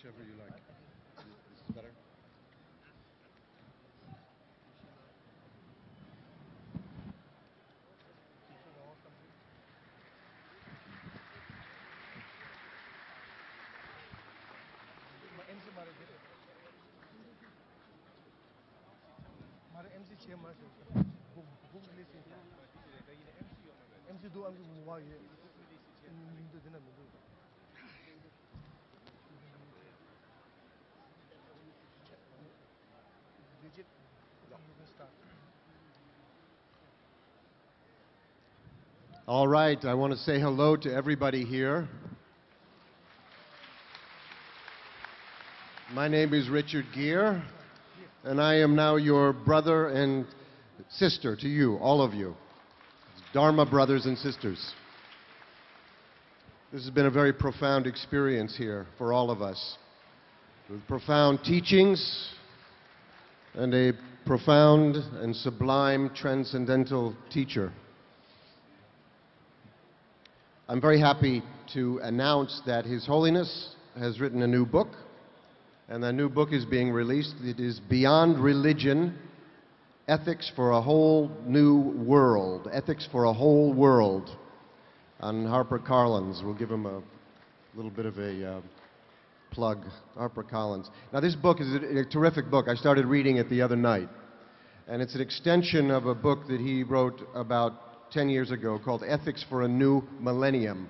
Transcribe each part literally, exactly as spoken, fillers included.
Whichever you like. This is better. མ་རེད། ཨེམ་སི་བྱས་མ་ཟེར། སྒུག་སྒུག་ལས་ཟིན་ས། ཨེམ་སི་འདུག་ཨེམ་སི་མ་ཡོད། མི་འདུག་དེ་ན་མི་འདུག་ལི་ཇིད། You can start. All right, I want to say hello to everybody here. My name is Richard Gere, and I am now your brother and sister to you, all of you. Dharma brothers and sisters. This has been a very profound experience here for all of us, with profound teachings and a profound and sublime transcendental teacher. I'm very happy to announce that His Holiness has written a new book, and that new book is being released. It is Beyond Religion, Ethics for a Whole New World. Ethics for a Whole World. On HarperCollins. We'll give him a little bit of a uh, plug, HarperCollins. Now, this book is a, a terrific book. I started reading it the other night. And it's an extension of a book that he wrote about ten years ago called Ethics for a New Millennium,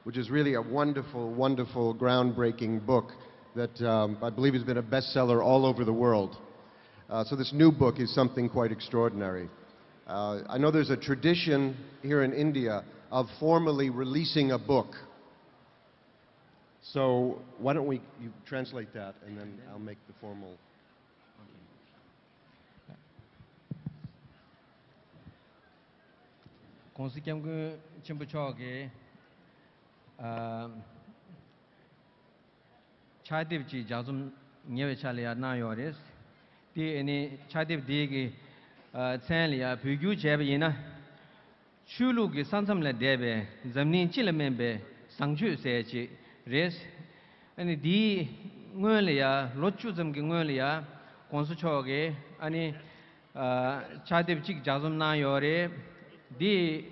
which is really a wonderful, wonderful, groundbreaking book that um, I believe has been a bestseller all over the world. Uh, so, this new book is something quite extraordinary. Uh, I know there's a tradition here in India of formally releasing a book. So, why don't we you translate that and then I'll make the formal. Okay. ༸གོང་ས་༸སྐྱབས་མགོན་ཆེན་པོ་མཆོག་གིས་ཨ་ཕྱག་དེབ་ཅིག་ལྗགས་རྩོམ་ཉེ་བའི་ཆར་ལ་ཡར་གནང་ཡོད་རེད། དེ་ཨ་ནི་ཕྱག་དེབ་འདི་གི་ཨ་མཚན་ལ་ཡར་བོད་བསྒྱུར་བྱས་པ་ཡིན་ན། ཆོས་ལུགས་ཀྱི་ས་མཚམས་ལས་འདས་པའི་འཛམ་གླིང་སྤྱི་ལ་སྨན་པའི་བཟང་སྤྱོད་ཟེར་ཅིག་རེད། ཨ་ནི་འདིའི་སྔོན་ལ་ཡ་ལོ་བཅུ་ཙམ་གྱི་སྔོན་ལ་ཡ་༸གོང་ས་མཆོག་གིས་ཨ་ནི་ཨ་ཕྱག་དེབ་ཅིག་ལྗགས་རྩོམ་གནང་ཡོད་རེད། འདི་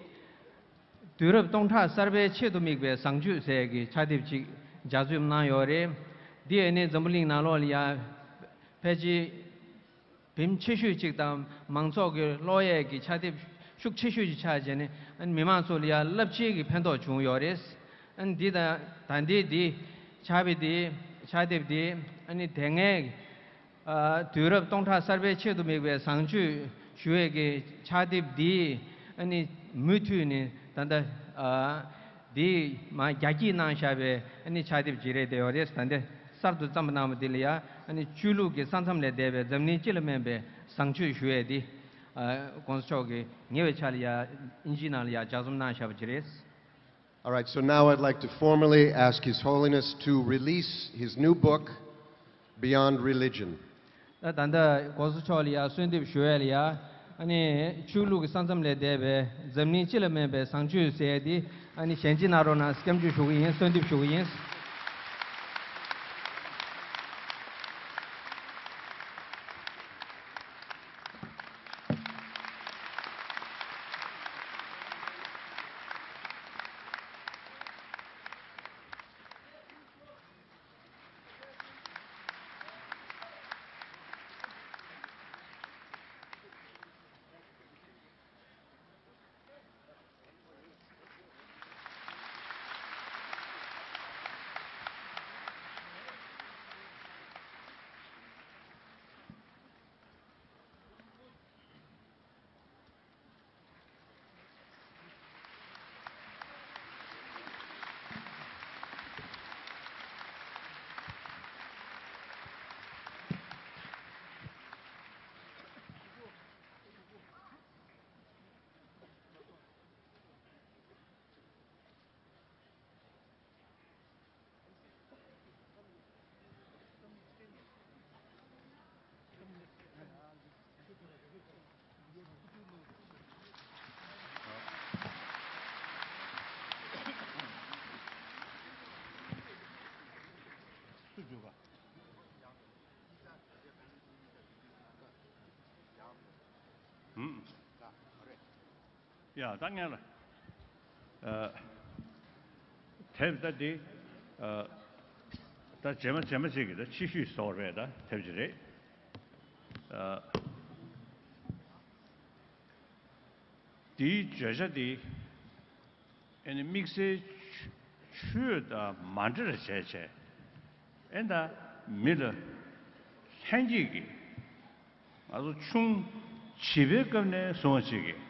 དུས་རབས་སྟོང་ཕྲག་གསར་པའི་ཆེད་དུ་དམིགས་པའི་བཟང་སྤྱོད་ཟེར་གྱི་ཕྱག་དེབ་ཅིག་ལྗགས་རྩོམ་གནང་ཡོད་རེད། འདི་ཨ་ནི་འཛམ་བུ་གླིང་ནང་ལོགས་ལ་ཡ་ཕལ་ཆེར་བིམ་ཆེ་ཤོས་གཅིག་དང་མང་ཚོགས་ཀྱི་ཀློག་ཡས་ཀྱི་ཕྱག་དེབ་ཤུགས་ཆེ་ཤོས་ཀྱི་ཆགས་བྱས་ནས་ཨ་ནི་མི་མང་ཚོ་ལ་ཡང་རླབས་ཆེན་གྱི་ཕན་ཐོགས་བྱུང་ཡོད་རེད། ཨ་ནི་འདི་དང་ད་ལྟའི་འདི་ཕྱག་དེབ་འདི་ཕྱག་དེབ་འདི་ཨ་ནི་དེ་སྔའི་ཨ་དུས་རབས་སྟོང་ཕྲག་གསར་པའི་ཆེད་དུ་དམིགས་པའི་བཟང་སྤྱོད་ཞུ་ཡས་ཀྱི་ཕྱག་དེབ་འདི་ཨ་ནི་མུ་མཐུད་ནས་ད་ལྟ་ཨ། འདི་མ་རྒྱ་སྐྱེད་གནང་བཞག་པའི་ཨ་ནི་ཕྱག་དེབ་ཅིག་རེད་དེ་ཡོད་རེད། ད་འདི་གསར་དུ་བརྩམས་པ་གནང་བ་འདི་ལ་ཡ་ཨ་ནི་ཆོས་ལུགས་ཀྱི་ས་མཚམས་ལས་འདས་པའི་འཛམ་གླིང་སྤྱི་ལ་སྨན་པའི་བཟང་སྤྱོད་ཞུ་ཡས་འདི་ཨ་༸གོང་ས་མཆོག་གིས་ཉེ་བའི་ཆར་ལ་ཡ་ཨིན་ཇིའི་ནང་ལ་ཡ་ལྗགས་རྩོམ་གནང་བཞག་པ་ཅིག་རེད། All right, so now I'd like to formally ask His Holiness to release his new book, Beyond Religion. ད་ད་ལྟ་༸གོང་ས་མཆོག་ལ་ཡ་གསོལ་འདེབས་ཞུ་ཡས་ལ་ཡ་ཨ་ནི་ཆོས་ལུགས་ཀྱི་ས་མཚམས་ལས་འདས་པའི་འཛམ་གླིང་སྤྱི་ལ་སྨན་པའི་བཟང་སྤྱོད་ཟེར་ཏེ་ཨ་ནི་ཞལ་མཇལ་གནང་རོགས་གནང་སྐྱབས་འཇུག་ཞུ་གི་ཡིན། གསོལ་འདེབས་ཞུ་གི་ཡིན། ཧུམ། ཡ་ད་ངས་ལ། ཨ། དེབ་ད་འདི། ཨ། ད་རྗེས་མ་རྗེས་མ་ཅིག་གི་ད་ཕྱི་ཤུད་བཟོ་རེད། ད་དེབ་ཅིག་རེད། ཨ། འདིའི་བརྗོད་བྱ་འདི་ཨེ་ནི་དམིགས་བསལ་ཆོས་དང་མ་འདྲེས་པ་བྱས་བྱས། ཨེ་ད་མི་ལ་ལྷན་སྐྱེས་ཀྱི་ང་ཚོ་ཆུང་བྱིས་པའི་སྐབས་ནས་བཟུང་བ་ཅིག་གིས།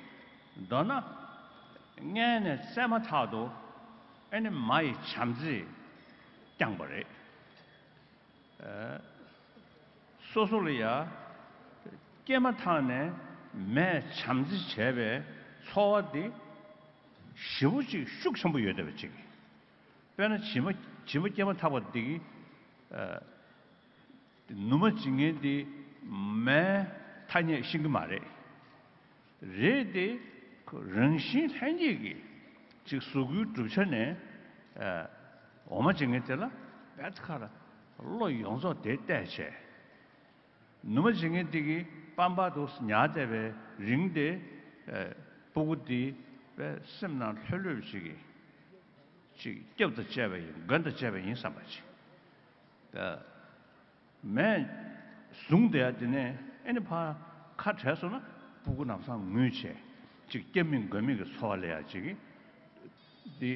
མདོར་ན་མངལ་ནས་བཙས་མ་ཐག་ཏུ་ཨེ་ནི་མ་ཡི་བྱམས་བརྩེས་བསྐྱངས་པ་རེད། ཨ། སོ་སོ་ལ་ཡ་སྐྱེས་མ་ཐག་ནས་མས་བྱམས་བརྩེ་བྱས་པའི་ཚོར་བ་འདི་ཞེ་པོ་ཅིག་ཤུགས་ཆེན་པོ་ཡོད་བསྡད་པ་ཅིག་དཔེར་ན་བྱིས་པ་བྱིས་པ་སྐྱེས་མ་ཐག་པ་འདི་གིས། ཨ། ནུ་མ་འཇིག་མཁན་འདི་མའི་ཐ་སྙད་ཤེས་ཀྱི་མ་རེད། རེད་དེ། ཁོ་རང་བཞིན་ལྷན་སྐྱེས་ཀྱི་ཅིག་གཟུགས་སྐུའི་གྲུབ་ཆ་ནས། ཨ། འོ་མ་འཇིག་མཁན་དེ་ལ་བེད་ཁ་ལ་བློ་ཡོངས་རྫོགས་དེ་གཏད་བྱས། ནུ་མ་འཇིག་མཁན་དེ་གིས་པམ་པ་དུ་ཉར་བསྡད་པའི་རིང་དེ། ཨ། སྤུ་གུ་དེ་པའི་སེམས་ནང་ལྷོད་ལྷོད་ཅིག་གིས་ཅིག་སྐྱབས་དང་བཅས་པ་ཡིན། མགོན་དང་བཅས་པ་ཡིན་བསམ་པ་ཅིག་ཨ། མས་བཟུང་བསྡད་ཡ་དེ་ནས་ཨེ་ནི་ཕར་ཁ་བྲལ་སོང་ན་སྤུ་གུ་ལམ་སང་ངུས་བྱས་ཅིག་སྐྱབས་མེད་མགོན་མེད་ཀྱི་ཚོར་བ་སླེབས་ཡ་ཅིག་གིས། འདི་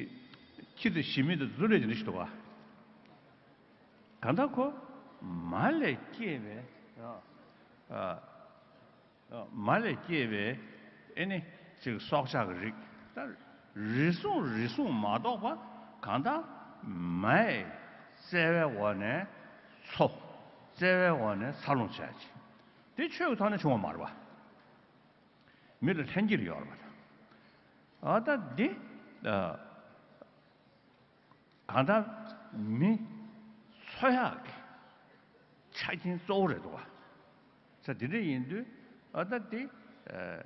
ཁྱི་དང་ཞི་མི་དང་ཚུར་ལས་དེ་འདྲ་ཞིག་འདུག་ག་གང་ལྟར་ཁོ་མ་ལས་སྐྱེས་པའི། ཨ། ཨ། མ་ལས་སྐྱེས་པའི་ཨེ་ནི་ཅིག་སྲོག་ཆགས་ཀྱི་རིགས། ད་རེ་ཟུང་རེ་ཟུང་མ་གཏོགས་པ་གང་ལྟར་མའི་བཙས་པའི་འོག་ནས་འཚོ། བཙས་པའི་འོག་ནས་འཚར་ལོངས་བྱས་ཅིག་དེ་ཆོས་ཀྱི་ཐོག་ནས་བྱུང་བ་མ་རེད་པ། མི་ལ་ལྷན་སྐྱེས་ལ་ཡོད་རེད་པ། ད་ཨ་ད་འདི། ཨ། གང་ལྟར་མི་འཚོ་ཡག་གི་ཆ་རྐྱེན་གཙོ་བོ་རེད་འདུག་ག་ས་དེ་འདྲ་ཡིན་དུས་ཨ་ད་དེ། ཨ།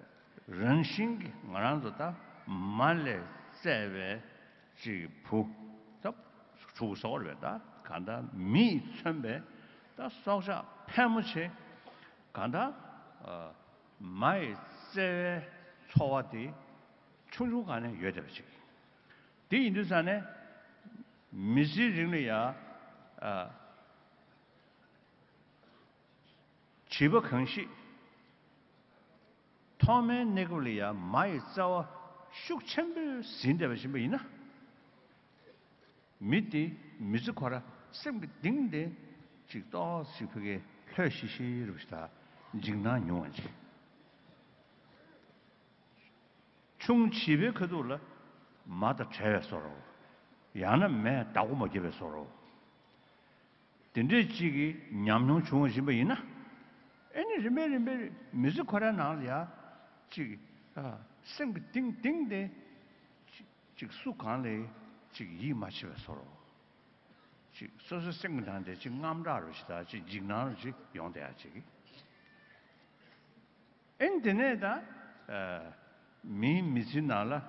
རང་བཞིན་གྱིས་ང་རང་ཚོ་ད་མ་ལས་བཙས་པའི་ཅིག་བུ་ད་ཕྲུ་གུ་བཟོ་བ་རེད་པས། ད་གང་ལྟར་མི་ཡིས་མཚོན་པའི་ད་སྲོག་ཆགས་ཕལ་མོ་ཆེ་གང་ལྟར། ཨ། མ་ཡི་བཙས་པའི་ཚོར་བ་དེ་ཆུང་ཆུང་སྒང་ནས་ཡོད་བསྡད་པ་ཅིག་དེ་ཡིན་དུས་ཙང་ནས་མི་ཚེའི་རིང་ལ་ཡ། ཨ། བྱིས་པ་གང་ཞིག་ཐོག་མའི་གནས་སྐབས་ལ་ཡ་མ་ཡི་བཙའ་བ་ཤུགས་ཆེན་པོས་ཟིན་བསྡད་པ་ཡིན་པ་ཡིན་ན། མི་དེ་མི་ཚེ་ཁོ་ར་སེམས་ཀྱི་གཏིང་དེ་ཅིག་ཏོག་ཙམ་ཕ་གིར་ལྷོད་ཤིག་ཤིག་རེད་པ་ཞིག་དང་འཇིགས་སྣང་ཉུང་བ་ཅིག་ཆུང་བྱིས་པའི་ཁ་ཐུག་ལ་མ་དང་བྲལ་བའི་བཟོ་འདྲ། ཡང་ན་མས་བདག་པོ་མ་བརྒྱབ་པའི་བཟོ་འདྲ། དེ་འདྲས་ཅིག་གི་ཉམས་མྱོང་བྱུང་བ་ཡིན་པ་ཡིན་ན། ཨེ་ནི་རིམ་པས་རིམ་པས་མི་ཚེ་ཁོ་རའི་ནང་ལ་ཡ། ཅིག་ཨ། སེམས་ཀྱི་གཏིང་གཏིང་དེ། ཅིག་ཅིག་སུ་གང་ལ་ཅིག་ཡིད་མ་ཆེས་པའི་བཟོ་འདྲ། ཅིག་སོ་སོའི་སེམས་ཀྱི་ནང་དེ་ཅིག་དངངས་སྐྲག་རུ་ཞིག་དང་ཅིག་འཇིགས་སྣང་རུ་ཞིག་ཡོང་བསྡད་ཡ་ཅིག་ཨེ་ནི་དེ་ནས་ད། ཨ། མིའི་མི་ཚེའི་ནང་ལ་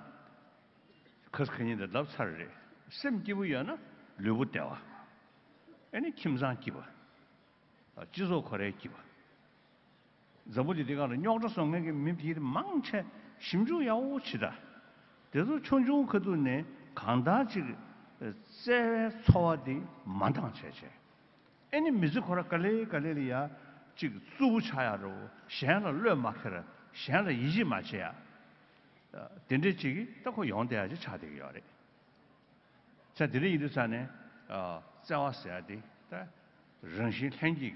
ཁ་སང་ཁ་ཉིན་དེ་ལབ་ཚར་རེད། སེམས་སྐྱིད་པོ་ཡོད་ན་ལུས་པོ་བདེ་བ། ཨེ་ནི་ཁྱིམ་ཚང་སྐྱིད་པ། སྤྱི་ཚོགས་ཁོ་རའི་སྐྱིད་པ། འཛམ་བུ་གླིང་འདི་སྒང་ལ་རྙོག་དྲ་བཟོ་མཁན་གྱི་མི་དེ་མང་ཆེ་ཞིབ་འཇུག་ཡག་པོ་བྱེད་ད། དེ་ཚོ་ཆུང་ཆུང་ཁ་ཐུག་ནས་གང་ལྟར་ཅིག་བཙལ་བའི་ཚོར་བ་དེ་མ་འདང་བྱས་བྱས། ཨེ་ནི་མི་ཚེ་ཁོ་ར་ག་ལེ་ག་ལེ་ལ་ཡ་ཅིག་རྩུབ་པོ་ཆགས་ཡ་འདྲ་བོ། གཞན་ལ་བློས་མ་འཁེལ། གཞན་ལ་ཡིད་ཆེས་མ་བྱེད་ཡ། དེ་འདྲས་ཅིག་གིས་ད་ཁོ་ཡོང་བསྡད་ཡ་ཅིག་ཆགས་བསྡད་ཀྱི་ཡོད་རེད། ས་དེ་འདྲ་ཡིན་དུས་ཙང་ནས། ཨ། བརྩེ་བ་ཟེར་ཡ་དེ་ད་རང་བཞིན་ལྷན་སྐྱེས་ཀྱི་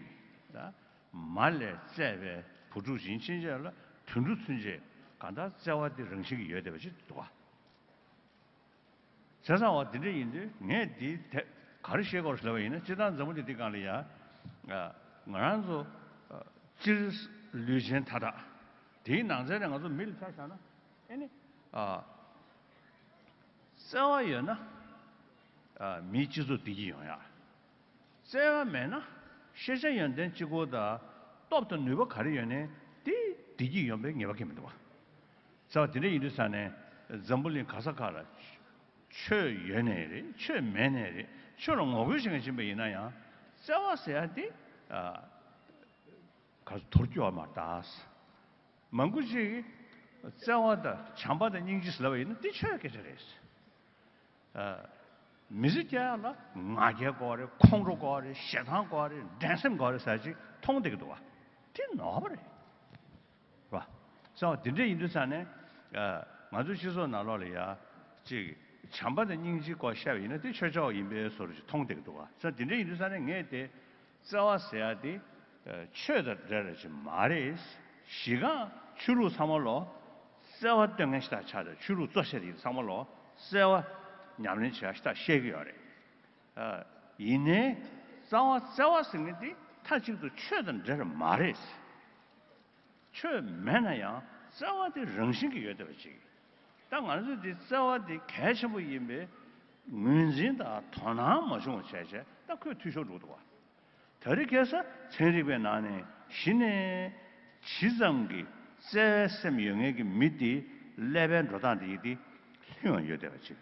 ད་མ་ལས་བཙས་པའི་བུ་ཕྲུག་ཅིག་ཡིན་ཕྱིན་ཆད་ལ་དུད་འགྲོ་ཚུན་ཆད་གང་ལྟར་བརྩེ་བ་དེ་རང་བཞིན་གྱིས་ཡོད་བསྡད་པ་ཅིག་འདུག་ག་བྱས་ཙང་བ་དེ་འདྲ་ཡིན་དུས་ངས་འདི་དེ་ག་རེ་བཤད་དགོས་རེད་ལབ་པ་ཡིན་ན། སྤྱིར་བཏང་འཛམ་བུ་གླིང་འདི་སྒང་ལ་ཡ། ཨ། ང་རང་ཚོ། ཨ། སྤྱིར་ལུས་ཅན་མཐའ་དག་དེའི་ནང་ཚན་ནས་ང་ཚོ་མི་ལ་ཆ་བཞག་ན། ཨེ་ནི། ཨ། བརྩེ་བ་ཡོད་ན། ཨ། མིའི་སྤྱི་ཚོགས་བདེ་སྐྱིད་ཡོང་ཡ། བརྩེ་བ་མེད་ན་ཤེས་བྱ་ཡོན་ཏན་གཅིག་པོ་དང་སྟོབས་དང་ནུས་པ་ག་རེ་ཡོད་ནའི་དེ་བདེ་སྐྱིད་ཡོང་པའི་ངེས་པ་གང་ཡང་མི་འདུག་བ། བྱས་ཙང་དེ་འདྲ་ཡིན་དུས་ཙང་ནས་འཛམ་བུ་གླིང་ག་ས་ག་ལ་ཆོས་ཡོད་ནའི་རེད། ཆོས་མེད་ནའི་རེད། ཆོས་ལ་ངོ་རྒོལ་བྱེད་མཁན་ཡིན་པ་ཡིན་ན་ཡང་། བརྩེ་བ་ཟེར་ཡ་དེ་ཨ་ག་ཚོད་དོར་སྐྱོ་བ་མ་རེད་ད། མང་པོ་ཅིག་བརྩེ་བ་དང་བྱམས་པ་དང་སྙིང་རྗེ་ཟེར་ལབ་པ་ཡིན་ན་དེ་ཆོས་སྐད་ཆ་རེད། ཨ། མི་ཚེ་སྐྱེལ་ཡག་ལ་ང་རྒྱལ་དགོས་རེད། ཁོང་ཁྲོ་དགོས་རེད། ཞེ་སྡང་དགོས་རེད། འགྲན་སེམས་དགོས་རེད་ཟེར་ཅིག་མཐོང་བསྡད་ཀྱི་འདུག་བ། དེ་ནོར་བ་རེད། རེད་བ། བྱས་ཙང་དེ་འདྲ་ཡིན་དུས་ཙང་ནས་ཨ་ང་ཚོའི་སྤྱི་ཚོགས་ནང་ལོགས་ལ་ཡ་ཅིག་བྱམས་པ་དང་སྙིང་རྗེའི་སྐོར་བཤད་པ་ཡིན་ན་དེ་ཆོས་ཕྱོགས་ཡིན་པའི་བཟོ་འདྲ་ཅིག་མཐོང་བསྡད་ཀྱི་འདུག་བ། བྱས་ཙང་དེ་འདྲ་ཡིན་དུས་ཙང་ནས་ངས་དེ་བརྩེ་བ་ཟེར་ཡ་དེ་ཨ་ཆོས་དང་འབྲེལ་བ་ཅིག་མ་རེད། གཞི་གང་ཆོས་ལུགས་ཚང་མ་ལོ་བརྩེ་བ་སྟོན་མཁན་ཞིག་ད་ཆགས་ཏེ། ཆོས་ལུགས་གཙོ་ཆེ་དེ་ཚང་མ་ལོ་བརྩེ་བ་ཉམས་ལེན་བྱེད་ཡ་ཞིག་ད་བཤད་ཀྱི་ཡོད་རེད། ཨ། ཡིན་ནའི་རྩ་བ་བརྩེ་བ་ཟེར་མཁན་དེ་མཐའ་གཅིག་ཏུ་ཆོས་དང་འབྲེལ་བ་མ་རེད། ཆོས་མེད་ན་ཡང་བརྩེ་བ་དེ་རང་བཞིན་གྱིས་ཡོད་བསྡད་པ་ཅིག་ད་ང་ཚོས་དེ་བརྩེ་བ་དེ་གལ་ཆེན་པོ་ཡིན་པའི་ངོས་འཛིན་དང་དོ་སྣང་མ་བྱུང་བ་བྱས་བྱས་ད་ཁོས་འཐུས་ཤོར་འགྲོ་གི་འདུག་བ། ད་རེས་ཁ་སང་ཚན་རིག་པའི་ནང་ནས་གཞི་ནས་ཇི་ཙམ་གྱི་བརྩེ་བའི་སེམས་ཡོད་མཁན་གྱི་མི་དེ་ཀླད་པའི་འགྲོ་སྟངས་དེ་ཡིན་ཏེ་ལྷིང་བ་ཡོད་བསྡད་པ་ཅིག་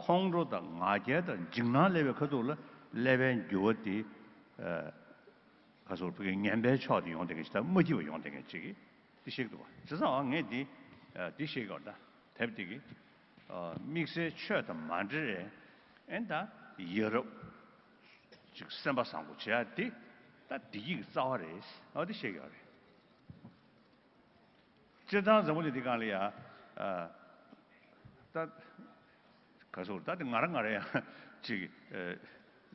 ཁོང་ཁྲོ་དང་ང་རྒྱལ་དང་འཇིགས་སྣང་སླེབས་པའི་ཁ་ཐུག་ལ་ཀླད་པའི་འགྱུར་བ་དེ་ཨ་ག་ཚོད་ཕ་གི་ངན་པའི་ཕྱོགས་དེ་ཡོང་བསྡད་མཁན་ཞིག་དང་མ་སྐྱིད་པ་ཡོང་བསྡད་མཁན་ཅིག་གིས་དེ་བཤད་ཀྱི་འདུག་བ། བྱས་ཙང་ངས་འདི་ཨ་འདི་བཤད་ཀྱི་ཡོད་རེད། ད་དེབ་དེ་གི་ཨ་དམིགས་བསལ་ཆོས་དང་མ་འབྲེལ་རེད། ཨེ་ད་ཡ་རབས་ཅིག་སེམས་པ་བཟང་པོ་བྱེད་ཡ་དེ་ད་བདེ་སྐྱིད་ཀྱི་རྩ་བ་རེད། ཨ་འདི་བཤད་ཀྱི་ཡོད་རེད། སྤྱིར་བཏང་འཛམ་བུ་གླིང་འདི་སྒང་ལ་ཡ། ཨ། ད། ག་ཚོད་ད་དེ་ང་རང་ང་རང་ཡང་ཅིག་ཨ།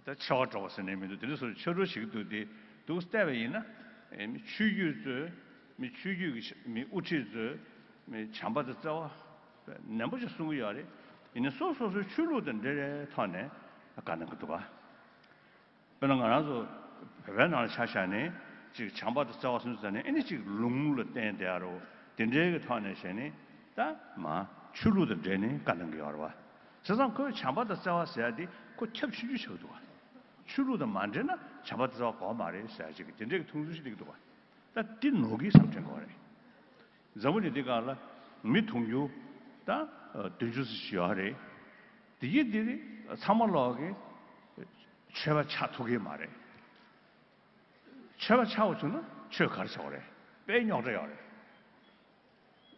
ད་ཆེ་བ་འགྲོ་བ་ཟེར་ནས་མི་འདུག་དེ་འདྲ་སོགས་ཆོས་སྒྲུབ་བྱེད་ཀྱི་འདུག་དེ་འདུག་བལྟས་པ་ཡིན་ན། ཨེ་མི་ཆོས་བརྒྱུད་ཚོས། མི་ཆོས་བརྒྱུད་ཀྱི་མི་དབུ་ཁྲིད་ཚོས། མི་བྱམས་པ་དང་བརྩེ་བ། ནན་པོ་ཅིག་གསུང་གི་ཡོད་རེད། ཡིན་ནའི་སོ་སོ་སོའི་ཆོས་ལུགས་དང་འབྲེལ་བའི་ཐོག་ནས་བཀའ་གནང་གི་འདུག་ག་དཔེར་ན་ང་རང་ཚོ་བོད་པའི་ནང་ལ་ཆ་བཞག་ནས་ཅིག་བྱམས་པ་དང་བརྩེ་བ་སོང་ཙང་ནས་ཨེ་ནི་ཅིག་ལུང་ལ་བརྟེན་བསྡད་ཡ་རོ། དེ་འདྲའི་གི་ཐོག་ནས་བྱས་ནས་ད་མ་ཆོས་ལུགས་དང་འབྲེལ་ནས་བཀའ་གནང་གི་ཡོད་རེད་བ། བྱས་ཙང་ཁོས་བྱམས་པ་དང་བརྩེ་བ་ཟེར་ཡ་དེ་ཁོ་ཁྱབ་ཆུང་ཆུང་ཆགས་ཀྱི་འདུག་བ། ཆོས་ལུགས་དང་མ་འབྲེལ་ན་བྱམས་པ་དང་བརྩེ་བ་དགོས་མ་རེད་ཟེར་ཡ་ཅིག་གི་དེ་འདྲའི་གི་མཐོང་ཚུལ་ཞིག་སླེབས་ཀྱི་འདུག་བ། ད་འདི་ནོར་གྱི་བསམ་དྲན་དགོས་རེད། འཛམ་བུ་གླིང་འདི་སྒང་ལ་མི་དུང་ཕྱུར་དང་བདུན་ཅུ་ཙམ་ཞིག་ཡོད་རེད། དེ་གི་འདི་ཚང་མ་ལོག་གི་ཆོས་པ་ཆགས་ཐུབ་ཀྱི་མ་རེད། ཆོས་པ་ཆགས་པ་བྱུང་ན་ཆོས་ག་རེ་ཆགས་པ་རེད། དཔེ་རྙོག་དྲ་ཡོད་རེད།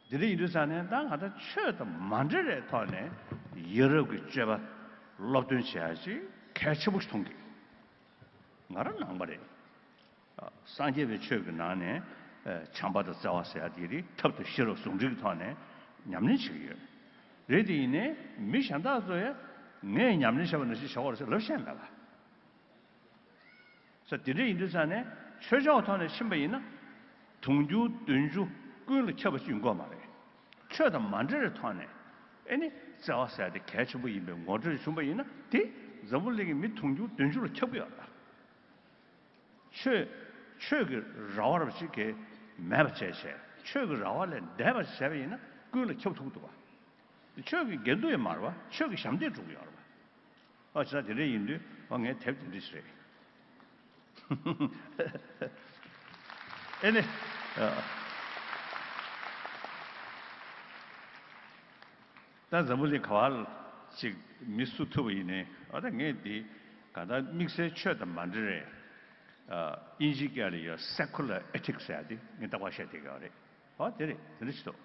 འདི་འདྲ་ཡིན་དུས་ཙང་ནས་ད་ང་ད་ཆོས་དང་མ་འབྲེལ་བའི་ཐོག་ནས་ཡ་རབས་ཀྱི་སྤྱོད་པ་སློབ་སྟོན་བྱེད་ཡ་ཅིག་གལ་ཆེན་པོ་ཞིག་མཐོང་གི། ང་རང་ནང་པ་རེད། སངས་རྒྱས་པའི་ཆོས་ཀྱི་ནང་ནས་བྱམས་པ་དང་བརྩེ་བ་ཟེར་ཡ་དེ་རིགས་ཐབས་དང་ཤེས་རབ་ཟུང་འབྲེལ་གྱི་ཐོག་ནས་ཉམས་ལེན་བྱེད་ཀྱི་ཡོད། རེད་དེ་ཡིན་ནའི་མི་གཞན་དག་ཚོ་ཡང་ངས་ཉམས་ལེན་བྱས་པ་ནང་བཞིན་བྱེད་དགོས་རེད་ཟེར་ལབ་ཤེས་མེད་པ། ས་དེ་འདྲ་ཡིན་དུས་ཙང་ནས་ཆོས་ཕྱོགས་ཐོག་ནས་ཕྱིན་པ་ཡིན་ན་དུང་ཕྱུར་བདུན་ཅུ་ཀུན་ལ་ཁྱབ་པ་ཞིག་ཡོང་གི་ཡོད་མ་རེད། ཆོས་དང་མ་འབྲེལ་བའི་ཐོག་ནས་ཨེ་ནི་བརྩེ་བ་ཟེར་ཡ་དེ་གལ་ཆེན་པོ་ཡིན་པའི་ངོ་སྤྲོད་བྱུང་པ་ཡིན་ན་དེ་འཛམ་བུ་གླིང་གི་མི་དུང་ཕྱུར་བདུན་ཅུ་ལ་ཁྱབ་ཀྱི་ཡོད་རེད། ཆོས་ཆོས་ཀྱི་ར་བ་ར་བ་ཅིག་གིས་མེད་པ་བྱས་བྱས་ཆོས་ཀྱི་ར་བ་ལས་འདས་པ་བྱས་པ་ཡིན་ན་ཀུན་ལ་ཁྱབ་ཐུབ་ཀྱི་འདུག་བ། ཆོས་ཀྱི་འགལ་འདུ་ཡང་མ་རེད་བ། ཆོས་ཀྱི་ཞབས་འདེགས་སྒྲུབ་ཀྱི་ཡོད་རེད་བ། ཨ་ཅག་དེ་འདྲ་ཡིན་དུས་ཨ་ངའི་དེབ་དེ་འདྲ་ཞིག་རེད། ཨེ་ནི། ཨ། ད་འཛམ་བུ་གླིང་ག་བ་ལ་ཅིག་མི་བསུ་ཐུབ་པ་ཡིན་ནའི་ཨ་ད་ངས་འདི་ག་ད་དམིགས་བསལ་ཆོས་དང་མ་འབྲེལ་རེད། ཨ། དབྱིན་ཇིའི་སྐད་ལ་ཡོད་secular ethics ཟེར་ཡ་དེ་ངས་རྟག་པར་བཤད་བསྡད་ཀྱི་ཡོད་རེད། ཨ་དེ་རེད། དེ་འདྲ་ཞིག་འདུག་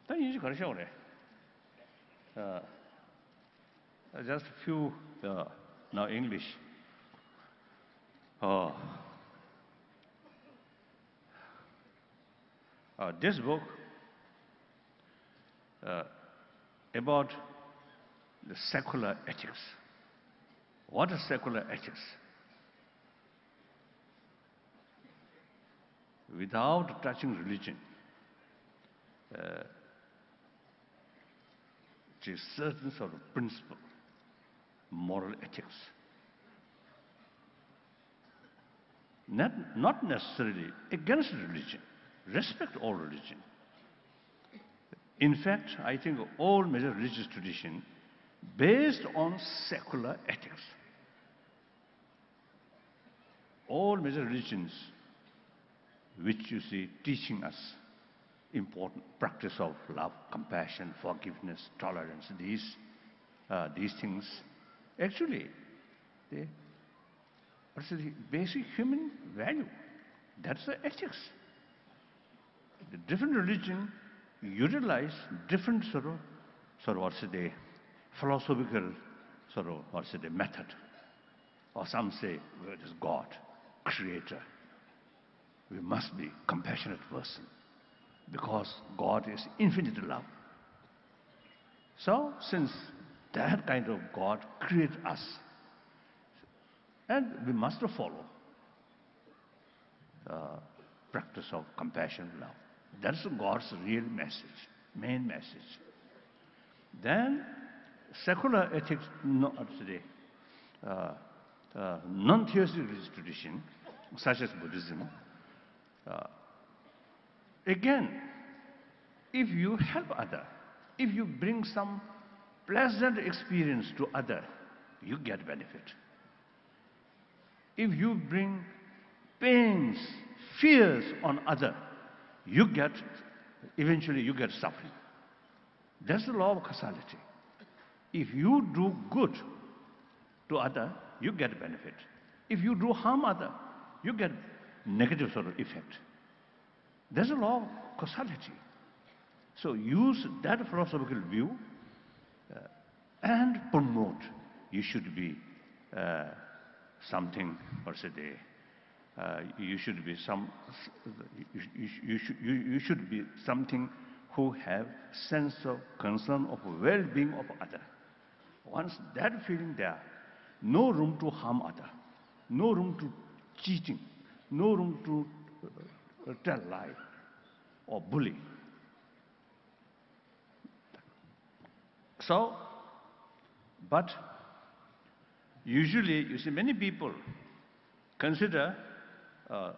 ད་དབྱིན་ཇི་ག་རེ་བཤད་པ་རེད། ཨ། Uh, just a few, uh, now English. Uh, uh, this book, uh, about the secular ethics. What is secular ethics? Without touching religion, uh, it is certain sort of principle, moral ethics. Not, not necessarily against religion. Respect all religion. In fact, I think all major religious tradition based on secular ethics. All major religions which you see teaching us important practice of love, compassion, forgiveness, tolerance, these, uh, these things, actually, That's the basic human value. That's the ethics. The different religion utilize different sort of, sort of, what's the philosophical sort of, what's the method. Or some say, well, it is God, creator. We must be compassionate person because God is infinite love. So, since that kind of God created us, and we must follow uh, practice of compassion, love. That's God's real message, main message. Then, secular ethics, no, uh, today, uh, uh, non-theistic religious tradition, such as Buddhism, uh, again, if you help other, if you bring some pleasant experience to other, you get benefit. If you bring pains, fears on other, you get, eventually you get suffering. That's the law of causality. If you do good to other, you get benefit. If you do harm other, you get negative sort of effect. That's the law of causality. So use that philosophical view uh, and promote. You should be uh, something, or say, the, uh, you should be some, you, you, you, should, you, you should be something who have sense of concern of well-being of other. Once that feeling there, no room to harm other, no room to cheating, no room to uh, tell lie or bully. So, but usually, you see, many people consider uh,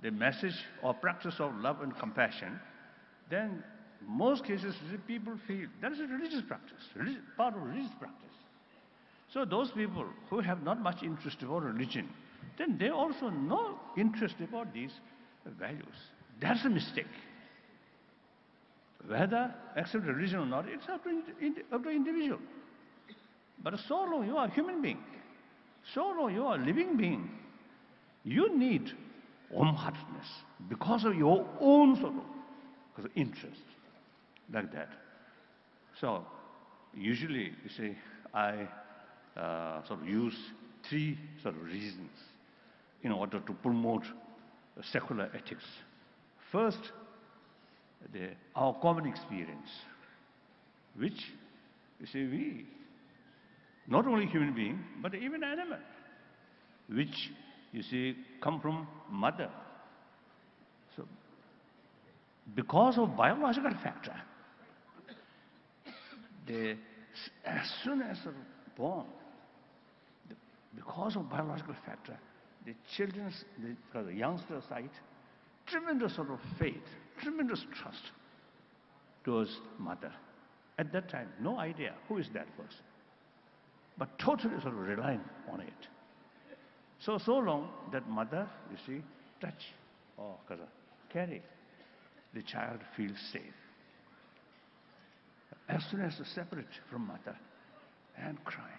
the message or practice of love and compassion, then most cases, you see, people feel that is a religious practice, religious, part of religious practice. So those people who have not much interest about religion, then they also no interest about these values. That's a mistake. Whether accept religion or not, it's up to, up to individual. But so long you are a human being, so long you are a living being, you need warm-heartedness because of your own sort of interest, like that. So, usually, you see, I uh, sort of use three sort of reasons in order to promote secular ethics. First, the, our common experience, which, you see, we, not only human being, but even animal, which, you see, come from mother. So, because of biological factor, the, as soon as born, the, because of biological factor, the children's, the, the youngster side, tremendous sort of faith, tremendous trust towards mother. At that time, no idea who is that person, but totally sort of relying on it. So, so long that mother, you see, touch or carry, the child feels safe. As soon as separate from mother and crying,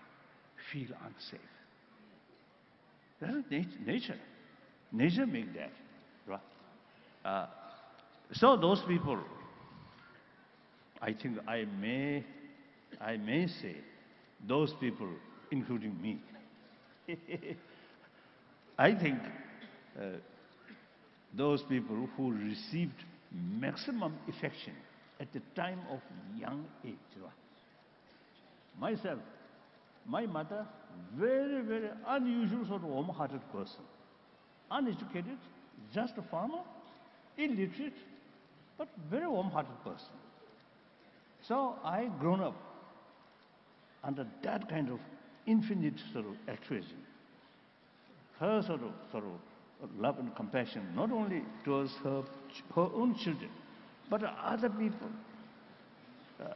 feel unsafe. That's nat- nature. Nature make that, right? Uh, so those people, I think I may, I may say, those people, including me, I think uh, those people who received maximum affection at the time of young age. Myself, my mother, very, very unusual sort of warm-hearted person. Uneducated, just a farmer, illiterate, but very warm-hearted person. So I grown up under that kind of infinite sort of altruism. Her sort of, sort of love and compassion, not only towards her, her own children, but other people. Uh,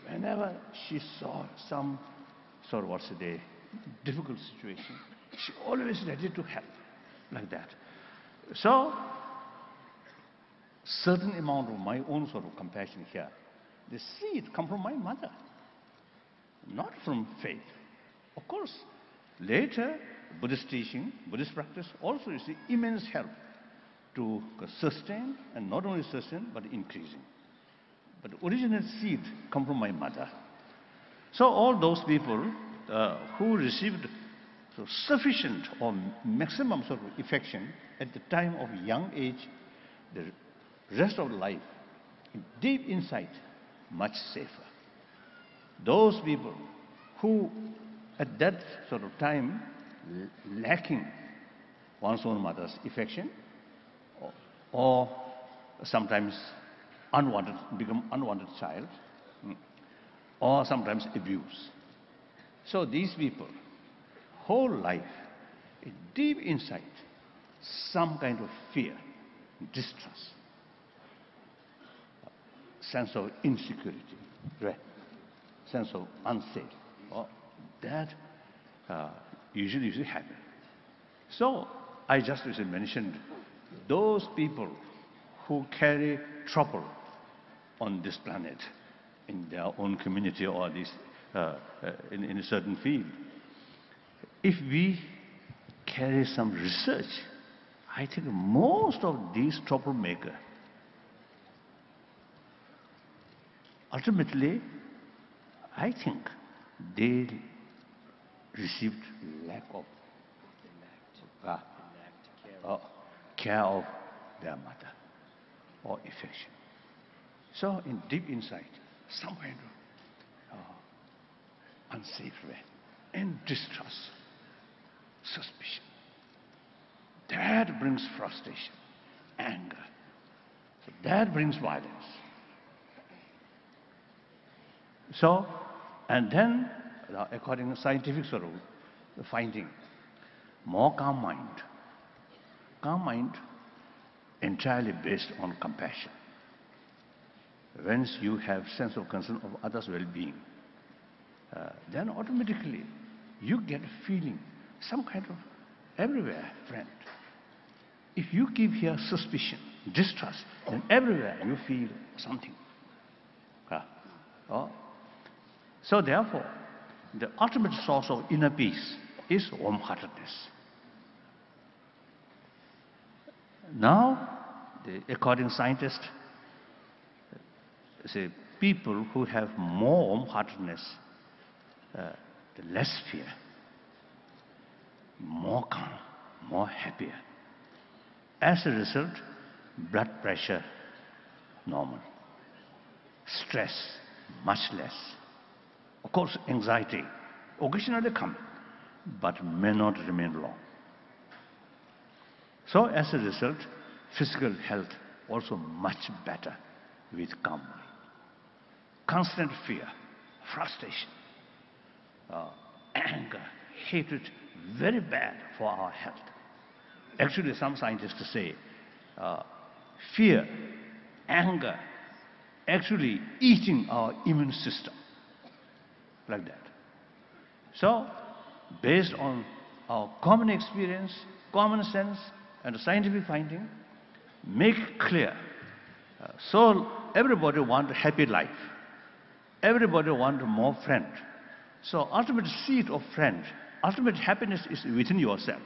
whenever she saw some sort of, what's the difficult situation, she always ready to help, like that. So, certain amount of my own sort of compassion here, the seed come from my mother, not from faith. Of course, later Buddhist teaching, Buddhist practice also is the immense help to sustain, and not only sustain, but increasing. But original seed come from my mother. So all those people uh, who received so sufficient or maximum sort of affection at the time of young age, the rest of life, deep inside, much safer. Those people who, at that sort of time, lacking one's own mother's affection, or, or sometimes unwanted, become unwanted child, mm, or sometimes abuse. So these people, whole life, deep inside, some kind of fear, distrust, sense of insecurity, right? Sense of unsafe. Oh, that uh, usually, usually happen. So I just, as I mentioned, those people who carry trouble on this planet in their own community or this, uh, uh, in, in a certain field, if we carry some research, I think most of these troublemaker, ultimately, I think they received lack of uh, care of their mother or affection. So, in deep inside, some kind of uh, unsafe way and distrust, suspicion. That brings frustration, anger. So that brings violence. So, and then, uh, according to scientific sort of finding, more calm mind, calm mind entirely based on compassion. Once you have sense of concern of others' well-being, uh, then automatically you get a feeling, some kind of everywhere friend. If you keep here suspicion, distrust, then everywhere you feel something. Ah, oh. So therefore, the ultimate source of inner peace is warm-heartedness. Now, the, according scientists, say people who have more warm-heartedness, uh, the less fear, more calm, more happier. As a result, blood pressure normal, stress much less. Of course, anxiety occasionally come, but may not remain long. So as a result, physical health also much better with calm mind. Constant fear, frustration, uh, anger, hatred, very bad for our health. Actually, some scientists say uh, fear, anger, actually eating our immune system like that. So, based on our common experience, common sense, and scientific finding, make it clear. Uh, so everybody want a happy life. Everybody want more friend. So ultimate seat of friend, ultimate happiness is within yourself.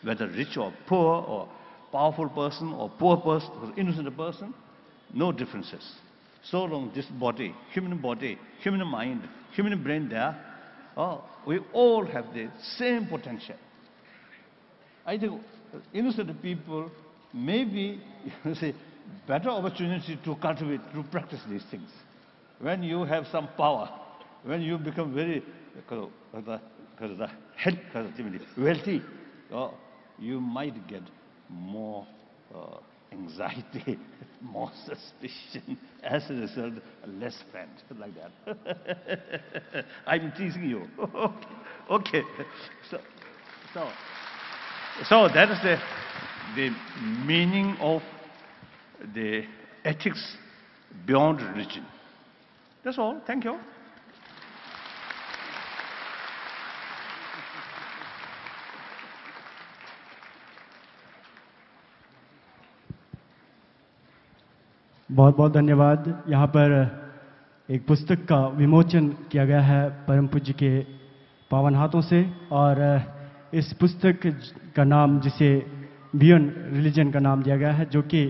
Whether rich or poor, or powerful person or poor person, or innocent person, no differences. So long this body, human body, human mind, human brain there, oh, we all have the same potential. I think innocent people may be, you see, better opportunity to cultivate, to practice these things. When you have some power, when you become very, uh, wealthy, oh, you might get more uh, anxiety, more suspicion, as a result, less friend, like that. I'm teasing you. Okay. Okay. So, so, so that is the, the meaning of the ethics beyond religion. That's all. Thank you. बहुत बहुत धन्यवाद। यहाँ पर एक पुस्तक का विमोचन किया गया है परम पूज्य के पावन हाथों से, और इस पुस्तक का नाम, जिसे बियॉन्ड रिलीजन का नाम दिया गया है, जो कि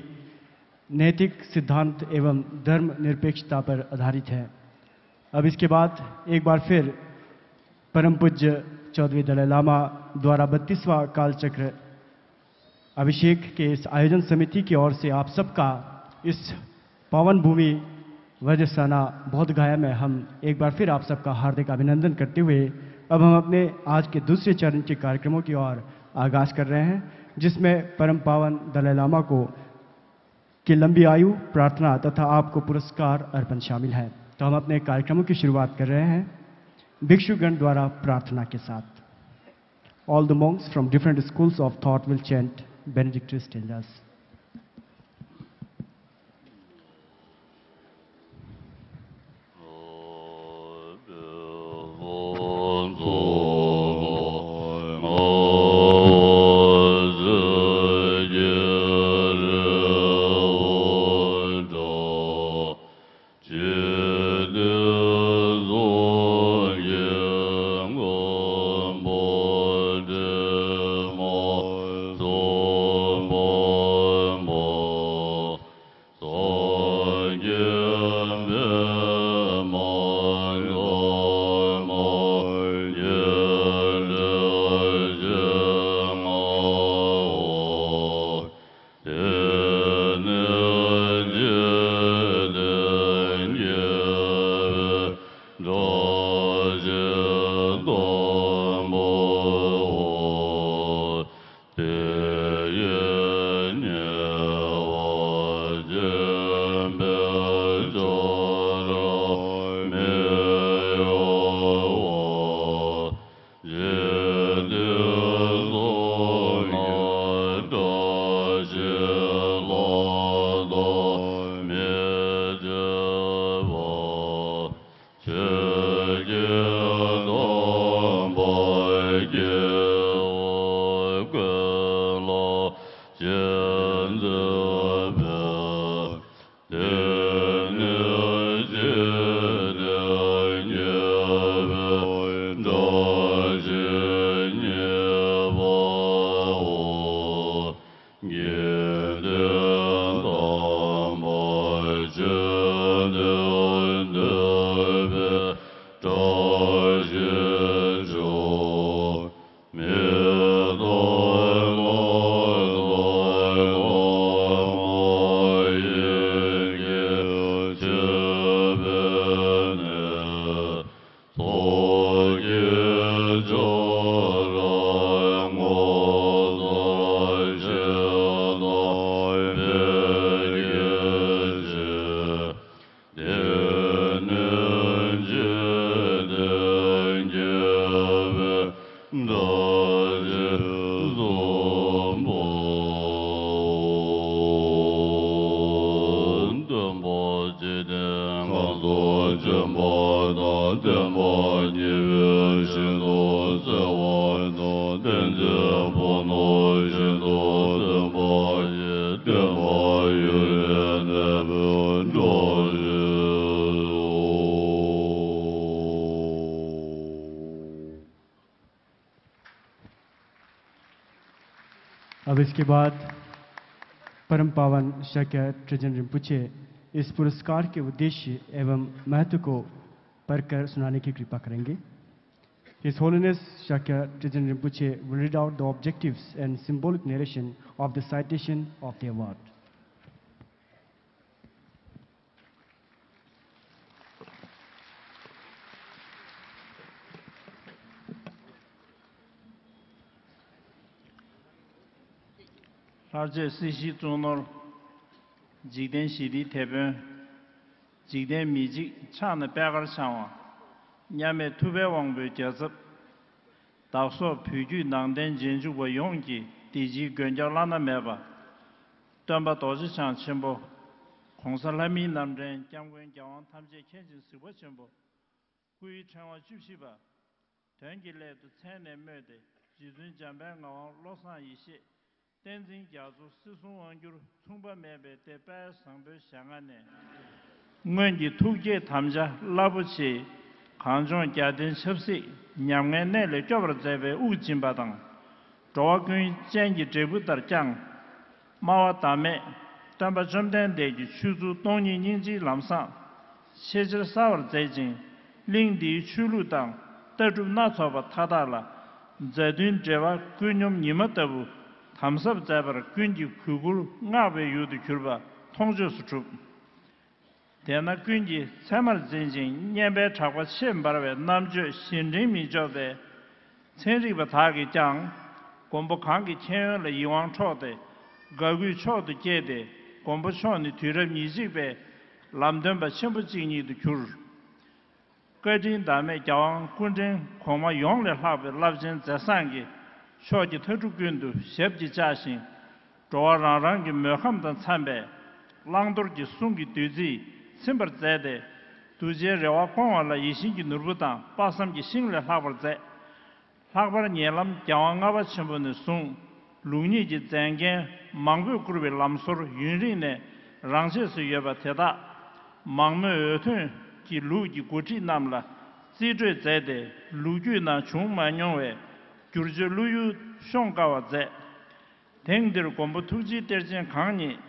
नैतिक सिद्धांत एवं धर्म निरपेक्षता पर आधारित है। अब इसके बाद एक बार फिर परम पूज्य चौदहवें दलाई लामा द्वारा बत्तीसवाँ कालचक्र अभिषेक के इस आयोजन समिति की ओर से आप सबका इस पावन भूमि वज्रसेना बोधगया में हम एक बार फिर आप सबका हार्दिक अभिनंदन करते हुए अब हम अपने आज के दूसरे चरण के कार्यक्रमों की ओर आगाज कर रहे हैं, जिसमें परम पावन दलाई लामा को की लंबी आयु प्रार्थना तथा आपको पुरस्कार अर्पण शामिल है। तो हम अपने कार्यक्रमों की शुरुआत कर रहे हैं भिक्षुगण द्वारा प्रार्थना के साथ। All the monks from different schools of thought will chant Benedictus stanzas. अब इसके बाद परम पावन शाक्य ट्रिजन रिम्पोछे इस पुरस्कार के उद्देश्य एवं महत्व को पढ़कर सुनाने की कृपा करेंगे। His Holiness Shakya Trijin Rinpoche will read out the objectives and symbolic narration of the citation of the award. ལྷར་བཅས་སྲིད་ཞིའི་གཙུག་ནོར། འཇིག་རྟེན་ཞི་བདེའི་དེད་དཔོན། འཇིག་རྟེན་མི་འཇིགས་ཕྱག་ན་པད་དཀར་འཆང་བ། མཉམ་མེད་ཐུབ་པའི་དབང་པོའི་རྒྱལ་ཚབ། བདག་སོགས་བོད་བརྒྱུད་ནང་བསྟན་རྗེས་འཇུག་པ་ཡོངས་ཀྱི་བདེ་སྐྱིད་མགོན་སྐྱབས་བླ་ན་མེད་པ། སྟོན་པ་རྡོ་རྗེ་འཆང་ཆེན་པོ། ༸གོང་ས་ལྷ་མིའི་རྣམ་འདྲེན་སྐྱབས་མགོན་རྒྱལ་དབང་ཐམས་ཅད་མཁྱེན་ཅིང་གཟིགས་པ་ཆེན་པོ། སྐུའི་ཕྲེང་བ་བཅུ་བཞི་པ། དོན་གྱི་སླད་དུ་མཚན་ནས་སྨོས་ཏེ་རྗེ་བཙུན་འཇམ་དཔལ་ངག་དབང་བློ་བཟང་ཡེ་ཤེས། བསྟན་འཛིན་རྒྱ་མཚོ་སྲིད་གསུམ་དབང་སྒྱུར་མཚུངས་པ་མེད་པའི་དེ་དཔལ་བཟང་པོའི་ཞལ་སྔ་ནས། སྔོན་གྱི་ཐུགས་བསྐྱེད་དམ་བཅའ་རླབས་པོ་ཆེའི་གངས་ལྗོངས་རྒྱལ་བསྟན་ཆབ་སྲིད་ཉམ་ངའི་གནས་ལས་སྐྱོབ་པར་མཛད་པའི་དབུགས་འབྱིན་པ་དང་ འགྲོ་བ་ཀུན་སྤྱན་གྱི་འབྲས་བུ་ལྟར་བསྐྱངས། སྨྲ་བ་བདག་མེད་སྟོན་པ་བཅོམ་ལྡན་འདས་ཀྱི་ཆོས་ཚུལ་སྟོང་ཉིད་སྙིང་རྗེའི་ལམ་བཟང་ཆེས་ཆེར་གསལ་བར་མཛད་ཅིང་། གླིང་འདིའི་ཆོས་ལུགས་དང་ལྟ་གྲུབ་སྣ་ཚོགས་པ་མཐའ་དག་ལ་མཛའ་མཐུན་འབྲེལ་བ་ཀུན་སྙོམས་ཉི་མ་ལྟ་བུ་དམ་ཟབ་མཛད་པར་ཀུན་གྱིས་གུས་བཀུར་བསྔགས་པའི་ཡུལ་དུ་གྱུར་པ་མཐོང་ཆོས་སུ་གྲུབ། དེས་ན་ཀུན་གྱིས་ཚད་མར་འཛིན་ཅིང་སྙན་པའི་གྲགས་པ་ཆེས་འབར་བའི་རྣམ་དཔྱོད་གཞན་དྲིང་མི་འཇོག་པའི་ཚན་རིག་པ་དག་གིས་ཀྱང་མགོན་པོ་གང་གི་མཁྱེན་ཡོན་ལ་ཡིད་དབང་འཕྲོག་སྟེ་དགའ་གུས་མཆོག་ཏུ་སྐྱེས་ཏེ། མགོན་པོ་མཆོག་ནི་དུས་རབས་ཉེར་གཅིག་པའི་ལམ་སྟོན་པ་ཆེན་པོ་གཅིག་ཉིད་དུ་གྱུར། བཀའ་དྲིན་ཟླ་མེད་རྒྱལ་དབང་སྐུ་ཕྲེང་གོང་མ་ཡོངས་ལས་ལྷག་པའི་རླབས་ཆེན་མཛད་བཟང་གིས་ཕྱོགས་ཀྱི་མཐའ་གྲུ་ཀུན་ཏུ་ཞབས་ཀྱིས་བཅགས་ཤིང་། འགྲོ་བ་རང་རང་གི་མོས་ཁམས་དང་འཚམས་པའི་བླང་དོར་གྱི་གསུང་གི་བདུད་རྩིས་ཚིམ་པར་མཛད་དེ། གདུལ་བྱའི་རེ་བ་སྐོང་བ་ལ་ཡིད་བཞིན་གྱི་ནོར་བུ་དང་དཔག་བསམ་གྱི་ཤིང་ལས་ལྷག་པར་མཛད། ལྷག་པར་ཉེ་ལམ་རྒྱལ་དབང་ལྔ་པ་ཆེན་པོ་ནས་བཟུང་ལུགས་གཉིས་ཀྱི་མཛད་འགན་མང་པོས་བསྐུར་བའི་ལམ་སྲོལ་ཡུན་རིང་ནས་རང་ཆས་སུ་ཡོད་པ་དེ་དག་མང་མོས་འོས་ཐོན་གྱི་ལུགས་ཀྱི་འགོ་ཁྲིད་རྣམས་ལ་རྩིས་སྤྲོད་མཛད་དེ། ལོ་རྒྱུས་ནང་བྱུང་མ་མྱོང་བའི་བསྒྱུར་བཅོས་བློ་ཡུལ་ཤོང་དཀའ་བ་མཛད། དེང་འདིར་མགོན་པོ་ཐུགས་རྗེའི་གཏེར་ཆེན་གང་ཉིད་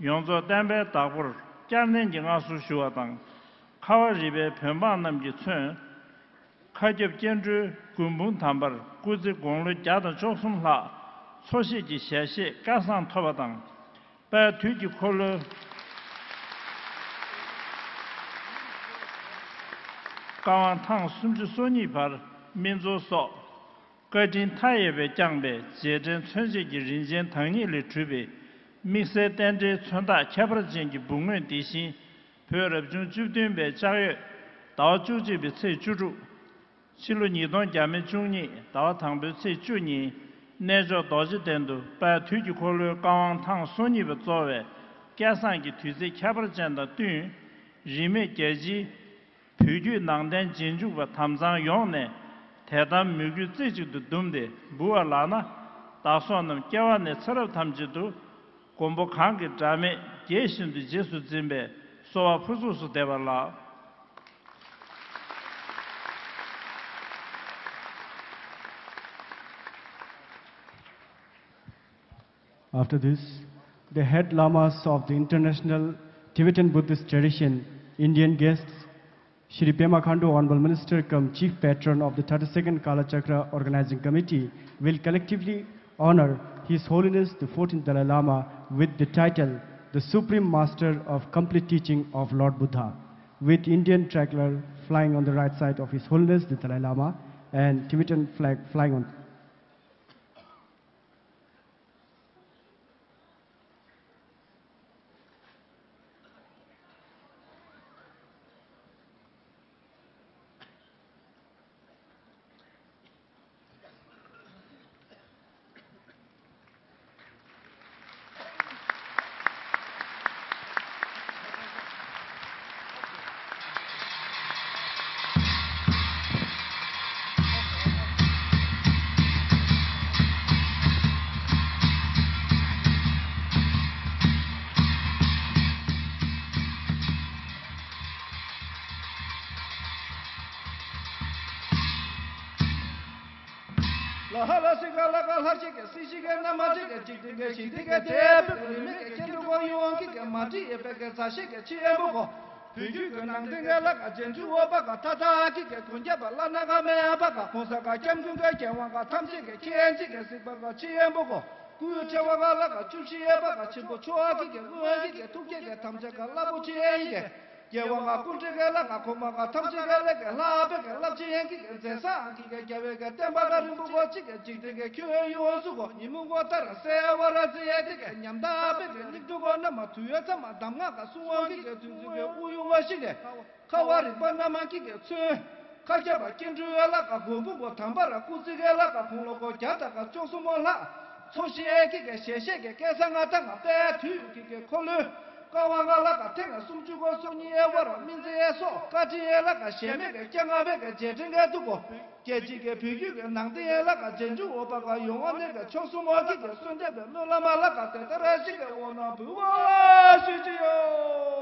ཡོངས་རྫོགས་བསྟན་པའི་བདག་པོར་བསྐྱར་ལྡན་གྱི་མངའ་གསོལ་ཞུ་བ་དང་། ཁ་བ་རི་པའི་བོད་འབངས་རྣམས་ཀྱིས་མཚོན། མཁའ་ཁྱབ་སྐྱེ་འགྲོའི་མགོན་དཔུང་དམ་པར་སྐུ་ཚེ་དགུང་ལོ་བརྒྱ་དང་བཅུ་གསུམ་ལྷག་འཚོ་གཞེས་ཀྱི་ཞལ་བཞེས་སྐལ་བཟང་ཐོབ་པ་དང་། དཔལ་དུས་ཀྱི་འཁོར་ལོའི་བཀའ་དབང་ཐེངས་སུམ་ཅུ་སོ་གཉིས་བར་སྨིན་ཚོགས་སོགས། བཀའ་དྲིན་མཐའ་ཡས་པས་བསྐྱངས་པའི་རྗེས་དྲན་མཚོན་བྱེད་ཀྱི་རིན་ཆེན་བདག་ཉིད་ལས་གྲུབ་པའི་དམིགས་བསལ་རྟེན་འབྲེལ་མཚོན་རྟགས་ཁྱད་པར་ཅན་གྱི་འབུལ་དངོས་འདི་བཞིན་བོད་རབ་བྱུང་བཅུ་བདུན་པའི་ལྕགས་ཡོས་ཟླ་བ་བཅུ་གཅིག་པའི་ཚེས་བཅུ་དྲུག་ཕྱི་ལོ་ཉིས་སྟོང་བརྒྱ་མེད་བཅུ་གཉིས་ཟླ་བ་དང་པོའི་ཚེས་བཅུ་ཉིན་གནས་མཆོག་རྡོ་རྗེ་གདན་དུ་དཔལ་དུས་ཀྱི་འཁོར་ལོའི་བཀའ་དབང་ཐེངས་སོ་གཉིས་པ་གཙོ་བའི་སྐལ་བཟང་གི་དུས་ཚིགས་ཁྱད་པར་ཅན་དང་བསྟུན། རིས་མེད་རྒྱལ་སྤྱིའི་བོད་བརྒྱུད་ནང་བསྟན་རྗེས་འཇུག་པ་དམ་གཙང་ཡོངས་ནས་དད་དམ་མོས་གུས་རྩེ་གཅིག་ཏུ་བསྡུམས་ཏེ་འབུལ་བ་ལགས་ན། བདག་སོགས་རྣམས་སྐྱེ་བ་ནས་ཚེ་རབས་ཐམས་ཅད་དུ་མགོན་པོ་གང་གི་འབྲལ་མེད་དགྱེས་བཞིན་དུ་རྗེས་སུ་འཛིན་པའི་གསོལ་བ་ཕུར་ཚུགས་སུ་འདེབས་པ་ལགས། After this, the head lamas of the International Tibetan Buddhist Tradition, Indian guests, Shri Pema Khandu, Honorable Minister cum Chief Patron of the thirty-second Kalachakra Organizing Committee, will collectively honor His Holiness the fourteenth Dalai Lama with the title the Supreme Master of Complete Teaching of Lord Buddha, with Indian tricolor flying on the right side of His Holiness the Dalai Lama and Tibetan flag flying on ལ་ཧ་ལ་སི་ག་ལ་ག་ལྷ་ཅིག་གི་སི་ཞིག་གི་ན་མ་ཅིག་གི་ཅིག་ཏིག་གི་ཞིག་ཏིག་གི་དེ་བུ་གི་རི་མིག་གི་ཁྱེད་འགྲོ་གོ་ཡོང་གི་གི་མ་ཏི་ཡི་པེ་གི་ཚ་ཞིག་གི་ཆི་ཨེ་མོ་གོ། བོད་བརྒྱུད་ཀྱི་ནང་བསྟན་གི་ལ་ག་རྗེས་འཇུག་འོ་པ་ག་ཐ་ཐ་གི་གི་གོན་རྒྱབ་པ་བླ་ན་ག་མེ་ཨ་པ་ག་གོང་ས་ག་སྐྱབས་མགོན་གི་རྒྱལ་དབང་ག་ཐམས་ཅད་གི་ཁྱེད་ཅིག་གི་སིག་པ་ག་ཆི་ཨེ་མོ་གོ། སྐུའི་ཕྲེང་བ་ག་ལ་ག་བཅུ་བཞི་ཨེ་པ་ག་ཆེན་པོ་ཆོ་ཨ་གི་གི་དབོན་གི་གི་ཐུགས་བསྐྱེད་གི་ཐམས་ཅད་ག་རླབས་པོ་ཆེ་ཨེ་ཡི་གི། རྒྱལ་བ་ང་སྐུ་ཕྲེང་གི་ལ་ང་གོང་མ་ང་ཐམས་ཅད་གི་ལ་གི་ལྷ་བེ་གི་རླབས་ཆེན་ཡན་གི་གི་མཛད་བཟང་གི་གི་རྒྱལ་བའི་གི་བསྟན་པ་ག་རིན་པོ་གོ་གཅིག་གི་འཇིག་རྟེན་གི་ཁྱོན་ཡོངས་སུ་གོ་ཉིན་མོ་གོ་ལྟར་གསལ་བར་མཛད་ཡ་དེ་གི་ཉམས་ཐག་བེ་གི་སྙིགས་དུས་གོ་ན་མ་དུས་ཡོད་ཚང་མ་གདམས་ངག་ག་གསུང་བ་གི་གི་བཙུན་ཚུལ་གི་དབུ་ཡུང་བ་ཞིག་གི། ཁ་བ་རིག་པ་སྣ་མང་གི་གི་ཚོན། ཁ་རྒྱབ་པ་སྐྱེ་འགྲོའི་ལ་ཀ་མགོན་པོ་མགོ་དམ་པར་སྐུ་ཚེ་གི་ལ་ཀ་དགུང་ལོ་གོ་བརྒྱ་དང་བཅུ་གསུམ་མོ་ལྷག་འཚོ་ཞིང་གི་གི་ཞལ་བཞེས་ཀྱི་སྐལ་བཟང་ང་དང་ང་དཔལ་དུས་ཀྱི་གི་འཁོར་ལོའི་བཀའ་དབང་ང་ལ་ཀ་ཐེངས་སུམ་ཅུ་གོ་སོ་གཉིས་ཨེ་བར་སྨིན་མཛད་སོགས་བཀའ་དྲིན་ཨེ་ལ་ཀ་གཞལ་མེད་ཀྱི་སྐྱེ་ང་བའི་ཀྱི་རྗེས་དྲན་གི་འདུག་གོ། རྒྱལ་སྤྱི་གི་བོད་བརྒྱུད་ཀྱི་ནང་བསྟན་ཨེ་ལ་ཀ་རྗེས་འཇུག་འོ་པ་ཀ་ཡོང་བ་ནས་ཀྱི་ཕྱོགས་གསུམ་མོ་གི་གི་གསོལ་འདེབས་པའི་སྨོན་ལམ་ལ་ཀ་དེ་ལྟར་ཞིག་གི་འོ་ན་འབུལ་བ་ཞུ་ཅི་ཡོད།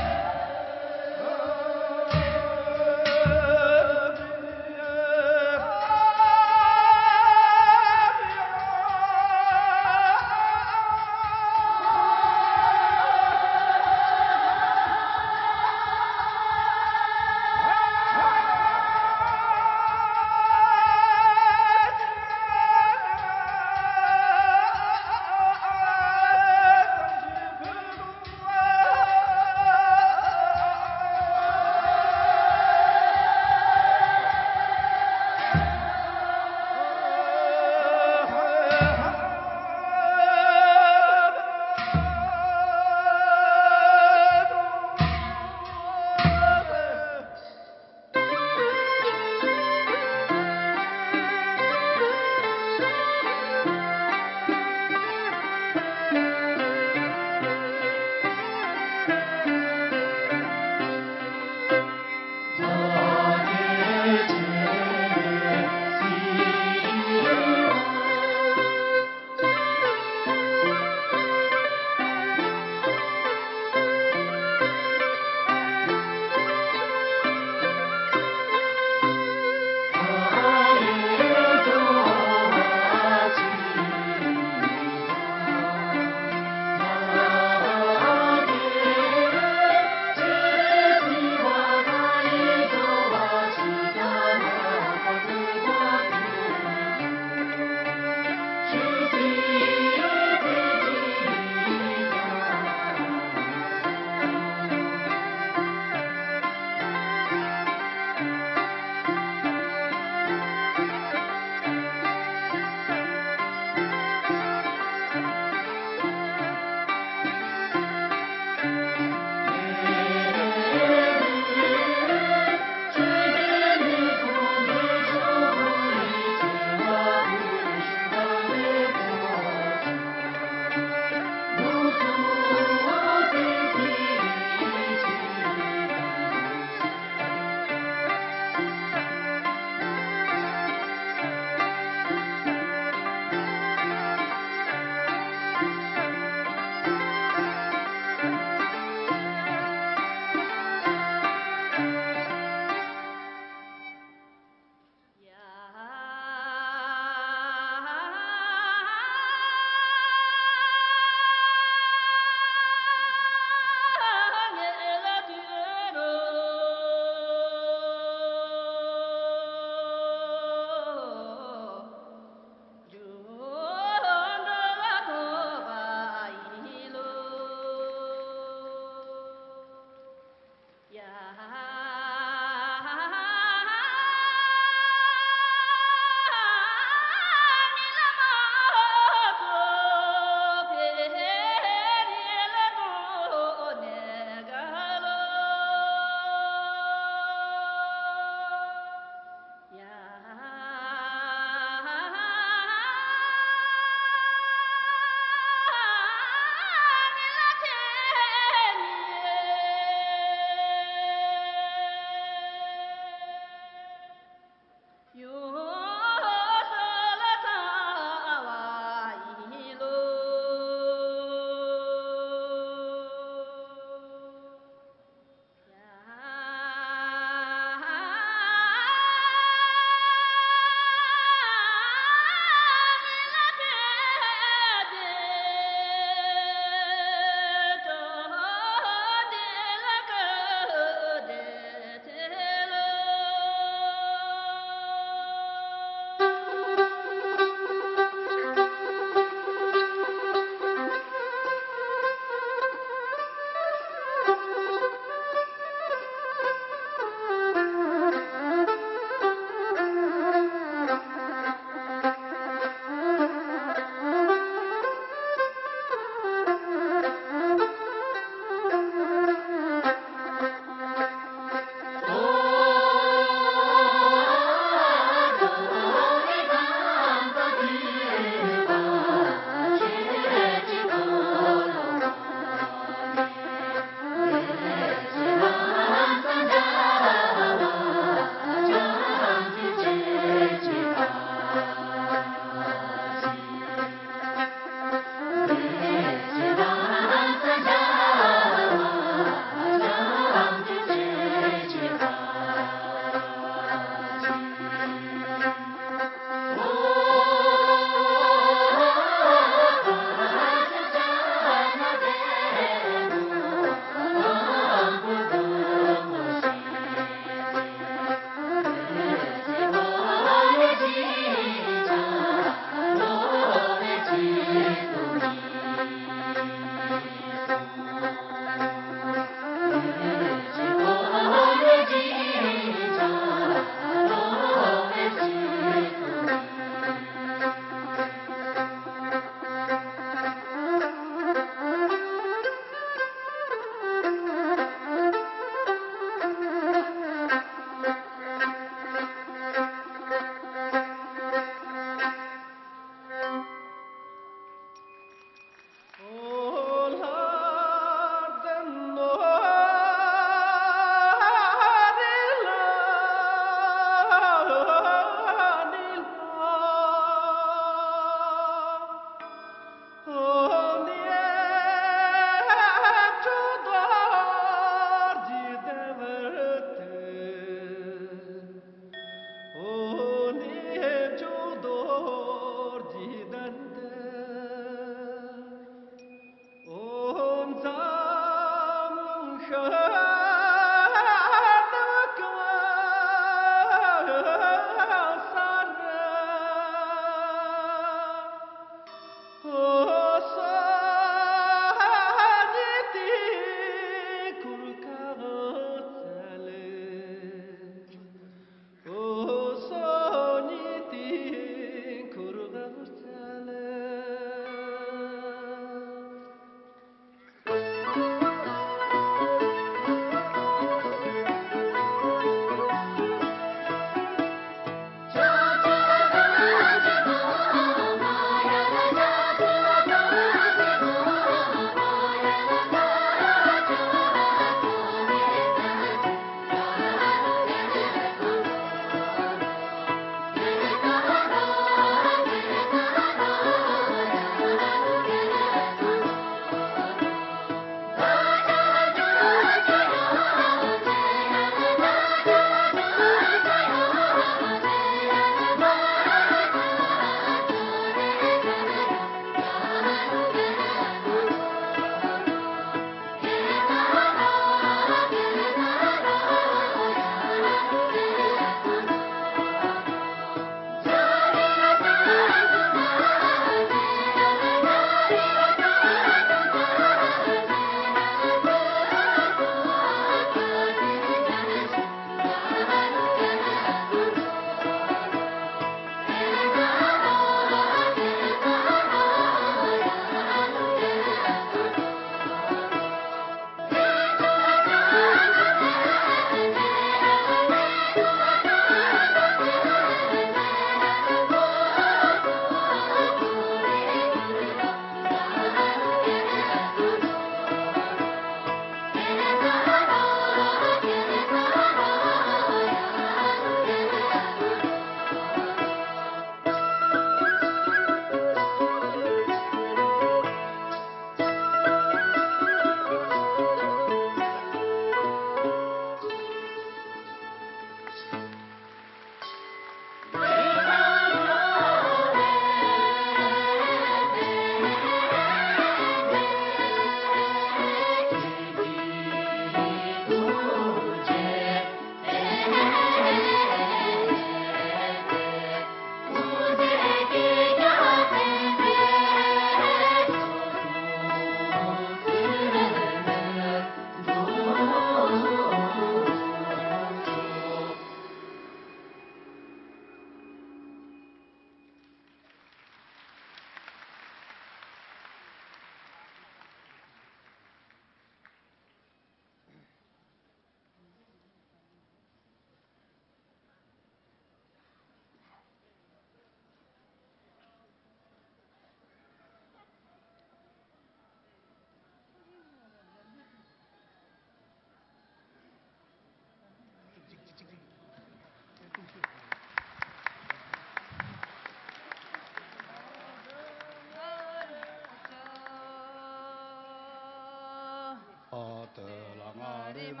མ་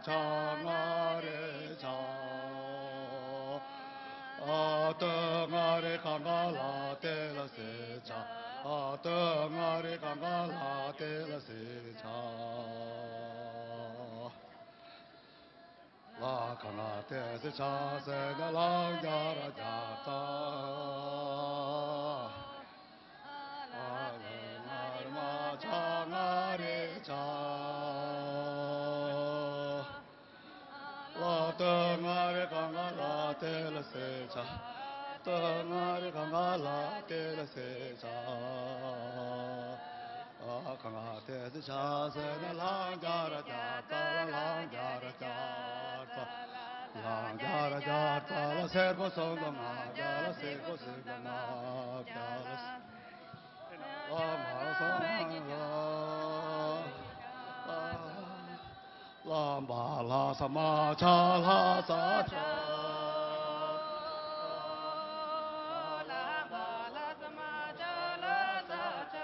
ཆ་ང་རེ་ཆ། ཨ་ཏི་ང་རེ་ག་ང་ལ་ཏེ་ལ་སེ་ཆ། ཨ་ཏི་ང་རེ་ག་ང་ལ་ཏེ་ལ་སེ་ཆ། ལ་ག་ང་ཏེ་སེ་ཆ་སེ་ན་ལང་རྒྱ་ར་རྒྱ་ཏ། ཨ་ལ་ང་རེ་མ་ཆ་ང་རེ་ཆ། ལ་ཏི་ང་རེ་ག་ང་ལ་ཏེ་ལ་སེ་ཆ། ཏི་ང་རེ་ག་ང་ལ་ཏེ་ལ་སེ་ཆ། ཨ་ག་ང་ཏེ་སེ་ཆ་སེ་ན་ལང་རྒྱ་ར་རྒྱ་ཏ་ལ་ལང་རྒྱ་ར་རྒྱ་ཏ། ལང་རྒྱ་ར་རྒྱ་ཏ་ལ་སེར་པོ་སོང་ག་མ་རྒྱ་ལ་སེར་པོ་སོང་ག་མ་རྒྱ་ལ། ཨ་མ་སོང་ག་མ་རྒྱ་ལ། ལ་བ་ལ་ས་མ་ཆ་ལ་ས་ཆ། ལ་བ་ལ་ས་མ་ཆ་ལ་ས་ཆ།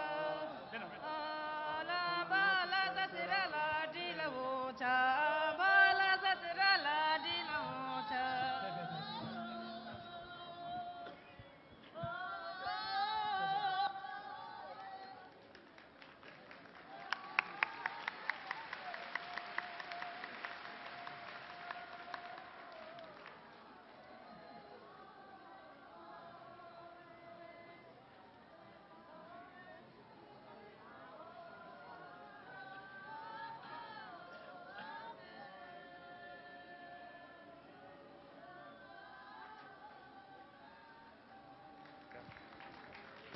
ལ་བ་ལ་ས་སི་ར་ལ་ཏི་ལ་བོ་ཆ། བ་ལ་ས་སི་ར་ལ་ཏི་ལ་བོ་ཆ།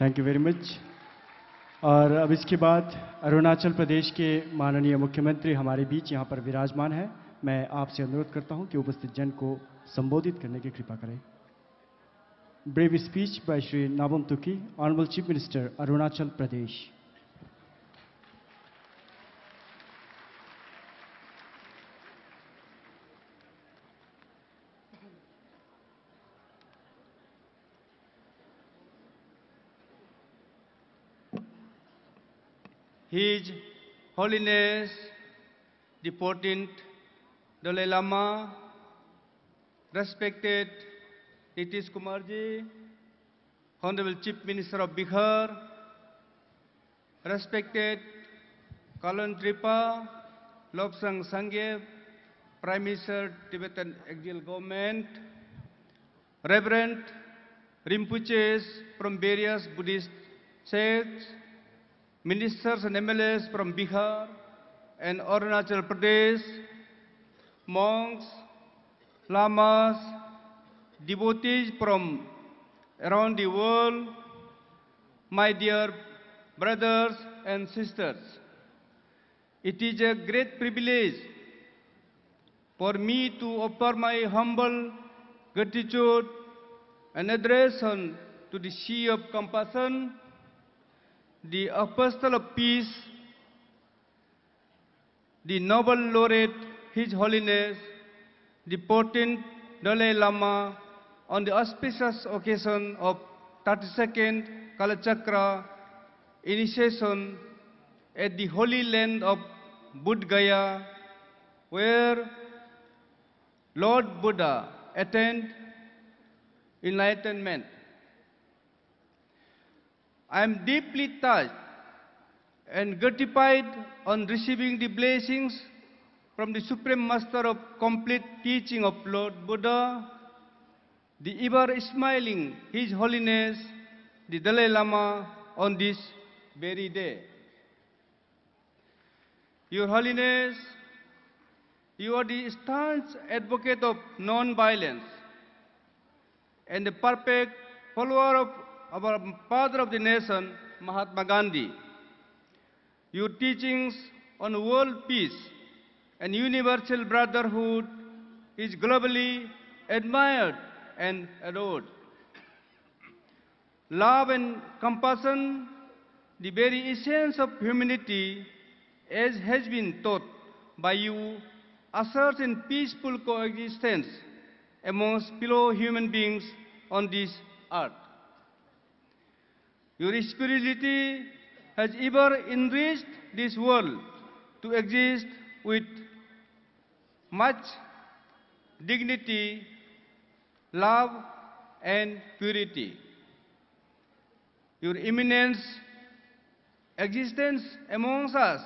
Thank you very much। और अब इसके बाद अरुणाचल प्रदेश के माननीय मुख्यमंत्री हमारे बीच यहाँ पर विराजमान हैं। मैं आपसे अनुरोध करता हूँ कि उपस्थित जन को संबोधित करने की कृपा करें। Brief speech by Shri Nabam Tuki, Honorable Chief Minister, Arunachal Pradesh. His Holiness the fourteenth Dalai Lama, respected Nitish Kumar ji, Honorable Chief Minister of Bihar, respected Kalon Tripa, Lobsang Sangye, Prime Minister, Tibetan Exile Government, Reverend Rinpoches from various Buddhist sects, ministers and M L As from Bihar and Arunachal Pradesh, monks, lamas, devotees from around the world, my dear brothers and sisters. It is a great privilege for me to offer my humble gratitude and adoration to the Sea of Compassion, the Apostle of Peace, the Nobel Laureate, His Holiness the fourteenth Dalai Lama, on the auspicious occasion of thirty-second Kalachakra initiation at the holy land of Bodh Gaya, where Lord Buddha attained enlightenment. I am deeply touched and gratified on receiving the blessings from the Supreme Master of complete teaching of Lord Buddha, the ever smiling His Holiness the Dalai Lama, on this very day. Your Holiness, you are the staunch advocate of non-violence and a perfect follower of our father of the nation, Mahatma Gandhi. Your teachings on world peace and universal brotherhood is globally admired and adored. Love and compassion, the very essence of humanity, as has been taught by you, ushers in peaceful coexistence amongst fellow human beings on this earth. Your spirituality has ever enriched this world to exist with much dignity, love, and purity. Your imminent existence amongst us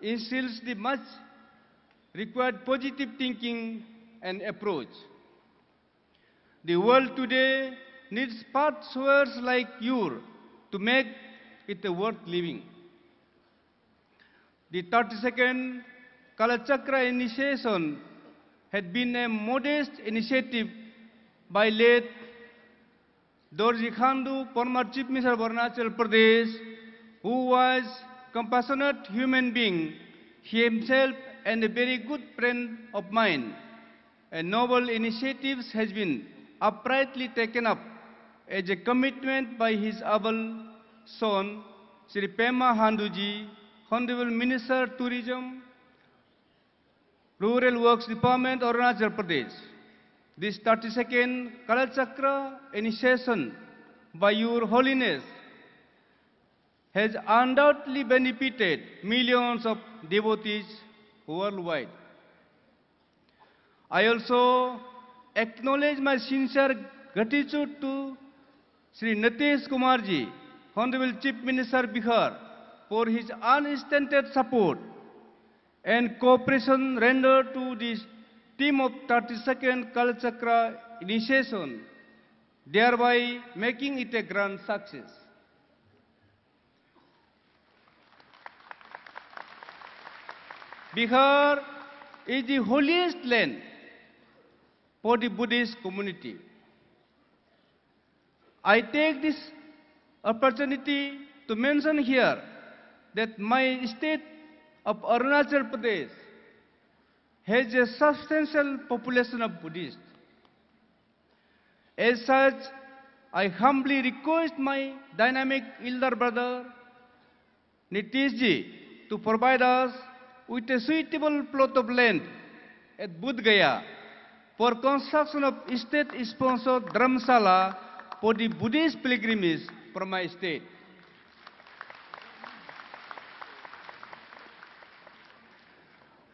instills the much required positive thinking and approach. The world today needs path showers like you to make it worth living. The thirty-second Kalachakra initiation had been a modest initiative by late Dorji Khandu, former Chief Minister of Arunachal Pradesh, who was compassionate human being, he himself and a very good friend of mine. A noble initiative has been uprightly taken up as a commitment by his able son, Shri Pema Khanduji, Honorable Minister Tourism, Rural Works Department, Arunachal Pradesh. This thirty-second Kalachakra initiation by Your Holiness has undoubtedly benefited millions of devotees worldwide. I also acknowledge my sincere gratitude to Shri Nitish Kumarji, Honorable Chief Minister Bihar, for his unstinted support and cooperation rendered to this team of thirty-second Kalachakra initiation, thereby making it a grand success. Bihar is the holiest land for the Buddhist community. I take this opportunity to mention here that my state of Arunachal Pradesh has a substantial population of Buddhists. As such, I humbly request my dynamic elder brother Nitish ji to provide us with a suitable plot of land at Bodh Gaya for construction of state-sponsored dharamsala for the Buddhist pilgrimage from my state.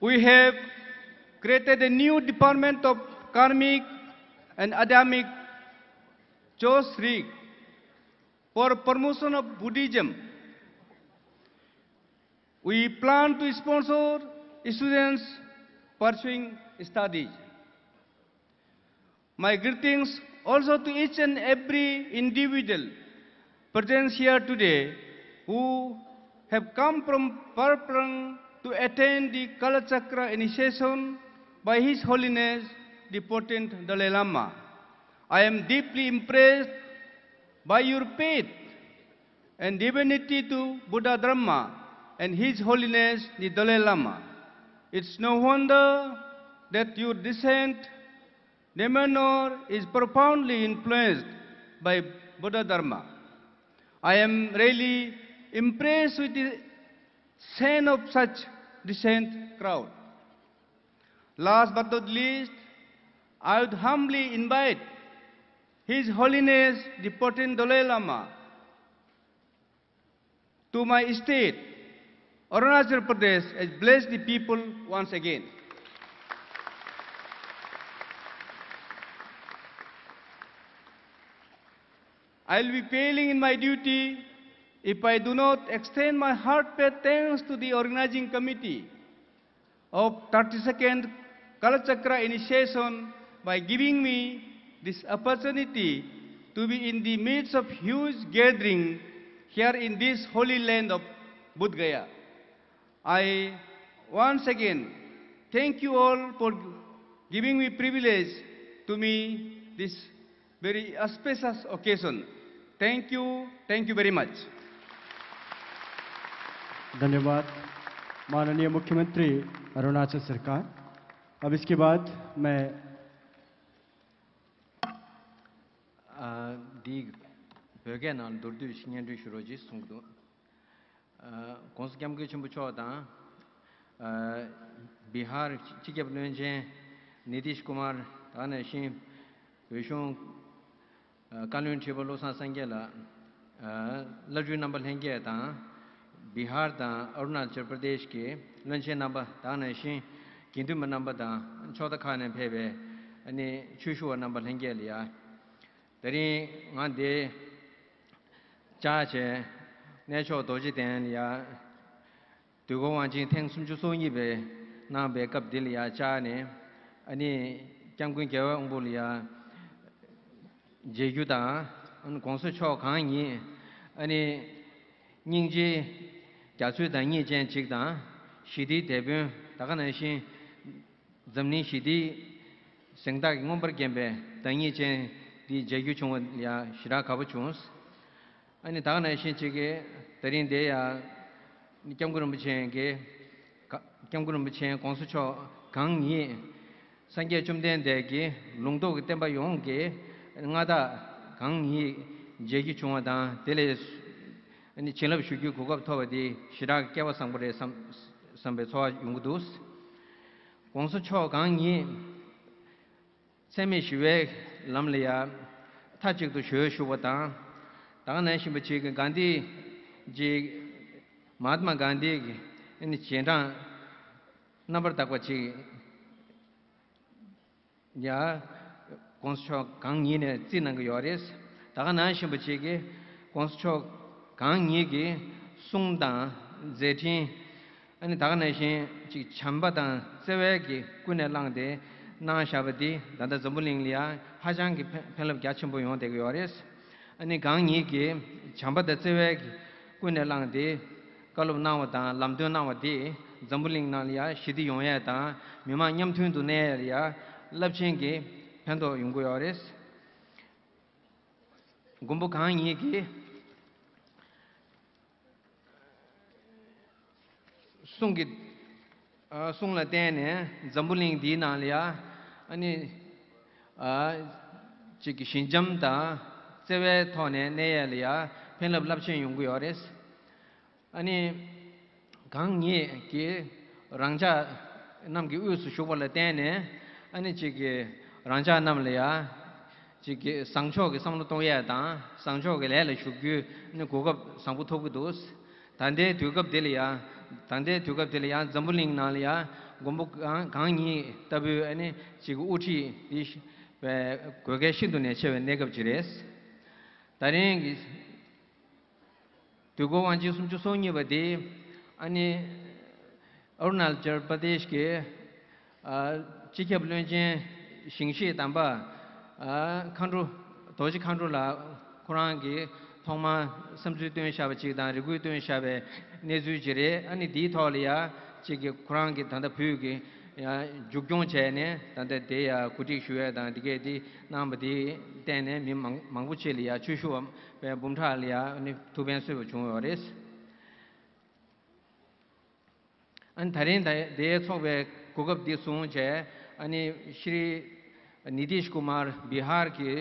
We have created a new department of Karmic and Adhyamic Chosrik for promotion of Buddhism. We plan to sponsor students pursuing studies. My greetings also to each and every individual present here today who have come from far flung to attend the Kalachakra initiation by His Holiness the fourteenth Dalai Lama. I am deeply impressed by your faith and devotion to Buddha Dharma and His Holiness the Dalai Lama. It's no wonder that your descent Demeanor is profoundly influenced by Buddha Dharma. I am really impressed with the scene of such decent crowd. Last but not least, I would humbly invite His Holiness the fourteenth Dalai Lama to my state, Arunachal Pradesh, has blessed the people once again. I will be failing in my duty if I do not extend my heartfelt thanks to the organizing committee of thirty-second Kalachakra initiation by giving me this opportunity to be in the midst of huge gathering here in this holy land of Bodh Gaya. I once again thank you all for giving me privilege to me this very auspicious occasion. Thank you, thank you very much. धन्यवाद माननीय मुख्यमंत्री अरुणाचल सरकार। अब इसके बाद मैं འདི་བོད་སྐད་ནང་མདོར་བསྡུས་ཤིག་སྙན་སྒྲོན་ཞུ་རོགས་ཅེས་གསུངས་འདུག༸གོང་ས་༸སྐྱབས་མགོན་ཆེན་པོ་མཆོག་དང་། བི་ཧར་སྤྱི་ཁྱབ་བློན་ཆེན་ནི་ཏིཤ་ཀུ་མར་དེ་ནང་བཞིན་བོད་གཞུང་བཀའ་བློན་ཁྲི་པ་བློ་བཟང་སེང་གེ་ལགས། བླ་སྤྲུལ་རྣམ་པ་ལྷན་རྒྱས་དང་། བི་ཧར་དང་ཨ་རུ་ན་ཅལ་པར་དེཤ་གི་བློན་ཆེན་རྣམ་པ་དེ་ནང་བཞིན་ དགེ་འདུན་པ་རྣམ་པ་དང་ཕྱོགས་མཐའ་ཁག་ནས་ཕེབས་པའི་ཨ་ནི་ཆོས་ཞུ་བ་རྣམ་པ་ལྷན་རྒྱས་ལ་ཡ། དེ་རིང་ང་འདིར་བཅར་བྱས་གནས་མཆོག་རྡོ་རྗེ་གདན་ལ་ཡ། དུས་འཁོར་དབང་ཆེན་ཐེངས་སུམ་ཅུ་སོ་གཉིས་པའི་གནང་བའི་སྐབས་འདི་ལ་ཡ་བཅར་ནས་ཨ་ནི་སྐྱབས་མགོན་རྒྱལ་བའི་དབང་པོ་ལ་ཡ། མཇལ་རྒྱུ་དང་། ཨ་ནི་གོང་ས་མཆོག་གང་ཉིད་ཨ་ནི་སྙིང་རྗེའི་རྒྱ་མཚོའི་བདག་ཉིད་ཅན་ཅིག་དང་། ཞི་བདེའི་དེད་དཔོན་ད་ག་ནང་བཞིན་འཛམ་གླིང་ཞི་བདེའི་གཟེངས་རྟགས་ཀྱིས་མངོན་པར་བརྒྱན་པའི་བདག་ཉིད་ཅན་འདི་མཇལ་རྒྱུ་བྱུང་བ་ལ་ཡང་ཞེ་དྲག་དགའ་པོ་བྱུང་། ཨ་ནི་ད་ག་ནང་བཞིན་ཅིག་གིས་ད་རིང་འདིར་ཡང་སྐྱབས་མགོན་རིན་པོ་ཆེ་གིས་སྐྱབས་མགོན་རིན་པོ་ཆེ་གོང་ས་མཆོག་གང་ཉིད། སངས་རྒྱས་བཅོམ་ལྡན་འདས་ཀྱི་ལུང་རྟོགས་ཀྱི་བསྟན་པ་ཡོངས་ཀྱི་མངའ་བདག་གང་ཉིད་མཇལ་རྒྱུ་བྱུང་བ་དང་། དེ་ལས་བྱིན་རླབས་ཞུ་རྒྱུའི་གོ་སྐབས་ཐོབ་པ་དེ་ཞེ་དྲག་སྐལ་བ་བཟང་པོ་རེད་བསམ་བསམ་པའི་ཚོར་བ་ཡོང་གི་འདུག། གོང་ས་མཆོག་གང་ཉིད་འཚེ་མེད་ཞི་བའི་ལམ་ལ་ཡང་མཐའ་གཅིག་ཏུ་གཞོལ་བཞུགས་པ་དང་། ད་ག་ནང་བཞིན་པ་ཅིག་གི་གྷན་དྷི་ཇི། མ་ཧཱ་ཏྨ་གྷན་དྷི་གི་རྗེས་འབྲང་རྣམ་པར་དག་པ་ཅིག་ཡང་གོང་ས་མཆོག་གང་ཉིད་ནས་བརྩི་གནང་གི་ཡོད་རེད། ད་ག་ནང་བཞིན་པ་ཅིག་གིས་གོང་ས་མཆོག་གང་ཉིད་ཀྱི་གསུང་དང་མཛད་འཕྲིན། ཨ་ནི་ད་ག་ནང་བཞིན་ཅིག་བྱམས་པ་དང་བརྩེ་བའི་གིས་ཀུན་ནས་བསླངས་ཏེ་གནང་བཞག་པ་འདི་ད་ལྟ་འཛམ་བུ་གླིང་ལ་ཡང་ཧ་ཅང་གི་ཕན་ཕན་རླབས་རྒྱ་ཆེན་པོ་ཡོང་བསྡད་ཀྱི་ཡོད་རེད། ཨ་ནི་གང་ཉིད་ཀྱིས་བྱམས་པ་དང་བརྩེ་བའི་གིས་ཀུན་ནས་བསླངས་ཏེ་བཀའ་སློབ་གནང་བ་དང་ལམ་སྟོན་གནང་བ་འདིས་འཛམ་བུ་གླིང་ནང་ལ་ཡང་ཞི་བདེ་ཡོང་ཡས་དང་མི་མང་མཉམ་མཐུན་དུ་གནས་ཡས་ལ་ཡང་རླབས་ཆེན་གྱི་ཕན་ཐོགས་ཡོང་གི་ཡོད་རེད། མགོན་པོ་གང་ཉིད་ཀྱི་གསུང་གི་ཨ་གསུང་ལ་བརྟེན་ནས་འཛམ་བུ་གླིང་འདིའི་ནང་ལ་ཡ་ཨ་ནི་ཨ་ཅིག་གི་ཞི་འཇམ་དང་བརྩེ་བའི་ཐོག་ནས་གནས་ཡས་ལ་ཡ་ཕན་རླབས་རླབས་ཆེན་ཡོང་གི་ཡོད་རེད། ཨ་ནི་གང་ཉིད་ཀྱིས་རང་ཅག་རྣམས་ཀྱི་དབུས་སུ་བཞུགས་པ་ལ་བརྟེན་ནས་ཨ་ནི་ཅིག་གི་རང་ཅག་རྣམས་ལ་ཡ། ཅིག་གི་བཟང་ཕྱོགས་ཀྱི་བསམ་བློ་གཏོང་ཡས་དང་བཟང་ཕྱོགས་ཀྱི་ལས་ལ་ཞུགས་རྒྱུའི་ནི་གོ་སྐབས་བཟང་པོ་ཐོབ་ཀྱི་འདུག། ད་ལྟའི་དུས་སྐབས་འདི་ལ་ཡང་ད་ལྟའི་དུས་སྐབས་འདི་ལ་ཡང་འཛམ་བུ་གླིང་ནང་ལ་ཡང་མགོན་པོ་གང་གང་ཉིད་ལྟ་བུའི་ཨ་ནི་ཅིག་གི་དབུ་ཁྲིད་འདི་དགོས་གལ་ཤིན་ཏུ་ནས་ཆེ་བའི་གནས་སྐབས་ཅིག་རེད། ད་རིང་གི་དུས་འཁོར་དབང་ཆེན་སུམ་ཅུ་སོ་གཉིས་པ་དེ་ཨ་ནི་ཨ་རུ་ན་ཅལ་པྲ་དེཤ་གི་ཨ་སྤྱི་ཁྱབ་བློན་ཆེན་ཞིང་གཤེགས་དམ་པ་ཨ་མཁའ་འགྲོ་རྡོ་རྗེ་མཁའ་འགྲོ་ལགས་ཁོ་རང་གིས་ཐོག་མར་བསམ་ཚུལ་བཏོན་བཞག་པ་ཅིག་དང་རེ་སྐུལ་བཏོན་བཞག་པའི་གནས་ཚུལ་ཅིག་རེད། ཨ་ནི་འདིའི་ཐོག་ལ་ཡ་ཅིག་གི་ཁོ་རང་གིས་ད་ལྟ་བོད་ཀྱི་ཡ་མཇུག་སྐྱོང་བྱས་ནས་ད་ལྟ་དེ་ཡ་གོ་སྒྲིག་ཞུ་ཡས་དང་འདི་གས་དེ་གནང་བ་དེ་བརྟེན་ནས་མི་མང་མང་པོ་ཅིག་ལ་ཡ་ཆོས་ཞུ་བ། པའི་འབུམ་ཕྲག་ལ་ཡང་ནི་ཐུགས་ཕན་གསོས་པ་བྱུང་ཡོད་རེད། ཨ་ནི་ད་རིང་ད་དེའི་ཚོགས་པའི་གོ་སྐབས་འདི་བཟུང་བྱས་ཨ་ནི་ཤྲི་ནི་ཏིཤ་ཀུ་མར་བི་ཧར་གྱི་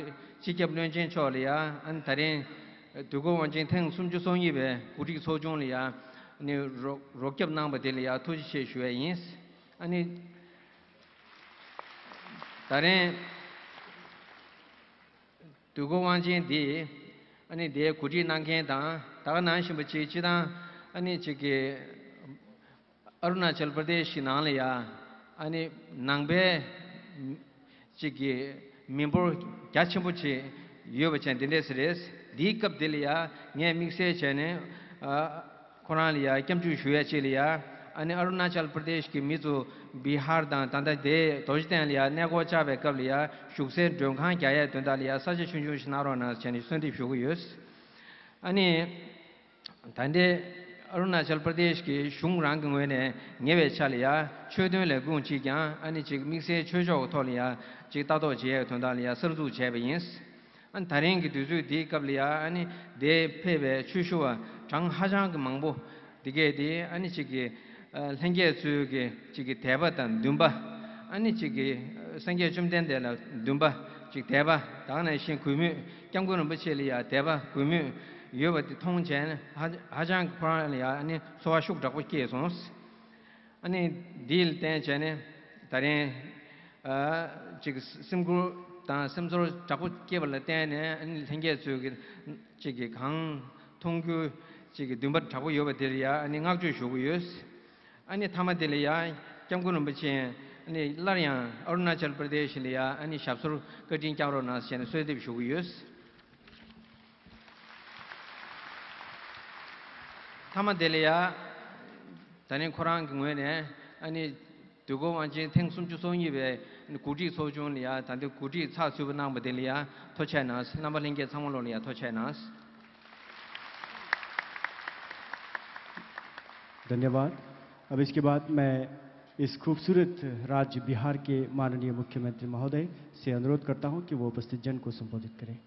སྤྱི་ཁྱབ་བློན་ཆེན་མཆོག་ལ་ཡང་ཨ་ནི་ད་རིང་དུས་འཁོར་དབང་ཆེན་ཐེངས་སུམ་ཅུ་སོ་གཉིས་པའི་གོ་སྒྲིག་ཚོགས་ཆུང་ལ་ཡང་ནི་རོགས་རོགས་སྐྱབས་གནང་བ་དེ་ལ་ཡང་ཐུགས་རྗེ་ཆེ་ཞུ་བ་ཡིན། ཨ་ནི་ད་རིང་། དུས་འཁོར་དབང་ཆེན་འདི་ཨ་ནི་དེའི་གོ་སྒྲིག་གནང་མཁན་དང་ད་ག་ནང་བཞིན་པ་ཅིག་སྤྱི་བཏང་ཨ་ནི་ཅིག་གི་ཨ་རུ་ན་ཅལ་པྲ་དེཤ་གི་ནང་ལ་ཡ་ཨ་ནི་ནང་པའི་ཅིག་གི་མི་འབོར་རྒྱ་ཆེན་པོ་ཅིག་ཡོད་པ་ཅན་འདི་འདྲས་རེད། འདིའི་སྐབས་འདི་ལ་ཡ་ངས་དམིགས་བསལ་བྱས་ནས་ཨ། ཁོ་རང་ལ་ཡང་སྐྱབས་འཇུག་ཞུ་ཡ་ཅིག་ལ་ཡ་ཨ་ནི་ཨ་རུ་ན་ཅལ་པྲ་དེཤ་གི་མི་ཚོ་བི་ཧར་དང་ད་ལྟ་དེ་རྡོ་རྗེ་གདན་ལ་ཡ་གནས་སྐོར་བཅར་བའི་སྐབས་ལ་ཡ་བཞུགས་སའི་མགྲོན་ཁང་རྒྱག་ཡའི་དོན་དག་ལ་ཡ་ས་ཆ་ཆུང་ཆུང་ཞིག་གནང་རོགས་གནང་ཟེར་ནས་གསོལ་འདེབས་ཞུ་གི་ཡོད། ཨ་ནི་ད་ལྟའི་ཨ་རུ་ན་ཅལ་པྲ་དེཤ་གི་གཞུང་རང་གི་ངོས་ནས་ཉེ་བའི་ཆར་ལ་ཡ་ཆོས་དོན་ལས་ཁུངས་གཅིག་ཀྱང་ཨ་ནི་ཅིག་དམིགས་བསལ་ཆོས་ཕྱོགས་ཀྱི་ཐོག་ལ་ཡ་ཅིག་ལྟ་རྟོག་བྱེད་ཡའི་དོན་དག་ལ་ཡ་གསར་འཛུགས་བྱས་པ་ཡིན། ཨ་ནི་ད་རིང་གི་དུས་ཚོད་འདིའི་སྐབས་ལ་ཡ་ཨ་ནི་དེ་ཕེབས་པའི་ཆོས་ཞུ་བ་གྲངས་ཧ་ཅང་གི་མང་པོ་འདི་གས་དེ་ཨ་ནི་གཅིག་གི་ཨ་ལྷན་རྒྱས་ཚོའི་གི་གཅིག་གི་དད་པ་དང་འདུན་པ། ཨ་ནི་གཅིག་གི་ཨ་སངས་རྒྱས་བཅོམ་ལྡན་འདས་ལ་འདུན་པ་གཅིག་དད་པ་ད་ག་ནང་བཞིན་གུས་མོས་སྐྱབས་མགོན་རིན་པོ་ཆེ་ལ་ཡ་དད་པ་གུས་མོས་ཡོད་པ་དེ་མཐོང་བྱས་ན་ཧ་ཧ་ཅང་གི་ཁོ་རང་ལ་ཡ་ཨ་ནི་ཚོར་བ་ཤུགས་དྲག་པོ་སྐྱེས་སོང་། ཨ་ནི་འདི་ལ་བརྟེན་བྱས་ནས་ད་རིང་ཨ་ཅིག་སེམས་ཁུར་དང་སེམས་ཚོར་དྲག་པོ་སྐྱེས་པ་ལ་བརྟེན་ནས་ཨ་ནི་ལྷན་རྒྱས་ཚོས་ཀྱི་ཅིག་གི་གང་མཐོང་རྒྱུ་ཅིག་གི་འདུན་པ་དྲག་པོ་ཡོད་པ་དེ་ལ་ཡ་ཨ་ནི་བསྔགས་བརྗོད་ཞུ་གི་ཡོད། ཨ་ནི་མཐའ་མ་དེ་ལ་ཡ་ སྐྱབས་མགོན་རིན་པོ་ཆེ་ཨ་ནི་སླར་ཡང་ཨ་རུ་ན་ཅལ་པར་དེ་ཤི་ལ་ཡ་ཨ་ནི་ཞབས་སོར་བཀའ་དྲིན་བསྐྱངས་རོགས་གནང་ཟེར་ནས་གསོལ་འདེབས་ཞུ་གི་ཡོད། མཐའ་མ་དེ་ལ་ཡ་ད་ནི་ཁོ་རང་གི་ངོས་ནས་ཨ་ནི་དུས་འཁོར་དབང་ཆེན་ཐེངས་སུམ་ཅུ་སོ་གཉིས་པའི་གོ་སྒྲིག་ཚོགས་ཆུང་ལ་ཡ་ད་ལྟ་གོ་སྒྲིག་ཚགས་ཚུད་པ་གནང་བ་དེ་ལ་ཡ་ཐུགས་རྗེ་གནང་། རྣམ་པ་ལྷན་རྒྱས་ཚང་མ་ལོག་ལ་ཡ་ཐུགས་རྗེ་གནང་། धन्यवाद। अब इसके बाद मैं इस खूबसूरत राज्य बिहार के माननीय मुख्यमंत्री महोदय से अनुरोध करता हूं कि वो उपस्थित जन को संबोधित करें।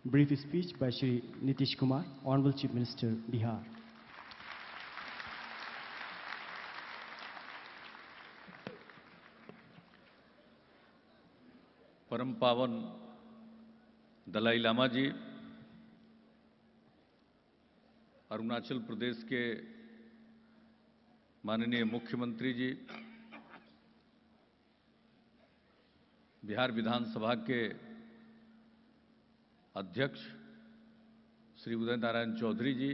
Brief speech by Shri Nitish Kumar, Honorable Chief Minister, Bihar. परम पावन दलाई लामा जी, अरुणाचल प्रदेश के माननीय मुख्यमंत्री जी, बिहार विधानसभा के अध्यक्ष श्री उदय नारायण चौधरी जी,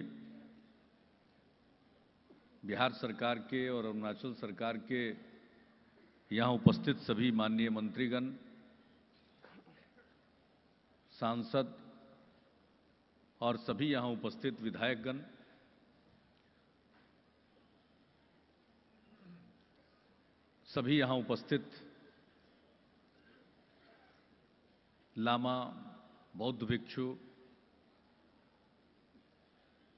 बिहार सरकार के और अरुणाचल सरकार के यहाँ उपस्थित सभी माननीय मंत्रीगण, सांसद और सभी यहाँ उपस्थित विधायकगण, सभी यहाँ उपस्थित लामा, बौद्ध भिक्षु,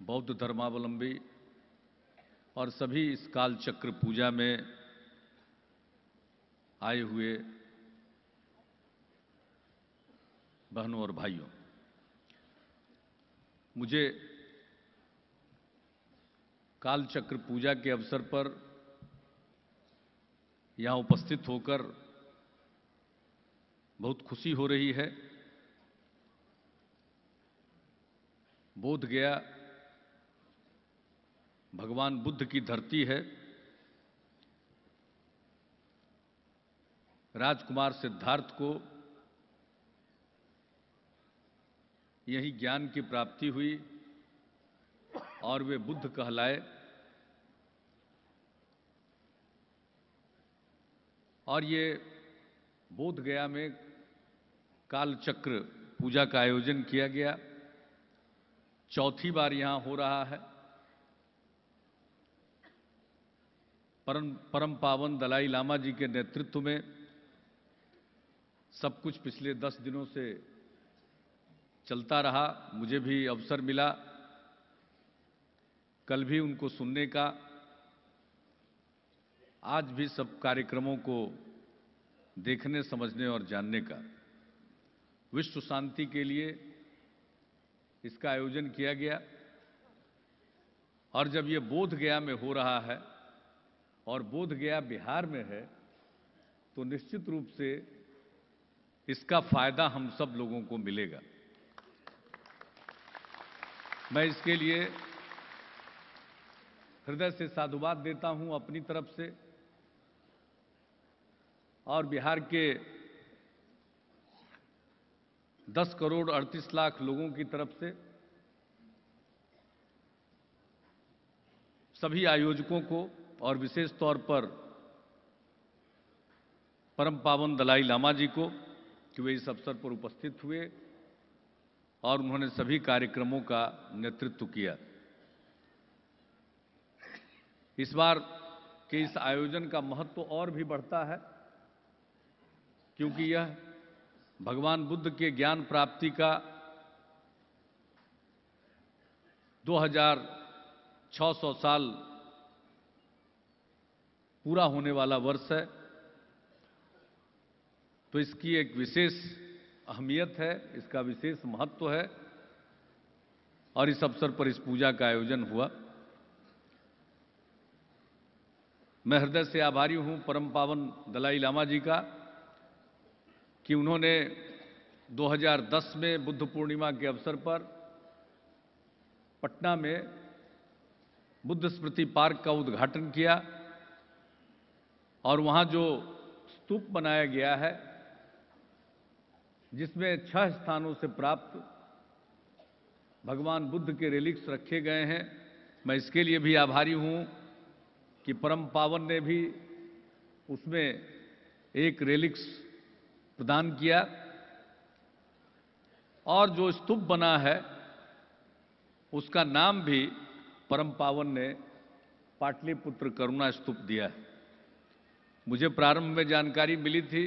बौद्ध धर्मावलंबी और सभी इस काल चक्र पूजा में आए हुए बहनों और भाइयों, मुझे काल चक्र पूजा के अवसर पर यहाँ उपस्थित होकर बहुत खुशी हो रही है। बोध गया भगवान बुद्ध की धरती है। राजकुमार सिद्धार्थ को यही ज्ञान की प्राप्ति हुई और वे बुद्ध कहलाए। और ये बोध गया में काल चक्र पूजा का आयोजन किया गया। चौथी बार यहाँ हो रहा है। परम, परम पावन दलाई लामा जी के नेतृत्व में सब कुछ पिछले दस दिनों से चलता रहा। मुझे भी अवसर मिला कल भी उनको सुनने का। आज भी सब कार्यक्रमों को देखने, समझने और जानने का। विश्व शांति के लिए इसका आयोजन किया गया। और जब ये बोध गया में हो रहा है और बोध गया बिहार में है, तो निश्चित रूप से इसका फायदा हम सब लोगों को मिलेगा। मैं इसके लिए हृदय से साधुवाद देता हूं अपनी तरफ से और बिहार के दस करोड़ अड़तीस लाख लोगों की तरफ से सभी आयोजकों को और विशेष तौर पर परम पावन दलाई लामा जी को कि वे इस अवसर पर उपस्थित हुए और उन्होंने सभी कार्यक्रमों का नेतृत्व किया। इस बार के इस आयोजन का महत्व और भी बढ़ता है, क्योंकि यह भगवान बुद्ध के ज्ञान प्राप्ति का दो हज़ार छह सौ साल पूरा होने वाला वर्ष है, तो इसकी एक विशेष अहमियत है, इसका विशेष महत्व है और इस अवसर पर इस पूजा का आयोजन हुआ। मैं हृदय से आभारी हूं परम पावन दलाई लामा जी का कि उन्होंने दो हज़ार दस में बुद्ध पूर्णिमा के अवसर पर पटना में बुद्ध स्मृति पार्क का उद्घाटन किया और वहां जो स्तूप बनाया गया है, जिसमें छह स्थानों से प्राप्त भगवान बुद्ध के रेलिक्स रखे गए हैं, मैं इसके लिए भी आभारी हूं। कि परम पावन ने भी उसमें एक रेलिक्स प्रदान किया और जो स्तूप बना है, उसका नाम भी परम पावन ने पाटलिपुत्र करुणा स्तूप दिया है। मुझे प्रारंभ में जानकारी मिली थी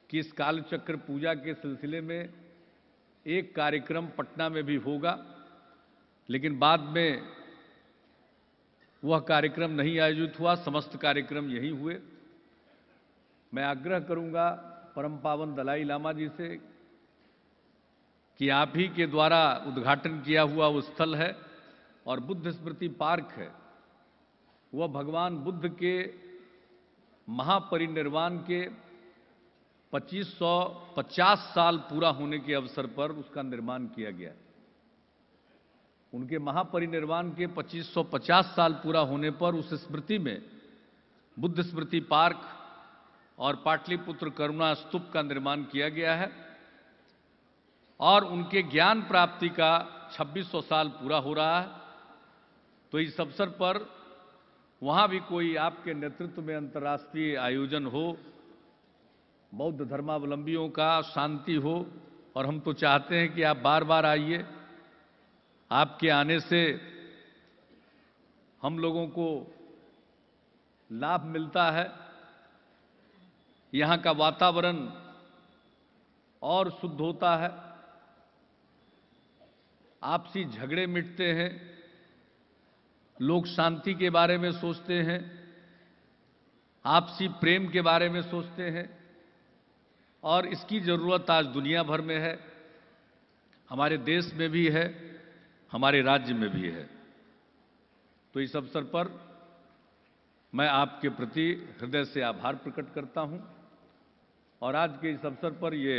कि इस कालचक्र पूजा के सिलसिले में एक कार्यक्रम पटना में भी होगा, लेकिन बाद में वह कार्यक्रम नहीं आयोजित हुआ, समस्त कार्यक्रम यहीं हुए। मैं आग्रह करूंगा परम पावन दलाई लामा जी से कि आप ही के द्वारा उद्घाटन किया हुआ वो स्थल है और बुद्ध स्मृति पार्क है, वह भगवान बुद्ध के महापरिनिर्वाण के पच्चीस सौ पचास साल पूरा होने के अवसर पर उसका निर्माण किया गया है। उनके महापरिनिर्वाण के पच्चीस सौ पचास साल पूरा होने पर उस स्मृति में बुद्ध स्मृति पार्क और पाटलिपुत्र करुणा स्तूप का निर्माण किया गया है और उनके ज्ञान प्राप्ति का छब्बीस सौ साल पूरा हो रहा है। तो इस अवसर पर वहाँ भी कोई आपके नेतृत्व में अंतर्राष्ट्रीय आयोजन हो, बौद्ध धर्मावलंबियों का शांति हो, और हम तो चाहते हैं कि आप बार-बार आइए। आपके आने से हम लोगों को लाभ मिलता है, यहाँ का वातावरण और शुद्ध होता है, आपसी झगड़े मिटते हैं, लोग शांति के बारे में सोचते हैं, आपसी प्रेम के बारे में सोचते हैं और इसकी ज़रूरत आज दुनिया भर में है, हमारे देश में भी है, हमारे राज्य में भी है। तो इस अवसर पर मैं आपके प्रति हृदय से आभार प्रकट करता हूं और आज के इस अवसर पर ये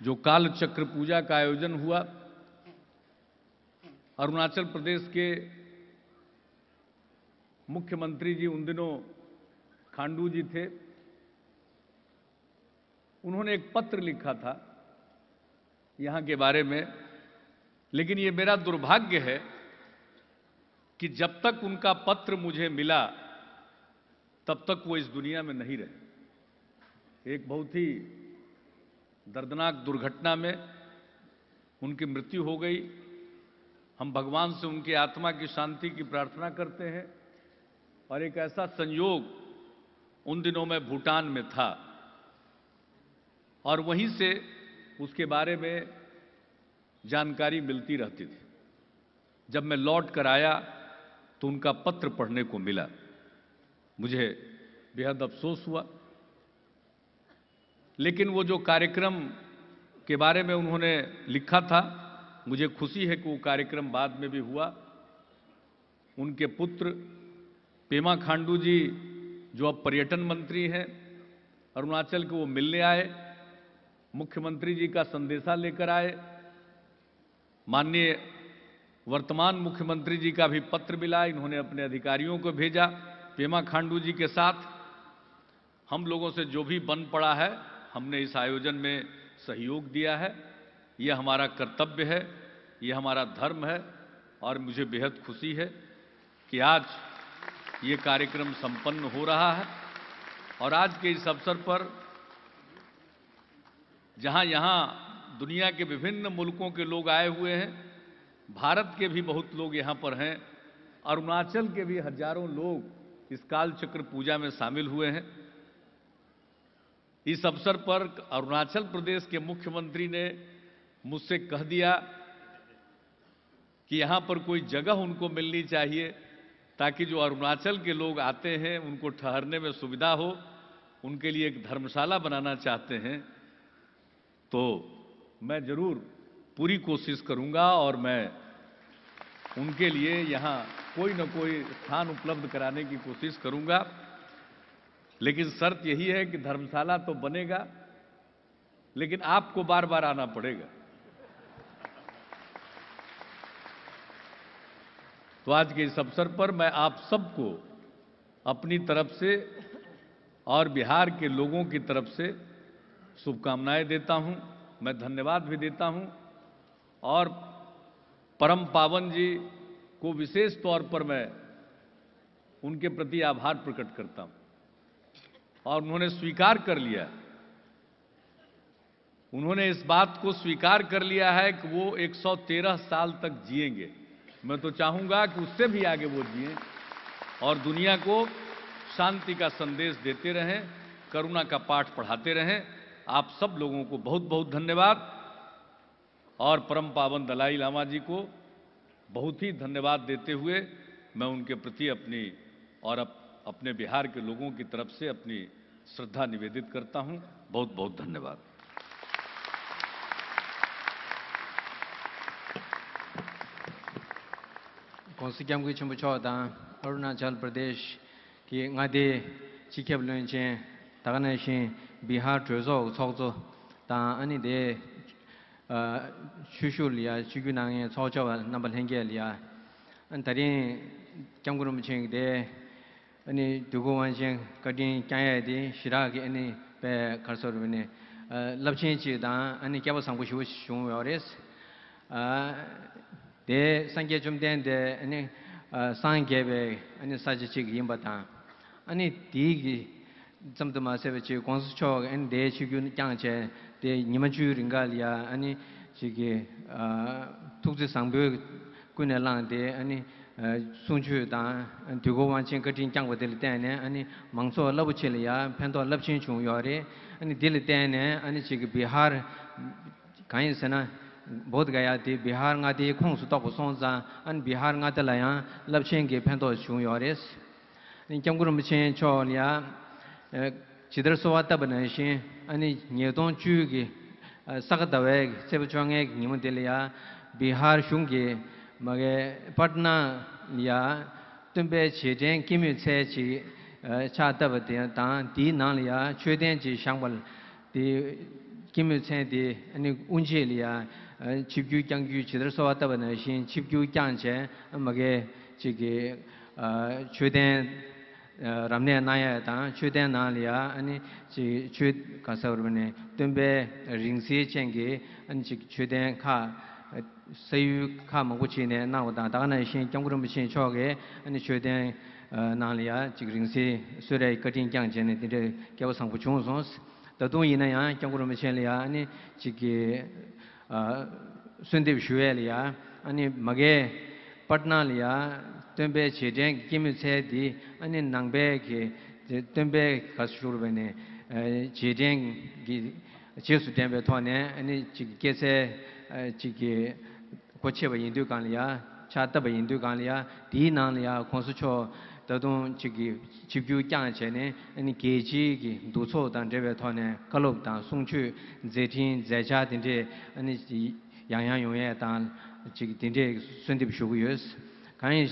जो कालचक्र पूजा का आयोजन हुआ, अरुणाचल प्रदेश के मुख्यमंत्री जी उन दिनों खांडू जी थे, उन्होंने एक पत्र लिखा था यहाँ के बारे में, लेकिन ये मेरा दुर्भाग्य है कि जब तक उनका पत्र मुझे मिला, तब तक वो इस दुनिया में नहीं रहे। एक बहुत ही दर्दनाक दुर्घटना में उनकी मृत्यु हो गई। हम भगवान से उनकी आत्मा की शांति की प्रार्थना करते हैं। और एक ऐसा संयोग उन दिनों में भूटान में था और वहीं से उसके बारे में जानकारी मिलती रहती थी। जब मैं लौट कर आया तो उनका पत्र पढ़ने को मिला। मुझे बेहद अफसोस हुआ। लेकिन वो जो कार्यक्रम के बारे में उन्होंने लिखा था, मुझे खुशी है कि वो कार्यक्रम बाद में भी हुआ। उनके पुत्र पेमा खांडू जी, जो अब पर्यटन मंत्री हैं, अरुणाचल के, वो मिलने आए, मुख्यमंत्री जी का संदेशा लेकर आए। माननीय वर्तमान मुख्यमंत्री जी का भी पत्र मिला, इन्होंने अपने अधिकारियों को भेजा। पेमा खांडू जी के साथ हम लोगों से जो भी बन पड़ा है, हमने इस आयोजन में सहयोग दिया है। यह हमारा कर्तव्य है, यह हमारा धर्म है और मुझे बेहद खुशी है कि आज ये कार्यक्रम संपन्न हो रहा है और आज के इस अवसर पर जहां यहां दुनिया के विभिन्न मुल्कों के लोग आए हुए हैं, भारत के भी बहुत लोग यहां पर हैं, अरुणाचल के भी हजारों लोग इस कालचक्र पूजा में शामिल हुए हैं। इस अवसर पर अरुणाचल प्रदेश के मुख्यमंत्री ने मुझसे कह दिया कि यहाँ पर कोई जगह उनको मिलनी चाहिए, ताकि जो अरुणाचल के लोग आते हैं, उनको ठहरने में सुविधा हो, उनके लिए एक धर्मशाला बनाना चाहते हैं। तो मैं ज़रूर पूरी कोशिश करूँगा और मैं उनके लिए यहाँ कोई न कोई स्थान उपलब्ध कराने की कोशिश करूँगा। लेकिन शर्त यही है कि धर्मशाला तो बनेगा, लेकिन आपको बार-बार आना पड़ेगा। तो आज के इस अवसर पर मैं आप सबको अपनी तरफ से और बिहार के लोगों की तरफ से शुभकामनाएं देता हूं, मैं धन्यवाद भी देता हूं और परम पावन जी को विशेष तौर पर मैं उनके प्रति आभार प्रकट करता हूं। और उन्होंने स्वीकार कर लिया, उन्होंने इस बात को स्वीकार कर लिया है कि वो एक सौ तेरह साल तक जिएंगे। मैं तो चाहूंगा कि उससे भी आगे वो जिएं और दुनिया को शांति का संदेश देते रहें, करुणा का पाठ पढ़ाते रहें। आप सब लोगों को बहुत बहुत धन्यवाद। और परम पावन दलाई लामा जी को बहुत ही धन्यवाद देते हुए मैं उनके प्रति अपनी और अप-, अपने बिहार के लोगों की तरफ से अपनी श्रद्धा निवेदित करता हूं। बहुत बहुत धन्यवाद। ༸གོང་ས་༸སྐྱབས་མགོན་ཆེན་པོ་མཆོག་དང་ཨ་རུ་ན་ཅལ་པར་དེཤ་གི་མངའ་སྡེའི་སྤྱི་ཁྱབ་བློན་ཆེན། ད་ག་ནང་བཞིན་བི་ཧར་གྲོས་ཚོགས་ཀྱི་ཚོགས་གཙོ་དང་། ཨ་ནི་དེ་ཨ་ཆོས་ཞུགས་ལ་ཡ་ཆིབས་བསྒྱུར་གནང་མཁན་ཚོགས་གཙོ་བ་རྣམ་པ་ལྷན་རྒྱས་ལ་ཡ། ཨ་ནི་ད་རིང་སྐྱབས་མགོན་རིན་པོ་ཆེ་གི་དེ་ཨ་ནི་དུས་འཁོར་དབང་ཆེན་བཀའ་དྲིན་བསྐྱངས་ཡས་དེ་ཞེ་དྲག་གི་ཨ་ནི་དཔེ་ག་རེ་ཟེར་དགོས་རེད། ཨ་རླབས་ཆེན་ཅིག་དང་། ཨ་ནི་སྐལ་བ་བཟང་པོ་ཞེ་པོ་ཞིག་བྱུང་ཡོད་རེད། ཨ་དེ་སངས་རྒྱས་བཅོམ་ལྡན་འདས་ཨ་ནི་ཨ་སངས་རྒྱས་པའི་ཨ་ནི་ས་ཆ་ཅིག་ཡིན་པ་དང་། ཨ་ནི་དེའི་གི་ཙམ་དུ་མ་ཟད་པ་ཅིག་༸གོང་ས་མཆོག་གིས་ཨ་ནི་དེའི་ཆིབས་བསྒྱུར་བསྐྱངས་བྱས། དེ་ཉི་མ་བཅུའི་རིང་ག་ལ་ཡ་ཨ་ནི་ཅིག་གི་ཨ་ཐུགས་བརྩེ་བཟང་པོས་ཀུན་ནས་བསླངས་ཏེ། ཨ་ནི་ཨ་གསུང་ཆོས་དང་། ཨ་དུས་འཁོར་དབང་ཆེན་བཀའ་དྲིན་བསྐྱངས་པ་དེ་ལ་བརྟེན་ནས་ཨ་ནི་མང་ཚོགས་རླབས་པོ་ཆེ་ལ་ཡ་ཕན་ཐོགས་རླབས་ཆེན་བྱུང་ཡོད་རེད། ཨ་ནི་དེ་ལ་བརྟེན་ནས་ཨ་ནི་ཅིག་གི་བི་ཧར། གང་ཡིན་ཟེར་ན། བོདྷ་ག་ཡ་དེ་བི་ཧར་མངའ་སྡེའི་ཁོངས་སུ་གཏོགས་པ་སོང་ཙང་། ཨ་ནི་བི་ཧར་མངའ་སྡེ་ལ་ཡང་རླབས་ཆེན་གྱི་ཕན་ཐོགས་བྱུང་ཡོད་རེད། ཨ་ནི་སྐྱབས་མགོན་རིན་པོ་ཆེ་མཆོག་ལ་ཡ་ཇི་ལྟར་གསོལ་བ་བཏབ་པ་ནང་བཞིན། ཨ་ནི་ཉིས་སྟོང་བཅུ་གི་ས་ག་ཟླ་བའི་ཚེས་པ་བཅོ་ལྔའི་ཉིན་མོ་དེ་ལ་ཡ་བི་ཧར་གཞུང་གིས་མ་གི་པཊ་ན་ལ་ཡ་སྟོན་པའི་རྗེས་དྲན་སྐྱེད་མོས་ཚལ་ཅིག་ཕྱག་བཏབ་པ་དེ་དང་། དེའི་ནང་ལ་ཡ་མཆོད་རྟེན་ཅིག་བཞེངས་པ། དེ་སྐྱེད་མོས་ཚལ་དེ་ཨ་ནི་དབུ་འབྱེད་ལ་ཡ་ཆིབས་བསྒྱུར་བསྐྱངས་རྒྱུའི་ཇི་ལྟར་གསོལ་བ་བཏབ་པ་ནང་བཞིན་ཆིབས་བསྒྱུར་བསྐྱངས་བྱས། མ་གི་ཅིག་གི་མཆོད་རྟེན་རབ་གནས་གནང་ཡས་དང་། མཆོད་རྟེན་ནང་ལ་ཡ་ཨ་ནི་ཅིག་མཆོད་ག་ཟེར་བ་ནི་སྟོན་པའི་རིང་བསྲེལ་ཅན་གྱི་ཨ་ནི་ཅིག་མཆོད་རྟེན་ཁག་ས་ཡུལ་ཁག་མང་པོ་ཅིག་ནས་གནང་བ་དང་། ད་ག་ནང་བཞིན་སྐྱབས་མགོན་རིན་པོ་ཆེ་མཆོག་གིས་ཨ་ནི་མཆོད་རྟེན་ནང་ལ་ཡ་ཅིག་རིང་བསྲེལ་གསོལ་རས་བཀའ་དྲིན་བསྐྱངས་བྱས་ནས་དེ་འདྲའི་སྐལ་བ་བཟང་པོ་བྱུང་སོང་། ད་དུང་ཡིན་ན་ཡང་སྐྱབས་མགོན་རིན་པོ་ཆེ་ལ་ཡ་ཨ་ནི་ཅིག་གི་གསོལ་འདེབས་ཞུ་ཡས་ལ་ཡ་ཨ་ནི་མ་གི་པཊ་ན་ལ་ཡ་སྟོན་པའི་རྗེས་དྲན་གྱི་སྐྱེད་མོས་ཚལ་འདི་ཨ་ནི་ནང་པའི་གི་སྟོན་པའི་ག་ཟེར་བ་ནི་རྗེས་དྲན་གྱི་རྗེས་སུ་དྲན་པའི་ཐོག་ནས་ཨ་ནི་ཅིག་སྐྱེད་ཚལ་ཅིག་གི་སྒོ་ཕྱེ་བ་ཡིན་དུས་གང་ལ་ཡ། ཕྱག་བཏབ་པ་ཡིན་དུས་གང་ལ་ཡ། དེའི་ནང་ལ་ཡ་༸གོང་ས་མཆོག་ད་དུང་ཅིག་གི་ཆིབས་བསྒྱུར་བསྐྱངས་བྱས་ནས། ཨ་ནི་རྒྱལ་སྤྱིའི་གི་འདུ་ཚོགས་དང་འབྲེལ་བའི་ཐོག་ནས་བཀའ་སློབ་དང་གསུང་ཆོས་མཛད་འཕྲིན་མཛད་འཆར་དེ་འདྲས་ཨ་ནི་ཡང་ཡང་ཡོང་ཡས་དང་། ཅིག་དེ་འདྲས་གསོལ་འདེབས་ཞུ་གི་ཡོད། གང་ཡིན་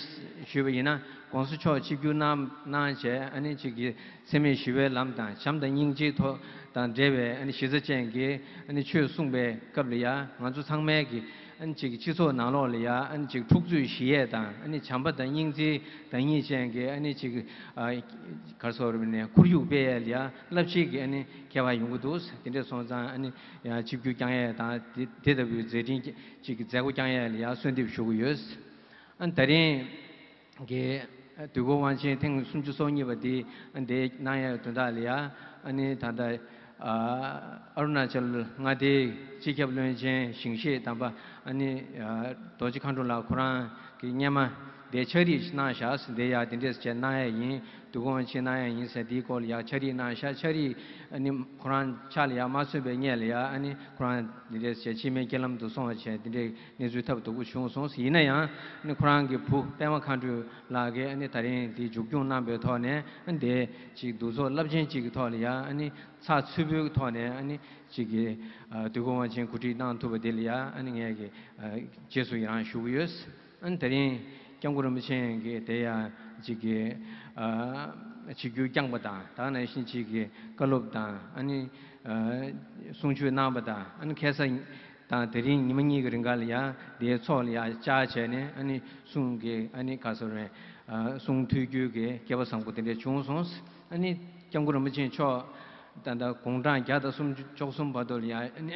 ཞུས་པ་ཡིན་ན། ༸གོང་ས་མཆོག་ཆིབས་བསྒྱུར་གནང་གནང་བྱས། ཨ་ནི་ཅིག་གི་འཚེ་མེད་ཞི་བའི་ལམ་དང་། བྱམས་དང་སྙིང་རྗེའི་ཐོག་དང་འབྲེལ་བའི་ཨ་ནི་གཞི་རྩ་ཅན་གྱི་ཨ་ནི་ཆོས་གསུངས་པའི་སྐབས་ལ་ཡ། ང་ཚོ་ཚང་མའི་གི་ཨ་ནི་ཅིག་གི་སྤྱི་ཚོགས་ནང་ལོགས་ལ་ཡ་ཨ་ནི་ཅིག་འཁྲུག་རྩོད་ཞི་ཡས་དང་། ཨ་ནི་བྱམས་པ་དང་སྙིང་རྗེའི་བདག་ཉིད་ཅན་གྱི་ཨ་ནི་ཅིག་ག་རེ་ཟེར་དགོས་རེད། ཁོར་ཡུག་སྤེལ་ཡས་ལ་ཡ་རླབས་ཆེན་གྱི་ཨ་ནི་ཁྱད་པར་ཡོང་གི་འདུག། དེ་འདྲས་སོང་ཙང་ཨ་ནི་ཡ་ཆིབས་བསྒྱུར་བསྐྱངས་ཡས་དང་། དེ་དེ་ལྟ་བུའི་མཛད་འཕྲིན་ཅིག་གི་མཛད་སྒོ་བསྐྱངས་ཡས་ལ་ཡ་གསོལ་འདེབས་ཞུ་གི་ཡོད། ཨ་ནི་ད་རིང་གི་དུས་འཁོར་དབང་ཆེན་ཐེངས་སུམ་ཅུ་སོ་གཉིས་པ་འདི་ཨ་ནི་འདིར་གནང་ཡས་དོན་དག་ལ་ཡ། ཨ་ནི་ད་ལྟ་ཨ་རུ་ན་ཅལ་མངའ་སྡེའི་སྤྱི་ཁྱབ་བློན་ཆེན་ཞིང་གཤེགས་དམ་པ་ཨ་ནི་རྡོ་རྗེ་མཁའ་འགྲོ་ལགས་ཁོ་རང་གིས་སྔོན་མ་འདིར་ཕྱག་བྲིས་གནང་བཞག་ཟེར། འདིར་ཡ་དེ་འདྲས་བྱས་གནང་ཡས་ཡིན། དུས་འཁོར་དབང་ཆེན་གནང་ཡས་ཡིན་ཟེར། དེའི་སྐོར་ལ་ཡ་ཕྱག་བྲིས་གནང་བཞག། ཕྱག་བྲིས་ཨ་ནི་ཁོ་རང་ཕྱག་ལ་ཡ་མ་སོན་པའི་སྔོན་ལ་ཡ། ཨ་ནི་ཁོ་རང་དེ་འདྲས་བྱས་ཕྱི་མའི་རྐྱེན་ལམ་དུ་སོང་བ་བྱས། དེ་འདྲའི་གནས་ཚུལ་ཐབས་སྡུག་པོ་བྱུང་སོང་། ཡིན་ན་ཡང་ཨ་ནི་ཁོ་རང་གི་བུ་པད་མ་མཁའ་འགྲོ་ལགས་ཀྱིས་ཨ་ནི་ད་རིང་དེ་མཇུག་སྐྱོང་གནང་པའི་ཐོག་ནས། ཨ་ནི་དེ་ཅིག་འདུ་ཚོགས་རླབས་ཆེན་ཅིག་གི་ཐོག་ལ་ཡ། ཨ་ནི་ཚགས་ཚུད་པོའི་ཐོག་ནས་ཨ་ནི་ཅིག་གི་ཨ་དུས་འཁོར་དབང་ཆེན་གོ་སྒྲིག་གནང་ཐུབ་པ་དེ་ལ་ཡ། ཨ་ནི་ངས་ཀྱི་ཨ་རྗེས་སུ་ཡི་རང་ཞུ་གི་ཡོད། ཨ་ནི་དེ་རིང་སྐྱབས་མགོན་རིན་པོ་ཆེ་གིས་དེ་ཡང་ཅིག་གི་ཨ་ཆིབས་བསྒྱུར་བསྐྱངས་པ་དང་། ད་ག་ནང་བཞིན་ཅིག་གི་བཀའ་སློབ་དང་། ཨ་ནི་ཨ་གསུང་ཆོས་གནང་བ་དང་། ཨ་ནི་ཁ་སང་དང་དེ་རིང་ཉི་མ་གཉིས་ཀྱི་རིང་ག་ལ་ཡ་དེའི་ཚོགས་ལ་ཡ་བཅར་བྱས་ནས། ཨ་ནི་གསུང་གི་ཨ་ནི་ག་ཟེར་རེད། ཨ་གསུང་ཐོས་རྒྱུ་གི་སྐལ་བ་བཟང་པོ་དེ་འདྲ་བྱུང་སོང་། ཨ་ནི་སྐྱབས་མགོན་རིན་པོ་ཆེ་མཆོག་ ད་ལྟ་དགུང་གྲངས་བརྒྱ་དང་སུམ་ཅུ་བཅུ་གསུམ་བར་དུ་ལ་ཡང་ཨ་ནི་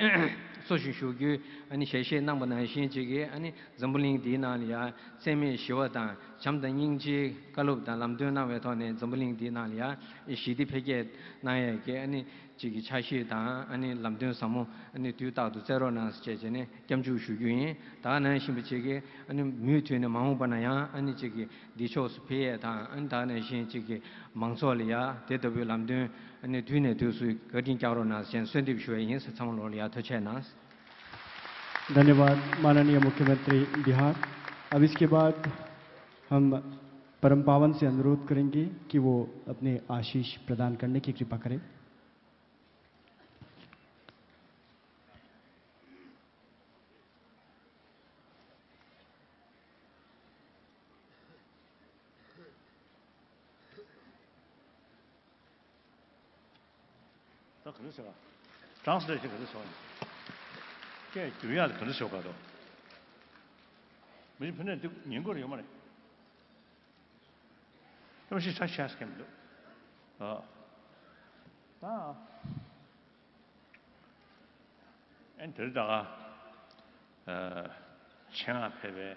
གསོ་ཞིང་བཞུགས་རྒྱུའི་ཨ་ནི་ཞལ་བཞེས་གནང་པ་ནང་བཞིན་ཅིག་གིས། ཨ་ནི་འཛམ་བུ་གླིང་འདིའི་ནང་ལ་ཡང་ཚད་མེད་ཞི་བ་དང་བྱམས་དང་སྙིང་རྗེའི་བཀའ་སློབ་དང་ལམ་སྟོན་གནང་བའི་ཐོག་ནས་འཛམ་བུ་གླིང་འདིའི་ནང་ལ་ཡང་ཞི་བདེ་འཕེལ་རྒྱས་གནང་ཡས་ཀྱི་ཨ་ནི་ཅིག་གི་ཆ་ཤས་དང་ཨ་ནི་ལམ་སྟོན་ཟབ་མོ་ཨ་ནི་དུས་རྟག་ཏུ་བསྩལ་རོགས་གནང་ཟེར་བྱས་བྱས་ནས་སྐྱབས་འཇུག་ཞུ་རྒྱུ་ཡིན། ད་ག་ནང་བཞིན་པ་ཅིག་གིས་ཨ་ནི་མུ་མཐུད་ནས་མ་འོངས་པ་ན་ཡང་ཨ་ནི་ཅིག་གི་འདི་ཕྱོགས་སུ་འཕེལ་ཡས་དང་། ཨ་ནི་ད་ག་ནང་བཞིན་ཅིག་གི་མང་ཚོགས་ལ་ཡང་དེ་ལྟ་བུའི་ལམ་སྟོན་ཨ་ནི་དུས་ནས་དུས་སུ་བཀའ་དྲིན་སྐྱོང་རོགས་གནང་ཟེར་གསོལ་འདེབས་ཞུ་བ་ཡིན། ཚང་མ་ལོག་ལ་ཡང་ཐུགས་རྗེ་གནང་། धन्यवाद माननीय मुख्यमंत्री बिहार। अब इसके बाद हम परम पावन से अनुरोध करेंगे कि वो अपने आशीष प्रदान करने की कृपा करें। ད་ག་འདྲ་ཟེར་བ། translation ག་འདྲ་ཟེར་བ། སྐད་བསྒྱུར་ཡག་དེ་ག་འདྲ་ཟེར་བ་ག་དོ། མི་ཕུ་ནས་འདི་ཉན་དགོས་ཡོད་མ་རེད། ཐམས་ཅད་ཆ་ཤས་ཀྱི་མི་འདུག་ཨ། ད་ཨན་དེར་ད་ག་ཆེད་མངགས་ཕེབས་པའི་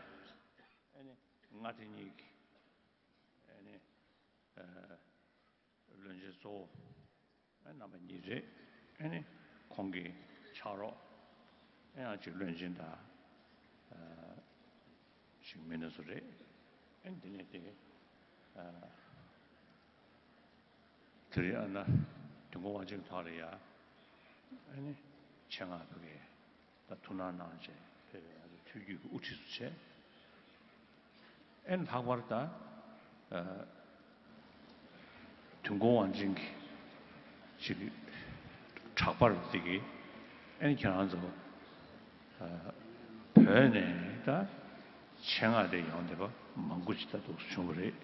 ཨ་ནི་མངའ་སྡེ་གཉིས་ཀྱི་ཨ་ནི་བློན་ཆེན་གཙོ་བོ་ཨ་རྣམ་པ་གཉིས་རེད། ཨ་ནི་ཁོང་གི་ཕྱག་རོགས་ཨ་ཡང་ཅིག་བློན་ཆེན་དང་ཨ་ཞིག་མི་སྣ་ཚོ་རེད། ཨ་ནི་དེ་ནས་དེ་ཨ་དེ་རིང་ཨ་ན་དུས་འཁོར་དབང་ཆེན་ཐོག་ལ་ཡ་ཨ་ནི་ཆེད་མངགས་ཕ་གིར་ད་ཐུགས་སྣང་གནང་བྱས་ཕེབས་པའི་ང་ཚོ་ཐུགས་རྒྱུད་ཀྱི་དབུ་ཁྲིད་ཚོ་བྱས། ཨ་ནི་ལྷག་པར་ད་ཨ་དུས་འཁོར་དབང་ཆེན་གྱི་ཅིག་གྲགས་པར་དེ་གིས་ཨ་ནི་ཁྱེད་རང་ཚོ་ཨ་བོད་ནས་ད་ཆེད་མངགས་དེ་ཡོང་བསྡད་པ་མང་པོ་ཅིག་ད་འདུག་བྱུང་བ་རེད།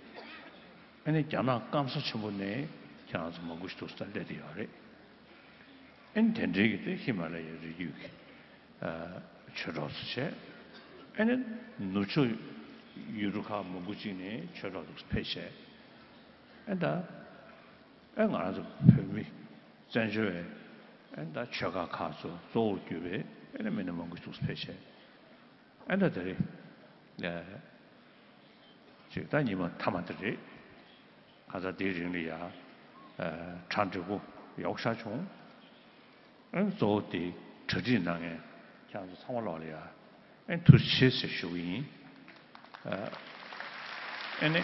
ཨ་ནི་རྒྱ་ནག་སྐམ་ས་ཆེན་པོ་ནས་ཁྱེད་རང་ཚོ་མང་པོ་ཞིག་འདུག་ས་སླེབས་བསྡད་ཡོད་རེད། ཨ་ནི་དེ་འདྲའི་གི་དེ་ཧི་མ་ལ་ཡའི་རི་རྒྱུད་ཀྱི་ཨ་ཆོས་གྲོགས་ཚོ་བྱས། ཨ་ནི་ནུབ་ཕྱོགས་ཡུལ་གྲུ་ཁག་མང་པོ་ཅིག་ནས་ཆོས་གྲོགས་ཚོ་ཕེབས་བྱས། ཨ་ནི་ད་ཨ་ང་རང་ཚོ་བོད་མི་བཙན་བྱོལ་བའི་ཨ་ནི་ད་ཆོལ་ཁ་ཁག་ཚོ་གཙོ་བོར་གྱུར་པའི་ཨ་ནི་མི་སྣ་མང་པོ་ཞིག་ཕེབས་བྱས། ཨ་ནི་ད་དེ་རིང་ཨ་ཅིག་ད་ཉི་མ་མཐའ་མ་དེ་རེད། ཁ་སང་དེའི་རིང་ལ་ཡ་ཨ་གྲ་འགྲིག་པོ་ཡག་ཤ་བྱུང་། ཨ་ནི་གཙོ་བོ་དེ་གྲ་སྒྲིག་གནང་མཁན་ཁྱེད་རང་ཚོ་ཚང་མ་ལོག་ལ་ཡ་ཨ་ནི་ཐུགས་རྗེ་ཆེ་ཟེར་ཞུ་གི་ཡིན། ཨ་ཨ་ནི་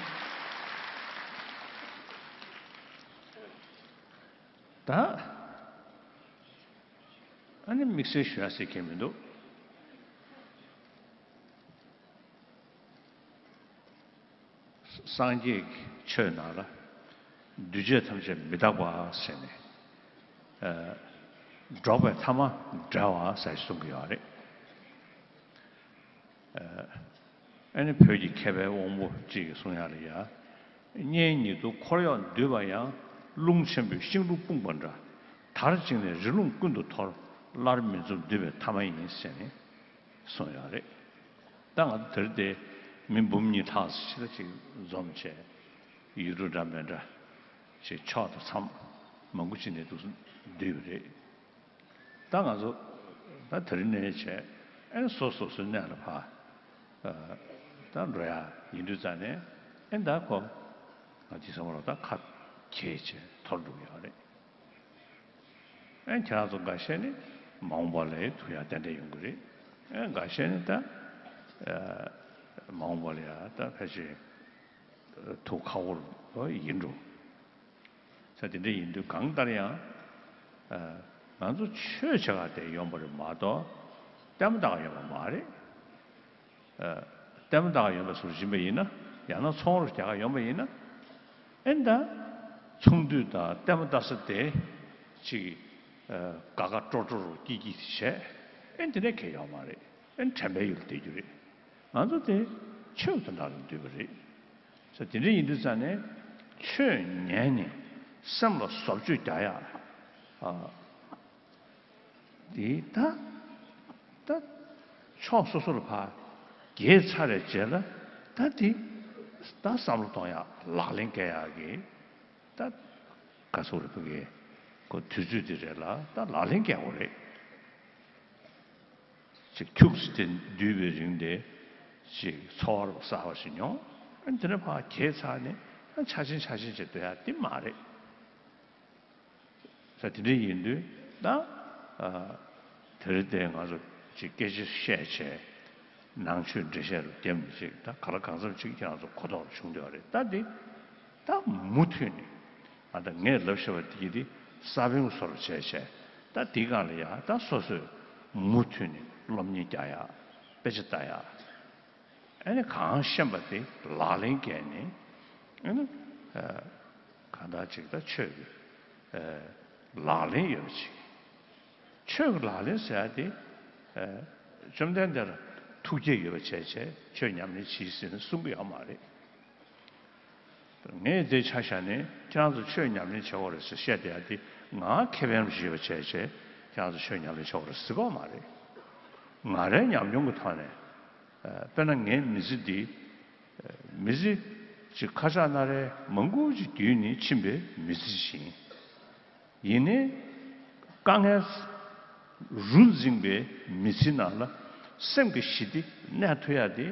ད་ཨ་ནི་དམིགས་བསལ་ཞུ་ཡ་ཟེར་མཁན་མི་འདུག་སངས་རྒྱས་ཀྱི་ཆོས་ནང་ལ་འདུས་བྱས་ཐམས་ཅད་མི་རྟག་པ་ཟེར་ནས། ཨ་འགྲོགས་པའི་ཐ་མ་བྲལ་བ་ཟེར་གསུང་གི་ཡོད་རེད། ཨ་ཨ་ནི་བོད་ཀྱི་མཁས་པའི་དབང་པོ་གཅིག་གིས་གསུང་ཡག་ལ་ཡ། གཉེན་ཉེ་དུ་འཁོར་གཡོག་འདུས་པ་ཡང་། རླུང་ཆེན་པོས་ཤིང་དྲུང་སྤུངས་པ་འདྲ། དར་བཅིངས་ནས་རི་ཀླུང་ཀུན་ཏུ་འཐོར། སླར་མི་འཛོམས་འདུས་པའི་ཐ་མ་ཡིན་ཟེར་ནས་གསུངས་ཡོད་རེད། ད་ང་ཚོ་དེར་དེ་མི་འབུམ་གཉིས་ལྷག་ཅིག་ལ་ཅིག་འཛོམས་བྱས། ཡུལ་གྲུ་འདྲ་མི་འདྲ་ཅིག་ཕྱོགས་དང་མཚམས་མང་པོ་ཅིག་ནས་འདུག་འདུས་པ་རེད། ད་ང་ཚོ་ད་དེ་རིང་ནས་བྱས་ཨེ་སོ་སོ་སོའི་གནས་ལ་ཕར་ཨ་ད་འགྲོ་ཡ་ཡིན་དུས་ཙང་ནས་ཨེ་ད་ཁོ་ང་ཚོའི་བསམ་བློ་ད་ཁ་གྱེས་བྱས་འཐོར་འགྲོ་གི་ཡོད་རེད། ཨེ་ཁྱེད་རང་ཚོ་འགའ་ཤས་ནི་མ་འོངས་པ་ལ་ཐུག་ཡ་ཏན་ཏན་ཡོང་གི་རེད། ཨེ་འགའ་ཤས་ནི་ད་ཨ་མ་འོངས་པ་ལ་ཡ་ད་ཕལ་ཆེར་ཐུག་ཁག་པོ་ཡིན་འགྲོ། ས་དེ་འདྲ་ཡིན་དུས་གང་ལྟར་ཡང་ཨ་ང་ཚོ་ཆོས་བྱེད་ག་དེ་ཡོང་པ་རེད་མ་གཏོགས་ལྟད་མོ་ལྟ་ག་ཡོང་པ་མ་རེད། ཨ་ལྟད་མོ་ལྟ་ག་ཡོང་པ་ཟུར་བཞིན་པ་ཡིན་ན། ཡང་ན་ཚོང་རོགས་རྒྱག་ག་ཡོང་པ་ཡིན་ན། ཨེ་ད་ཚོང་འདུས་དང་ལྟད་མོ་ལྟ་ས་དེ་ཅིག་ཨ་དགའ་དགའ་སྤྲོ་སྤྲོ་རུ་སྐྱིད་སྐྱིད་བྱས། ཨེ་དེ་འདྲ་གས་ཡོང་མ་རེད། ཨེ་དྲན་པའི་ཡུལ་བསྡད་རྒྱུ་རེད། ང་ཚོ་དེ་ཆོས་དོན་དག་ལ་འདུས་པ་རེད། ས་དེ་འདྲ་ཡིན་དུས་ཙང་ནས་ཆོས་ཉན་ནས་སེམས་ལ་བཟོ་བཅོས་རྒྱག་ཡ་ཨ་དེ་ད་ད་ཕྱོགས་སོ་སོ་ལ་ཕར་རྒྱས་ཚར་བའི་རྗེས་ལ་ད་དེ་ད་བསམ་བློ་གཏོང་ཡ་ལག་ལེན་འཁེལ་ཡ་གི་ད་ག་ཚོད་རེད་ཕ་གི་ ཁོ་དུས་ཚོད་དེ་རེད་ལ་ད་ལག་ལེན་རྒྱག་དགོས་རེད། ཅིག་ཁྱུག་ཙམ་དེ་འདུས་པའི་རིང་དེ་ཅིག་འཚོ་བ་གསར་བ་ཞིག་མྱོང་། ཨ་ནི་དེ་ནས་ཕར་གྱེས་ཚར་ནས་ཨ་ཆ་ཆེན་ཆ་ཆེན་བྱེད་སྡོད་ཡ་དེ་མ་རེད། ས་དེ་འདྲ་ཡིན་དུས་ད་ཨ་དེ་རིང་དེ་ང་ཚོ་ཅིག་སྐད་ཆ་བཤད་བྱས་ནང་ཆོས་འགྲེལ་བཤད་རུ་བརྒྱབ་ནས་ཅིག་ད་ག་ལ་གང་འཚམ་ཅིག་ཁྱེད་རང་ཚོ་གོ་རྟོགས་བྱུང་བསྡད་པ་རེད། ད་འདི་ད་མུ་མཐུད་ནས་ཨ་ད་ངས་ལབ་བཞག་པ་དེ་གི་དེ་ས་བོན་སོར་བྱས་བྱས་ད་དེའི་སྒང་ལ་ཡ་ད་སོ་སོས་མུ་མཐུད་ནས་སློབ་གཉེར་རྒྱག་ཡ། དཔེ་ཆ་ལྟ་ཡ། ཨ་ནི་གང་ཤེས་པ་དེ་ལག་ལེན་བརྒྱབ་ནས་ཨ་ནི་ཨ་གང་ལྟར་ཅིག་ད་ཆོས་ཀྱི་ཨ་ལག་ལེན་ཡོད་པ་ཅིག་ཆོས་ཀྱི་ལག་ལེན་ཟེར་ཡ་དེ་ཨ་བཅོམ་ལྡན་འདས་ལ་ཐུགས་བསྐྱེད་ཡོད་པ་བྱས་བྱས་ཆོས་ཉམས་ལེན་བྱེད་ཟེར་ནས་གསུང་གི་ཡོད་མ་རེད། ངས་དེ་ཆ་བཞག་ནས་ཁྱེད་རང་ཚོ་ཆོས་ཉམས་ལེན་བྱེད་དགོས་རེད་ཟེར་བཤད་བསྡད་ཡ་དེ་ང་ཁེ་ཕན་ཞིག་ཡོད་པ་བྱས་བྱས་ཁྱེད་རང་ཚོ་ཆོས་ཉམས་ལེན་བྱེད་དགོས་རེད་ཟེར་གི་ཡོད་མ་རེད། ང་རའི་ཉམས་མྱོང་གི་ཐོག་ནས་ཨ་དཔེར་ན་ངའི་མི་ཚེ་འདི་མི་ཚེ་ཅིག་ཁ་ཤགས་སྣ་རལ་མང་པོ་ཅིག་བརྒྱུད་ནས་ཕྱིན་པའི་མི་ཚེ་ཞིག་ཡིན། ཡིན་ནའི་དཀའ་ངལ་རུ་འཛིངས་པའི་མི་ཚེ་ནང་ལ་སེམས་ཀྱི་ཞི་བདེ་གནས་ཐུབ་ཡ་དེ་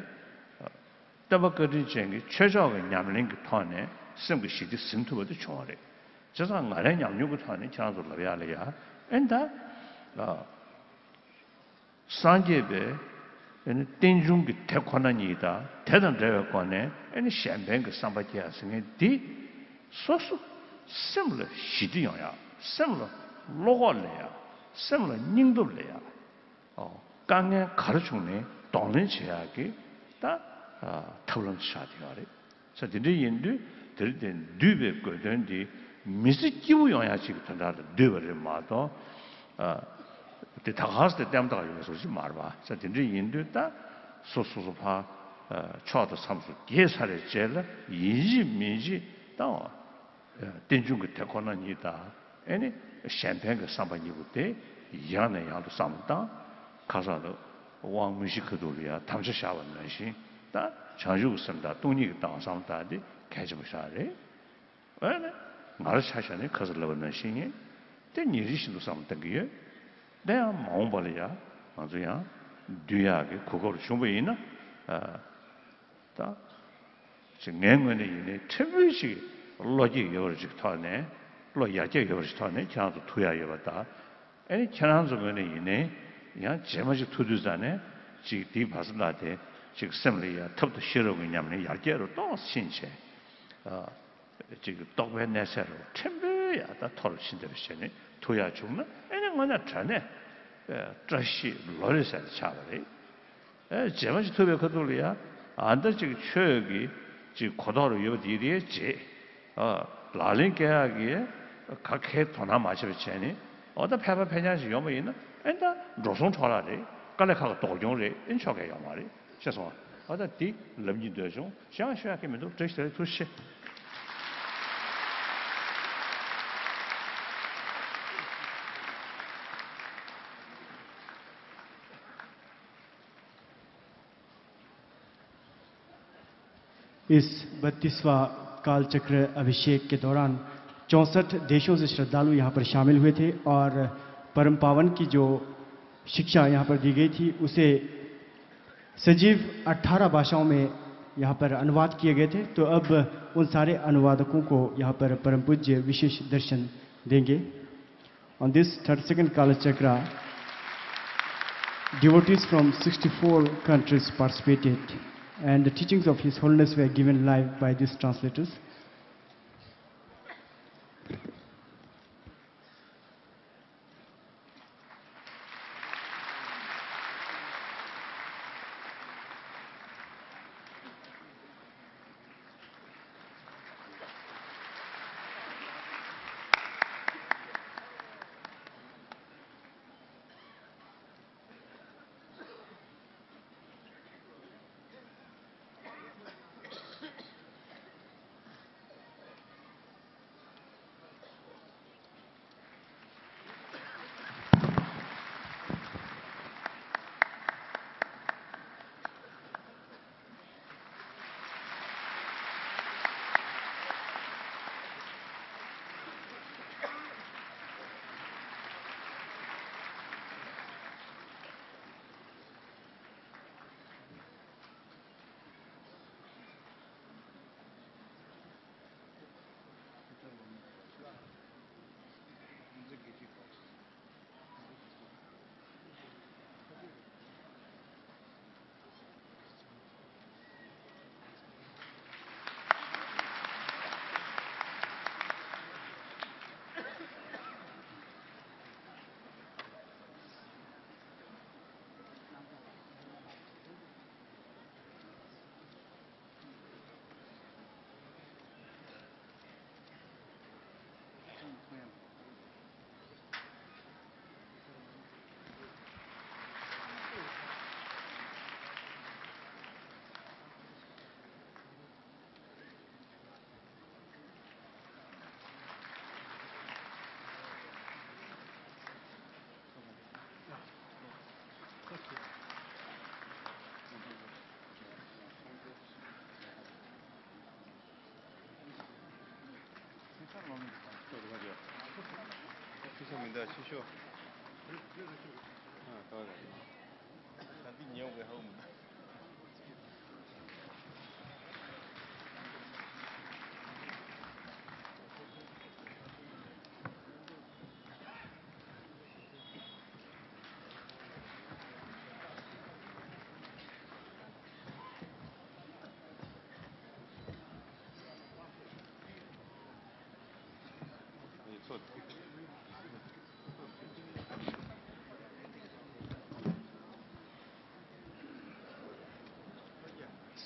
སྟོན་པ་བཀའ་དྲིན་ཅན་གྱི་ཆོས་ཕྱོགས་ཀྱི་ཉམས་ལེན་གྱི་ཐོག་ནས་སེམས་ཀྱི་ཞི་བདེ་ཟིན་ཐུབ་པ་དེ་བྱུང་བ་རེད། བྱས་ཙང་ང་རའི་ཉམས་མྱོང་གི་ཐོག་ནས་ཁྱེད་རང་ཚོ་ལབ་ཡ་ལ་ཡ་ཨེ་ད། སངས་རྒྱས་པའི་ཨེ་ནི་རྟེན་འབྱུང་གི་དེ་ཁོ་ན་ཉིད་དང་དེ་དང་འབྲེལ་བའི་སྒོ་ནས་ཨེ་ནི་གཞན་ཕན་གྱི་བསམ་པ་སྐྱེ་ཡ་ཟེར་མཁན་འདི་སོ་སོ་སེམས་ལ་ཞི་བདེ་ཡོང་ཡ། སེམས་ལ་བློ་ཁོག་སླེབས་ཡ། སེམས་ལ་སྙིང་སྟོབས་སླེབས་ཡ། ཨོ། དཀའ་ངལ་ག་རེ་བྱུང་ནའི་གདོང་ལེན་བྱེད་ཡག་གི་ད་ཨ་ཐབས་ལམ་ཆགས་བསྡད་ཡོད་རེད། ས་དེ་འདྲ་ཡིན་དུས་དེར་བརྟེན་འདུས་པའི་དགོས་དོན་འདི་མི་ཚེ་སྐྱིད་པོ་ཡོང་ཡག་ཅིག་གི་དོན་དག་ལ་འདུས་པ་རེད་མ་གཏོགས་ཨ་དེ་ད་ག་སེ་དེ་ལྟ་བ་ཡོད་པའི་བཟོ་ཅིག་མ་རེད་པ། ས་དེ་འདྲ་ཡིན་དུས་ད་སོ་སོ་སོ་ཕ་ཨ་ཕྱོགས་དང་མཚམས་སུ་གྱེས་ཚར་བའི་རྗེས་ལ་ཡིན་གཅིག་མིན་གཅིག་ད་རྟེན་འབྱུང་གི་དེ་ཁོ་ན་ཉིད་དང་། ཨེ་ནི་གཞན་ཕན་གྱི་བསམ་པ་གཉིས་པོ་དེ་ཡང་ནས་ཡང་དུ་བསམ་བློ་བཏང་། ཁ་སང་ལ་དབང་མི་ཤིག་ཁ་ཐུག་ལ་ཡང་དམ་བཅའ་བཞག་པ་ནང་བཞིན་ད་བྱང་ཆུབ་ཀྱི་སེམས་དང་སྟོང་ཉིད་ཀྱི་ལྟ་བ་བསམ་བློ་བཏང་དེ་གལ་ཆེན་པོ་ཞིག་རེད། ཨེ་ནི་ང་རང་ཆ་བཞག་ནས་ཁ་སང་ལབ་པ་ནང་བཞིན་ཡིན། དེ་ཉིན་རེ་བཞིན་དུ་བསམ་བློ་གཏང་གི་ཡོད། དེ་ཡང་མ་འོངས་པ་ལ་ཡང་ང་ཚོ་ཡང་འདུས་ཡག་གི་གོ་སྐབས་བྱུང་བ་ཡིན་ན། ད། ཅིག་ངའི་ངོས་ནས་ཡིན་ནའི་ཕྲན་བུ་ཅིག་བློ་སྐྱེད་ཡོད་པ་ཅིག་ཐོག་ནས་བློ་ཡར་རྒྱས་ཡོད་པ་ཅིག་ཐོག་ནས་ཁྱེད་རང་ཚོ་ཐུག་ཡག་ཡོད་པ་དང་། ཨེ་ནི་ཁྱེད་རང་ཚོ་ངོས་ནས་ཡིན་ནའི་ཡང་རྗེས་མ་ཅིག་ཐུག་དུས་ཙ་ནས་ཅིག་དེའི་བར་སྲིད་ལ་དེ་ཅིག་སེམས་ལ་ཡ་ཐབས་དང་ཤེས་རབ་ཀྱི་ཉམས་ལེན་ཡར་རྒྱས་རུ་ཏོག་ཙམ་ཕྱིན་བྱས། ཨ། ཅིག་རྟོགས་པའི་གནས་ཚད་རུ་ཕྲན་བུ་ཡ་ད་མཐོ་རུ་ཕྱིན་བསྡད་པ་བྱས་ནས་ཐུག་ཡག་བྱུང་ན་ཨེ་ནི་དངོས་གནས་དྲང་གནས་བཀྲ་ཤིས་ལོ་རེ་ཟེར་ཆགས་པ་རེད། ཨེ་རྗེས་མ་ཅིག་ཐུག་པའི་ཁ་ཐུག་ལ་ཡ་ཨ་ད་ཅིག་ཆོས་ཀྱི་ཅིག་གོ་རྟོགས་རུ་ཡོད་པ་དེ་དེའི་རྗེས་ཨ་ལག་ལེན་བཀལ་ཡག་གི་ག་གེ་དོ་སྣང་མ་བྱས་པ་བྱས་ནས་ཨོ་ད་ཕལ་པ་ཕལ་རྐྱང་ཞིག་ཡོང་བ་ཡིན་ན་ཨེ་ད་འགྲོ་སོང་འཕྲོ་བརླག་རེད། དཀའ་ལས་ཁག་གི་ལྡོག་གྱོང་རེད། ཨེ་ཆོ་གས་ཡོང་བ་རེད། ཤེས་སོང་ཨ། ཨོ་ད་དེ་ལབ་སྙིང་འདོད་བྱུང་། གཞན་ཞུ་ཡག་གི་མི་འདུག་བཀྲ་ཤིས་བདེ་ལེགས། ཐུགས་རྗེ་ཆེ། इस बत्तीसवाँ कालचक्र अभिषेक के दौरान चौसठ देशों से श्रद्धालु यहाँ पर शामिल हुए थे और परम पावन की जो शिक्षा यहाँ पर दी गई थी, उसे सजीव अठारह भाषाओं में यहाँ पर अनुवाद किए गए थे। तो अब उन सारे अनुवादकों को यहाँ पर परम पूज्य विशेष दर्शन देंगे। On this thirty-second Kalachakra, devotees from sixty-four countries participated, and the teachings of His Holiness were given live by these translators.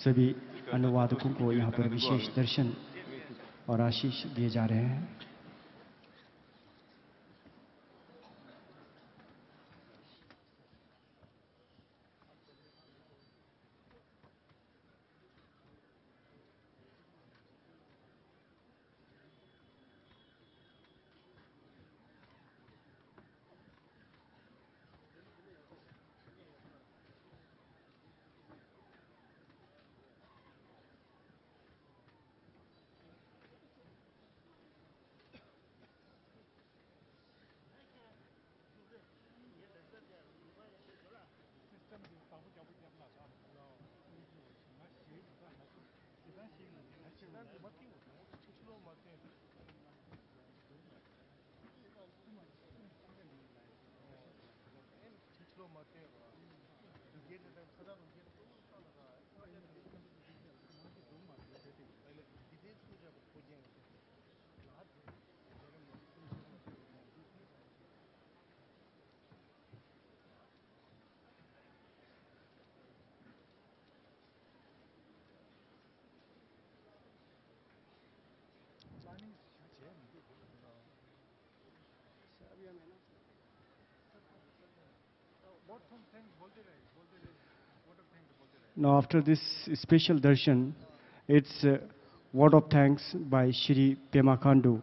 सभी अनुवादकों को यहाँ पर विशेष दर्शन और आशीष दिए जा रहे हैं। Now, after this special darshan, it's a vote of thanks by Shri Pema Khandu,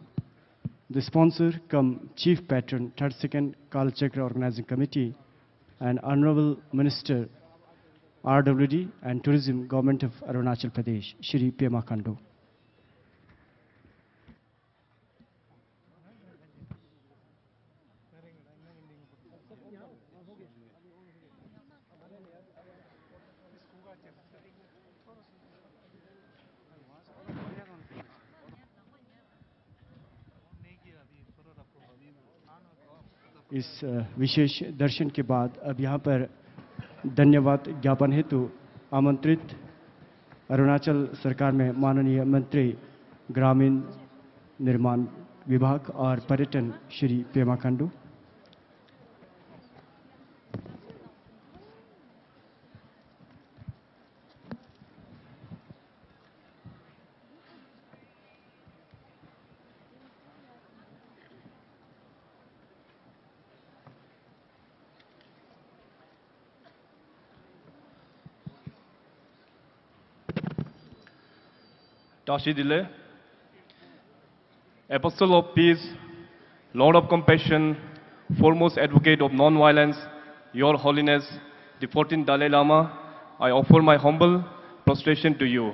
the sponsor cum chief patron, thirty-second Kalachakra Organizing Committee, and Honorable Minister, R W D and Tourism, Government of Arunachal Pradesh, Shri Pema Khandu. इस, अ, विशेष दर्शन के बाद अब यहाँ पर धन्यवाद ज्ञापन हेतु आमंत्रित अरुणाचल सरकार में माननीय मंत्री ग्रामीण निर्माण विभाग और पर्यटन श्री पेमा खांडू। བཀྲ་ཤིས་བདེ་ལེགས། Apostle of peace, Lord of compassion, foremost advocate of non-violence, Your Holiness, the fourteenth Dalai Lama, I offer my humble prostration to you.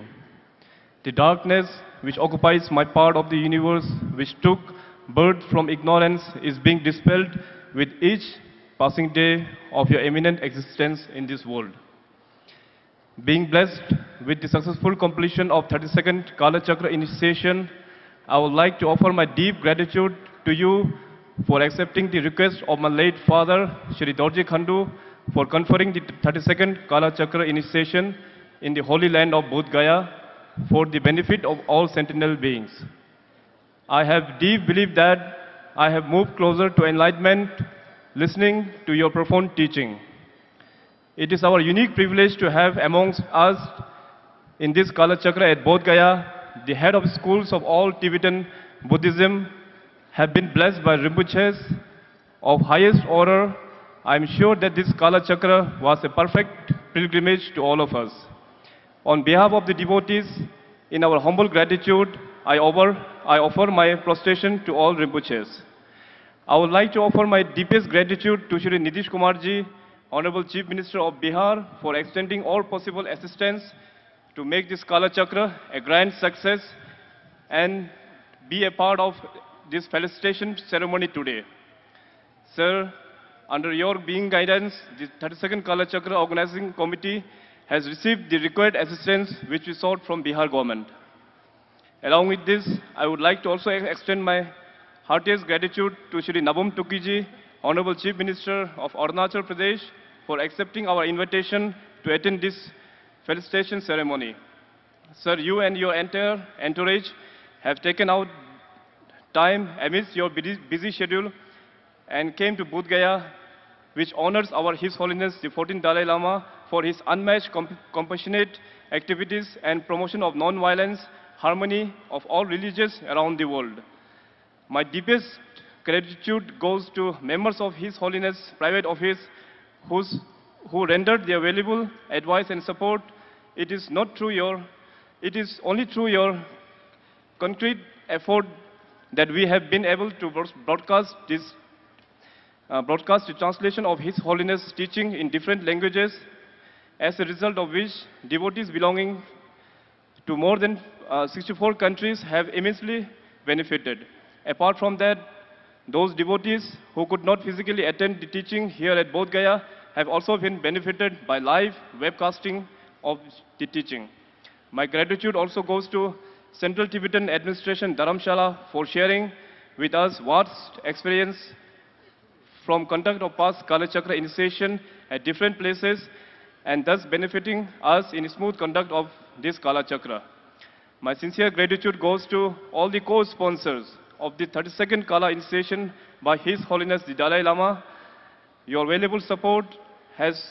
The darkness which occupies my part of the universe, which took birth from ignorance, is being dispelled with each passing day of your eminent existence in this world. Being blessed with the successful completion of thirty-second Kala Chakra initiation, I would like to offer my deep gratitude to you for accepting the request of my late father, Shri Dorji Khandu, for conferring the thirty-second Kala Chakra initiation in the holy land of Bodh Gaya for the benefit of all sentient beings. I have deep belief that I have moved closer to enlightenment listening to your profound teaching. It is our unique privilege to have amongst us in this Kala Chakra at Bodh Gaya the head of schools of all Tibetan Buddhism have been blessed by Rinpoches of highest order. I am sure that this Kala Chakra was a perfect pilgrimage to all of us. On behalf of the devotees, in our humble gratitude, I offer, I offer my prostration to all Rinpoches. I would like to offer my deepest gratitude to Shri Nitish Kumar ji, Honorable Chief Minister of Bihar, for extending all possible assistance to make this Kala Chakra a grand success and be a part of this felicitation ceremony today. Sir, under your being guidance, the thirty-second Kala Chakra Organizing Committee has received the required assistance which we sought from Bihar government. Along with this, I would like to also ex- extend my heartiest gratitude to Shri Nabam Tukiji, Honorable Chief Minister of Arunachal Pradesh, for accepting our invitation to attend this felicitation ceremony. Sir, you and your entire entourage have taken out time amidst your busy busy schedule and came to Bodh Gaya, which honors our His Holiness the fourteenth Dalai Lama for his unmatched comp- compassionate activities and promotion of non-violence, harmony of all religions around the world. My deepest gratitude goes to members of His Holiness Private Office whose, who rendered their valuable advice and support. It is not through your, it is only through your concrete effort that we have been able to bro- broadcast this uh, broadcast the translation of His Holiness teaching in different languages, as a result of which devotees belonging to more than uh, sixty-four countries have immensely benefited. Apart from that, those devotees who could not physically attend the teaching here at Bodh Gaya have also been benefited by live webcasting of the teaching. My gratitude also goes to Central Tibetan Administration Dharamshala for sharing with us vast experience from conduct of past Kala Chakra initiation at different places and thus benefiting us in smooth conduct of this Kala Chakra. My sincere gratitude goes to all the co-sponsors of the thirty-second Kala initiation by His Holiness the Dalai Lama. Your valuable support has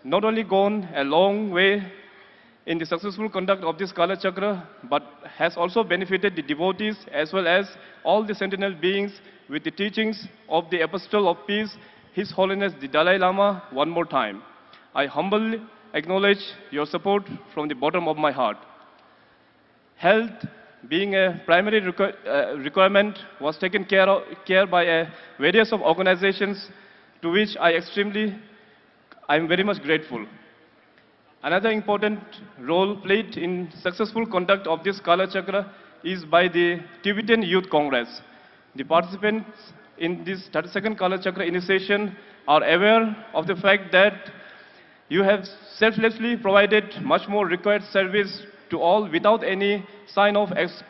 not only gone a long way in the successful conduct of this Kala Chakra, but has also benefited the devotees as well as all the sentinel beings with the teachings of the Apostle of Peace, His Holiness the Dalai Lama, one more time. I humbly acknowledge your support from the bottom of my heart. Health, being a primary requ- uh, requirement, was taken care of care by a various of organizations to which I extremely I am very much grateful. Another important role played in successful conduct of this Kala Chakra is by the Tibetan Youth Congress. The participants in this thirty-second Kala Chakra initiation are aware of the fact that you have selflessly provided much more required service to all without any sign of ex-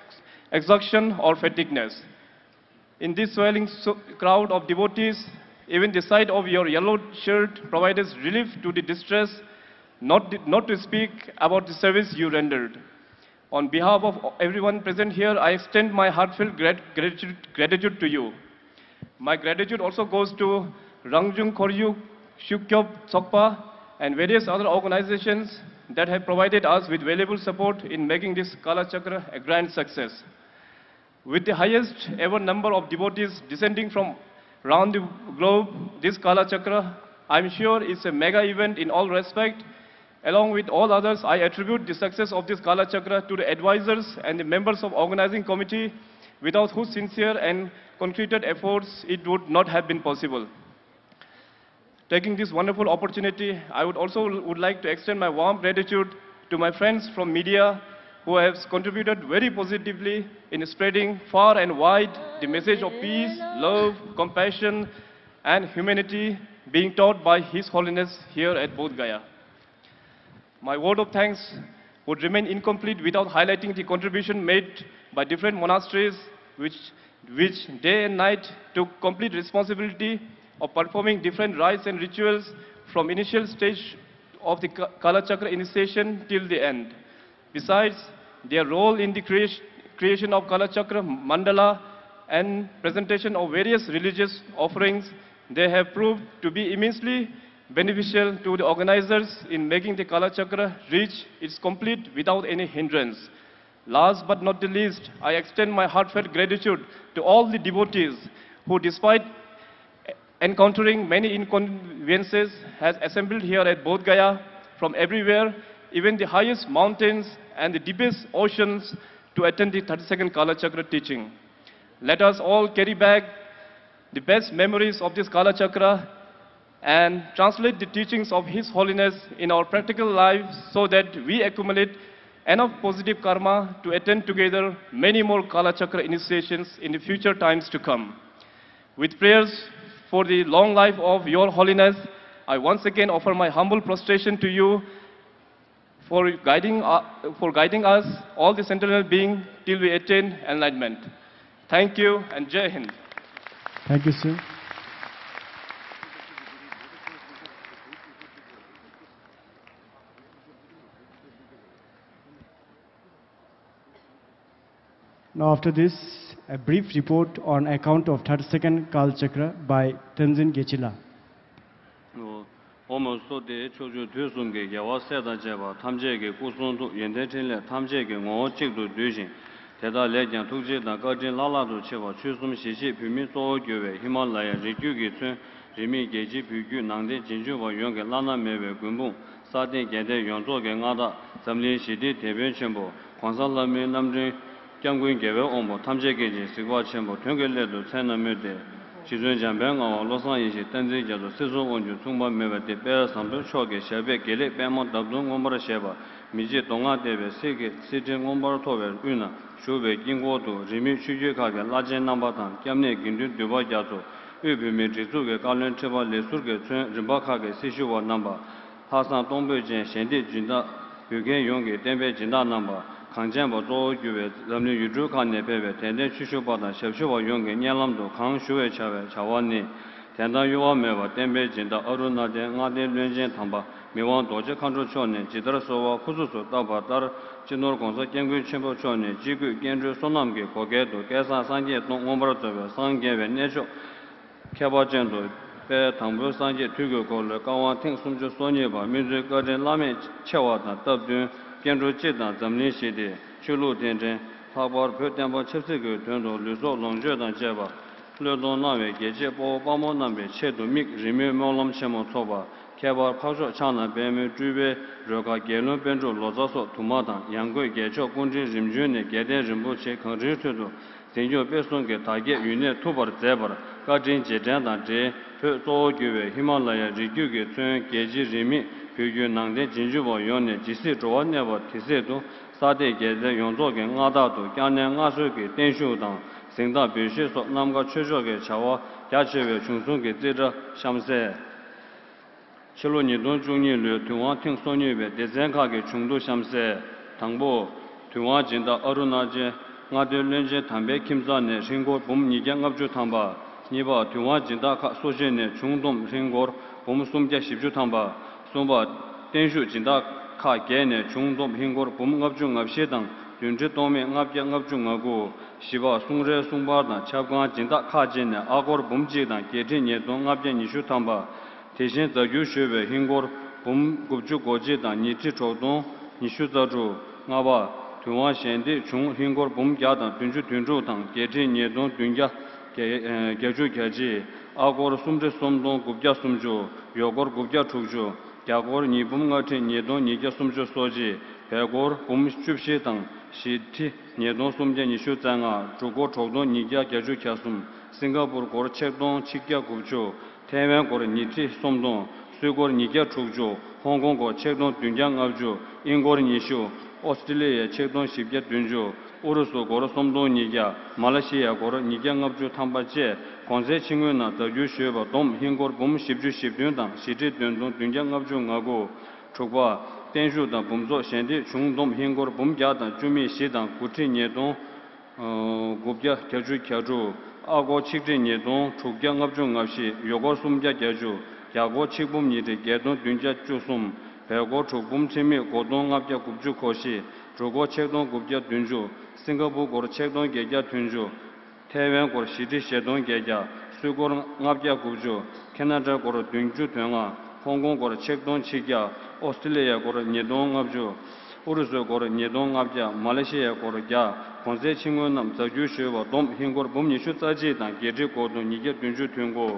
exhaustion or fatigueness. In this swelling so- crowd of devotees, even the sight of your yellow shirt provides relief to the distress, not, not to speak about the service you rendered. On behalf of everyone present here, I extend my heartfelt grat- gratitude, gratitude to you. My gratitude also goes to Rangjung Koryu, Shukyop Tsokpa, and various other organizations that have provided us with valuable support in making this Kala Chakra a grand success. With the highest ever number of devotees descending from around the globe, this Kala Chakra, I am sure, is a mega event in all respect. Along with all others, I attribute the success of this Kala Chakra to the advisors and the members of organizing committee, without whose sincere and concreted efforts it would not have been possible. Taking this wonderful opportunity, I would also would like to extend my warm gratitude to my friends from media who have contributed very positively in spreading far and wide the message of peace, love, compassion, and humanity being taught by His Holiness here at Bodh Gaya. My word of thanks would remain incomplete without highlighting the contribution made by different monasteries which, which day and night took complete responsibility of performing different rites and rituals from initial stage of the Ka- Kala Chakra initiation till the end. Besides their role in the creation, creation of Kala Chakra mandala and presentation of various religious offerings, they have proved to be immensely beneficial to the organizers in making the Kala Chakra reach its complete without any hindrance. Last but not the least, I extend my heartfelt gratitude to all the devotees who, despite encountering many inconveniences, has assembled here at Bodh Gaya from everywhere, even the highest mountains and the deepest oceans, to attend the thirty-second Kala Chakra teaching. Let us all carry back the best memories of this Kala Chakra and translate the teachings of His Holiness in our practical lives so that we accumulate enough positive karma to attend together many more Kala Chakra initiations in the future times to come. With prayers For the long life of Your Holiness, I once again offer my humble prostration to you for guiding, uh, for guiding us, all the sentinel being, till we attain enlightenment. Thank you and Jai Hind. Thank you, sir. Now, after this, a brief report on account of thirty-second Kal Chakra by Tenzin Gyechila. ཨོཾ་སྭསྟི། ཕྱོགས་བཅུའི་དུས་གསུམ་གྱི་རྒྱལ་བ་སྲས་དང་བཅས་པ་ཐམས་ཅད་ཀྱི་སྐུ་གསུང་ཐུགས་ཡོན་ཏན་ཕྲིན་ལས་ཐམས་ཅད་ཀྱི་ངོ་བོ་གཅིག་ཏུ་བསྡུས་ཤིང་། དེ་དག་ལས་ཀྱང་ཐུགས་རྗེ་དང་བཀའ་དྲིན་བླ་ལྷག་ཏུ་ཆེ་བ། ཆོལ་གསུམ་གཞིས་བྱེས་བོད་མི་གཙོ་བོར་གྱུར་པའི་ཧི་མ་ལ་ཡའི་རི་རྒྱུད་ཀྱིས་མཚོན། རིས་མེད་རྒྱལ་སྤྱིའི་བོད་བརྒྱུད་ནང་བསྟན་རྗེས་འཇུག་པ་ཡོངས་ཀྱི་བླ་ན་མེད་པའི་མགོན་དཔུང་སྭསྟི་རྒྱལ་བསྟན་ཡོངས་རྫོགས་ཀྱི་མངའ་བདག་འཛམ་གླིང་ཞི་བདེའི་དེད་དཔོན་ཆེན་པོ་༸གོང་ས་ལྷ་མིའི་རྣམ་འདྲེན་སྐྱབས་མགོན་རྒྱལ་བའི་དབང་པོ་ཐམས་ཅད་མཁྱེན་ཅིང་གཟིགས་པ་ཆེན་པོ་དོན་བརྒྱུད་སླད་དུ་མཚན་ན་སྨོས་ཏེ། རྗེ་བཙུན་འཇམ་དཔལ་ངག་དབང་བློ་བཟང་ཡེ་ཤེས་བསྟན་འཛིན་རྒྱ་མཚོ་སྲིད་གསུམ་དབང་སྒྱུར་མཚུངས་པ་མེད་པ་སྟེ། དཔལ་བཟང་པོ་མཆོག་གི་ཞབས་པད་དགེ་ལེགས་པད་མ་འདབ་ཏུ་མངོན་པར་བཞད་པ། མི་འཇིགས་གདོང་ལྔ་བརྡལ་བའི་གསེར་གྱི་གསེར་ཁྲི་མངོན་པར་མཐོ་བའི་དབུས་ན་བཞུགས་པའི་དཀྱིལ་འཁོར་དུ་རིས་མེད་ཆོས་བརྒྱུད་ཁག་གི་བླ་ཆེན་རྣམ་པ་དང་སྐྱབས་གནས་དགེ་འདུན་འདུས་པ་རྒྱ་མཚོ། དབུས་བོད་མིའི་སྒྲིག་འཛུགས་ཀྱི་བཀའ་བློན་ཁྲི་པ་ལས་ཟུར་གྱིས་མཚོན་རིམ་པ་ཁག་གི་སྲི་ཞུ་བ་རྣམ་པ། ལྷ་བཟང་སྟོང་འབོད་ཅན་ཞལ་འདེབས་སྦྱིན་བདག་འབུལ་མཁན་ཡོངས་ཀྱི་བསྟན་པའི་སྦྱིན་བདག་རྣམ་པ། གངས་ཅན་པ་གཙོ་བོར་གྱུར་པའི་འཛམ་གླིང་ཡུལ་གྲུ་ཁག་ནས་ཕེབས་པའི་དད་ལྡན་ཆོས་ཞུ་བ་དང་ཞབས་ཞུ་བ་ཡོངས་ཀྱི་སྙན་ལམ་དུ་གང་ཞུ་བའི་བྱ་བའི་བྱ་བ་ནི། དད་དང་གཡོ་བ་མེད་པར་བསྟན་པའི་སྦྱིན་བདག་ཨ་རུ་ནཱ་ཐལ་མངའ་སྡེའི་བློན་ཆེན་དམ་པ་མི་དབང་རྡོ་རྗེ་མཁའ་འགྲོ་མཆོག་ནས་ཇི་ལྟར་གསོལ་བ་ཕུར་ཚུགས་སུ་བཏབ་པ་ལྟར། སྤྱི་ནོར་༸གོང་ས་༸སྐྱབས་མགོན་ཆེན་པོ་མཆོག་ནས་སྤྱི་སྒོས་སྐྱེ་འགྲོའི་བསོད་ནམས་ཀྱི་བགོ་སྐལ་དུ་བསྐལ་བཟང་སངས་རྒྱས་སྟོང་མངོན་པར་རྫོགས་པའི་སངས་རྒྱས་པའི་གནས་མཆོག་ཁྱད་པར་ཅན་དུ། དཔལ་དང་པོའི་སངས་རྒྱས་དུས་ཀྱི་འཁོར་ལོའི་བཀའ་དབང་ཐེངས་སུམ་ཅུ་སོ་གཉིས་པ་སྨིན་མཛོད་བཀའ་དྲིན་བླ་མེད་ཆེ་བ་དང་སྟབས་བསྟུན། སྐྱེ་འགྲོ་སྤྱི་དང་འཛམ་གླིང་ཞི་བདེ། ཆོས་ལུགས་མཐུན་སྒྲིལ། ལྷག་པར་བོད་བསྟན་པ་ཆབ་སྲིད་ཀྱི་དོན་དུ་ལུས་སྲོག་ལོངས་སྤྱོད་དང་བཅས་པ་བློས་གཏོང་གནང་བའི་རྒྱལ་གཅེས་དཔའ་བོ་དཔའ་མོ་རྣམ་པའི་ཆེད་དུ་དམིགས། རིས་མེད་སྨོན་ལམ་ཆེན་མོ་ཚོགས་པ། ཁྱད་པར་འཕགས་མཆོག་ཕྱག་ན་པདྨོའི་སྤྲུལ་པའི་རོལ་གར་རྒྱལ་བློན་པཎ་གྲུབ་ལོ་ཙཱ་སོགས་དུ་མ་དང་། ཡང་སྒོས་རྒྱལ་མཆོག་སྐུ་ཕྲེང་རིམ་བྱོན་ནས་རྒྱལ་བསྟན་རིན་པོ་ཆེ་གངས་རིའི་ཁྲོད་དུ་འཛིན་སྐྱོང་སྤེལ་གསུམ་གྱི་དར་རྒྱས་ཡུན་གནས་ཐུབ་པར་མཛད་པར་བཀའ་དྲིན་རྗེས་དྲན་དང་འབྲེལ། བོད་གཙོ་བོར་གྱུར་པའི་ཧི་མ་ལ་ཡའི་རི་རྒྱུད་ཀྱིས་མཚོན་རྒྱལ་སྤྱིའི་རིས་མེད་བོད་བརྒྱུད་ནང་བསྟན་རྗེས་འཇུག་པ་ཡོངས་ནས་ཇི་སྲིད་འགྲོ་བ་གནས་པ་དེ་སྲིད་དུ་སྭསྟི་རྒྱལ་བསྟན་ཡོངས་རྫོགས་ཀྱི་མངའ་བདག་ཏུ་བསྐྱངས་གནས་མངའ་གསོལ་གྱི་བརྟན་བཞུགས་དང་། གཟེངས་རྟགས་འབུལ་བཞེས་སོགས་རྣམ་དཀར་ཆོས་ཕྱོགས་ཀྱི་བྱ་བ་རྒྱ་ཆེ་བའི་བྱུང་སོང་གི་རྩིས་ཁྲ་གཤམ་གསལ། ཕྱི་ལོ་ཉིས་སྟོང་བཅུ་གཉིས་ལོའི་དུས་དབང་ཐེངས་སོ་གཉིས་པའི་སྡེ་ཚན་ཁག་གི་བྱུང་བསྡུ་གཤམ་གསལ། དང་པོ། དུས་དབང་སྦྱིན་བདག་ཨ་རུ་ན་ཅལ་མངའ་སྡེའི་བློན་ཆེན་དམ་པའི་ཁྱིམ་ཚང་ནས་ཧྲིན་སྒོར་འབུམ་ཉིས་བརྒྱ་ལྔ་བཅུ་ཐམ་པ། གཉིས་པ། དུས་དབང་སྦྱིན་བདག་ཁག་སུ་ཅི་ནས་བྱུང་བསྡོམས་ཧྲིན་སྒོར་འབུམ་སུམ་བརྒྱ་བཞི་བཅུ་ཐམ་པ། གསུམ་པ། བརྟན་བཞུགས་སྦྱིན་བདག་ཁག་བརྒྱད་ནས་བྱུང་བསྡོམས་ཧྲིན་སྒོར་འབུམ་ལྔ་བཅུ་ང་བཞི་དང་བདུན་ཁྲི་སྟོང་མེད་ལྔ་བརྒྱ་ལྔ་བཅུ་ང་དགུ། བཞི་པ། གསུང་རོལ་གསུང་པར་དང་ཆབ་ཁང་སྦྱིན་བདག་ཁག་ཅིག་ནས་ཨ་སྒོར་འབུམ་གཅིག་དང་བརྒྱད་ཁྲི་ཉིས་སྟོང་ལྔ་བརྒྱ་ཉི་ཤུ་ཐམ་པ། དེ་བཞིན་རྫ་འགྱུར་ཞུས་པའི་ཧིན་སྒོར་འབུམ་དགུ་བཅུ་གོ་གཅིག་དང་ཉིས་ཁྲི་དྲུག་སྟོང་ཉི་ཤུ་རྩ་དྲུག། ལྔ་པ། དུས་དབང་ཞལ་འདེབས་བྱུང་ཧིན་སྒོར་འབུམ་བརྒྱ་དང་བདུན་ཅུ་དོན་དྲུག་དང་བརྒྱད་ཁྲི་ཉིས་སྟོང་བདུན་བརྒྱ་བརྒྱད་ཅུ་གྱ་གཅིག། ཨ་སྒོར་སུམ་ཁྲི་སུམ་སྟོང་དགུ་བརྒྱ་སུམ་ཅུ། ཡོ་སྒོར་དགུ་བརྒྱ་དྲུག་ཅུ། རྒྱ་སྒོར་ཉིས་འབུམ་ལྔ་ཁྲི་ཉིས་སྟོང་ཉིས་བརྒྱ་སུམ་ཅུ་སོ་གཅིག། བལ་སྒོར་འབུམ་བཅུ་བཞི་དང་བཞི་ཁྲི་ཉིས་སྟོང་སུམ་བརྒྱ་ཉི་ཤུ་རྩ་ལྔ། འབྲུག་སྒོར་དྲུག་སྟོང་ཉིས་བརྒྱ་བརྒྱད་ཅུ་གྱ་གསུམ། སིང་ག་པུར་སྒོར་ཆིག་སྟོང་ཆིག་བརྒྱ་དགུ་བཅུ། ཐའེ་ཝན་སྒོར་ཉིས་ཁྲི་སུམ་སྟོང་། སུད་སྒོར་ཉིས་བརྒྱ་དྲུག་ཅུ། ཧོང་ཀོང་སྒོར་ཆིག་སྟོང་བདུན་བརྒྱ་ལྔ་བཅུ། དབྱིན་སྒོར་ཉི་ཤུ། ཨོ་སི་ཀྲི་ལི་ཡའི་ཆིག་སྟོང་བཞི་བརྒྱ་བདུན་ཅུ། ཨུ་རུ་སུ་སྒོར་སུམ་སྟོང་ཉིས་བརྒྱ། མ་ལེ་ཤི་ཡ་སྒོར་ཉིས་བརྒྱ་ལྔ་བཅུ་ཐམ་པ་བཅས་གོང་གསལ་ཕྱི་དངུལ་ནང་རྫ་འགྱུར་ཞུས་པ་བསྡོམས་ཧིན་སྒོར་འབུམ་བཞི་བཅུ་ཞེ་བདུན་དང་བཞི་ཁྲི་བདུན་སྟོང་བདུན་བརྒྱ་ལྔ་བཅུ་ང་དགུ། དྲུག་པ། བརྟན་བཞུགས་དང་འབུམ་ཚོགས་ཞལ་འདེབས་བྱུང་བསྡོམས་ཧིན་སྒོར་འབུམ་བརྒྱ་དང་བཅུ་མེད་བཞི་དང་དགུ་ཁྲི་ཉིས་སྟོང་དགུ་བརྒྱ་བརྒྱད་ཅུ་གྱ་དྲུག། ཨ་སྒོར་ཆིག་ཁྲི་ཉིས་སྟོང་དྲུག་བརྒྱ་ལྔ་བཅུ་ང་བཞི། ཡོ་སྒོར་སུམ་བརྒྱ་གྱ་བཅུ། རྒྱ་སྒོར་ཆིག་འབུམ་ཉིས་ཁྲི་བརྒྱད་སྟོང་བདུན་བརྒྱ་བཅུ་གསུམ། བལ་སྒོར་དྲུག་འབུམ་ཁྲི་མེད་དགུ་སྟོང་ལྔ་བརྒྱ་དགུ་བཅུ་གོ་བཞི། འབྲུག་སྒོར་ཆིག་སྟོང་དགུ་བརྒྱ་བདུན་ཅུ། སིང་ག་པུར་སྒོར་ཆིག་སྟོང་བརྒྱད་བརྒྱ་བདུན་ཅུ། ཐའེ་ཝན་སྒོར་བཞི་ཁྲི་བཞི་སྟོང་བརྒྱད་བརྒྱ། སུད་སྒོར་ལྔ་བརྒྱ་དགུ་བཅུ། ཁེ་ན་ཌ་སྒོར་བདུན་ཅུ་དོན་ལྔ། ཧོང་ཀོང་སྒོར་ཆིག་སྟོང་ཆིག་བརྒྱ། ཨོ་སི་ཀྲི་ལི་ཡ་སྒོར་ཉིས་སྟོང་ལྔ་བཅུ། ཨུ་རུ་སུའི་སྒོར་ཉིས་སྟོང་ལྔ་བརྒྱ། མ་ལེ་ཤི་ཡའི་སྒོར་བརྒྱ། གོང་གསལ་ཕྱི་དངུལ་རྣམས་རྫ་འགྱུར་ཞུས་པ་བསྡོམས་ཧིན་སྒོར་འབུམ་ཉི་ཤུ་རྩ་གཅིག་དང་བརྒྱད་ཁྲི་དགུ་སྟོང་ཉིས་བརྒྱ་བདུན་ཅུ་དོན་དགུ།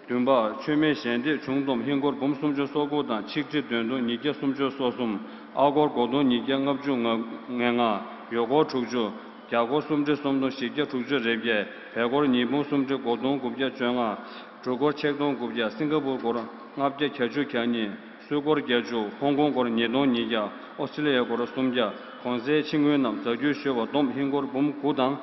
བདུན་པ། མཆོད་མེ་ཞལ་འདེབས་བྱུང་བསྡོམས་ཧིན་སྒོར་འབུམ་སུམ་ཅུ་སོ་དགུ་དང་ཆིག་ཁྲི་བདུན་སྟོང་ཉིས་བརྒྱ་སུམ་ཅུ་སོ་གསུམ། ཨ་སྒོར་དགུ་སྟོང་ཉིས་བརྒྱ་ལྔ་བཅུ་ང་ལྔ། ཡོ་སྒོར་དྲུག་ཅུ། རྒྱ་སྒོར་སུམ་ཁྲི་སུམ་སྟོང་བཞི་བརྒྱ་དྲུག་ཅུ་རེ་བརྒྱད། བལ་སྒོར་ཉིས་འབུམ་སུམ་ཁྲི་དགུ་སྟོང་དགུ་བརྒྱ་བཅོ་ལྔ། འབྲུག་སྒོར་ཆིག་སྟོང་དགུ་བརྒྱ། སིང་ག་པུར་སྒོར་ལྔ་བརྒྱ་གྱ་བཅུ་གྱ་གཉིས། སུད་སྒོར་བརྒྱད་ཅུ། ཧོང་ཀོང་སྒོར་ཉིས་སྟོང་ཉིས་བརྒྱ། ཨོ་སི་ཀྲི་ལི་ཡ་སྒོར་སུམ་བརྒྱ། གོང་གསལ་ཕྱི་དངུལ་རྣམས་རྫ་འགྱུར་ཞུས་པ་བསྡོམས་ཧིན་སྒོར་འབུམ་དགུ་དང་།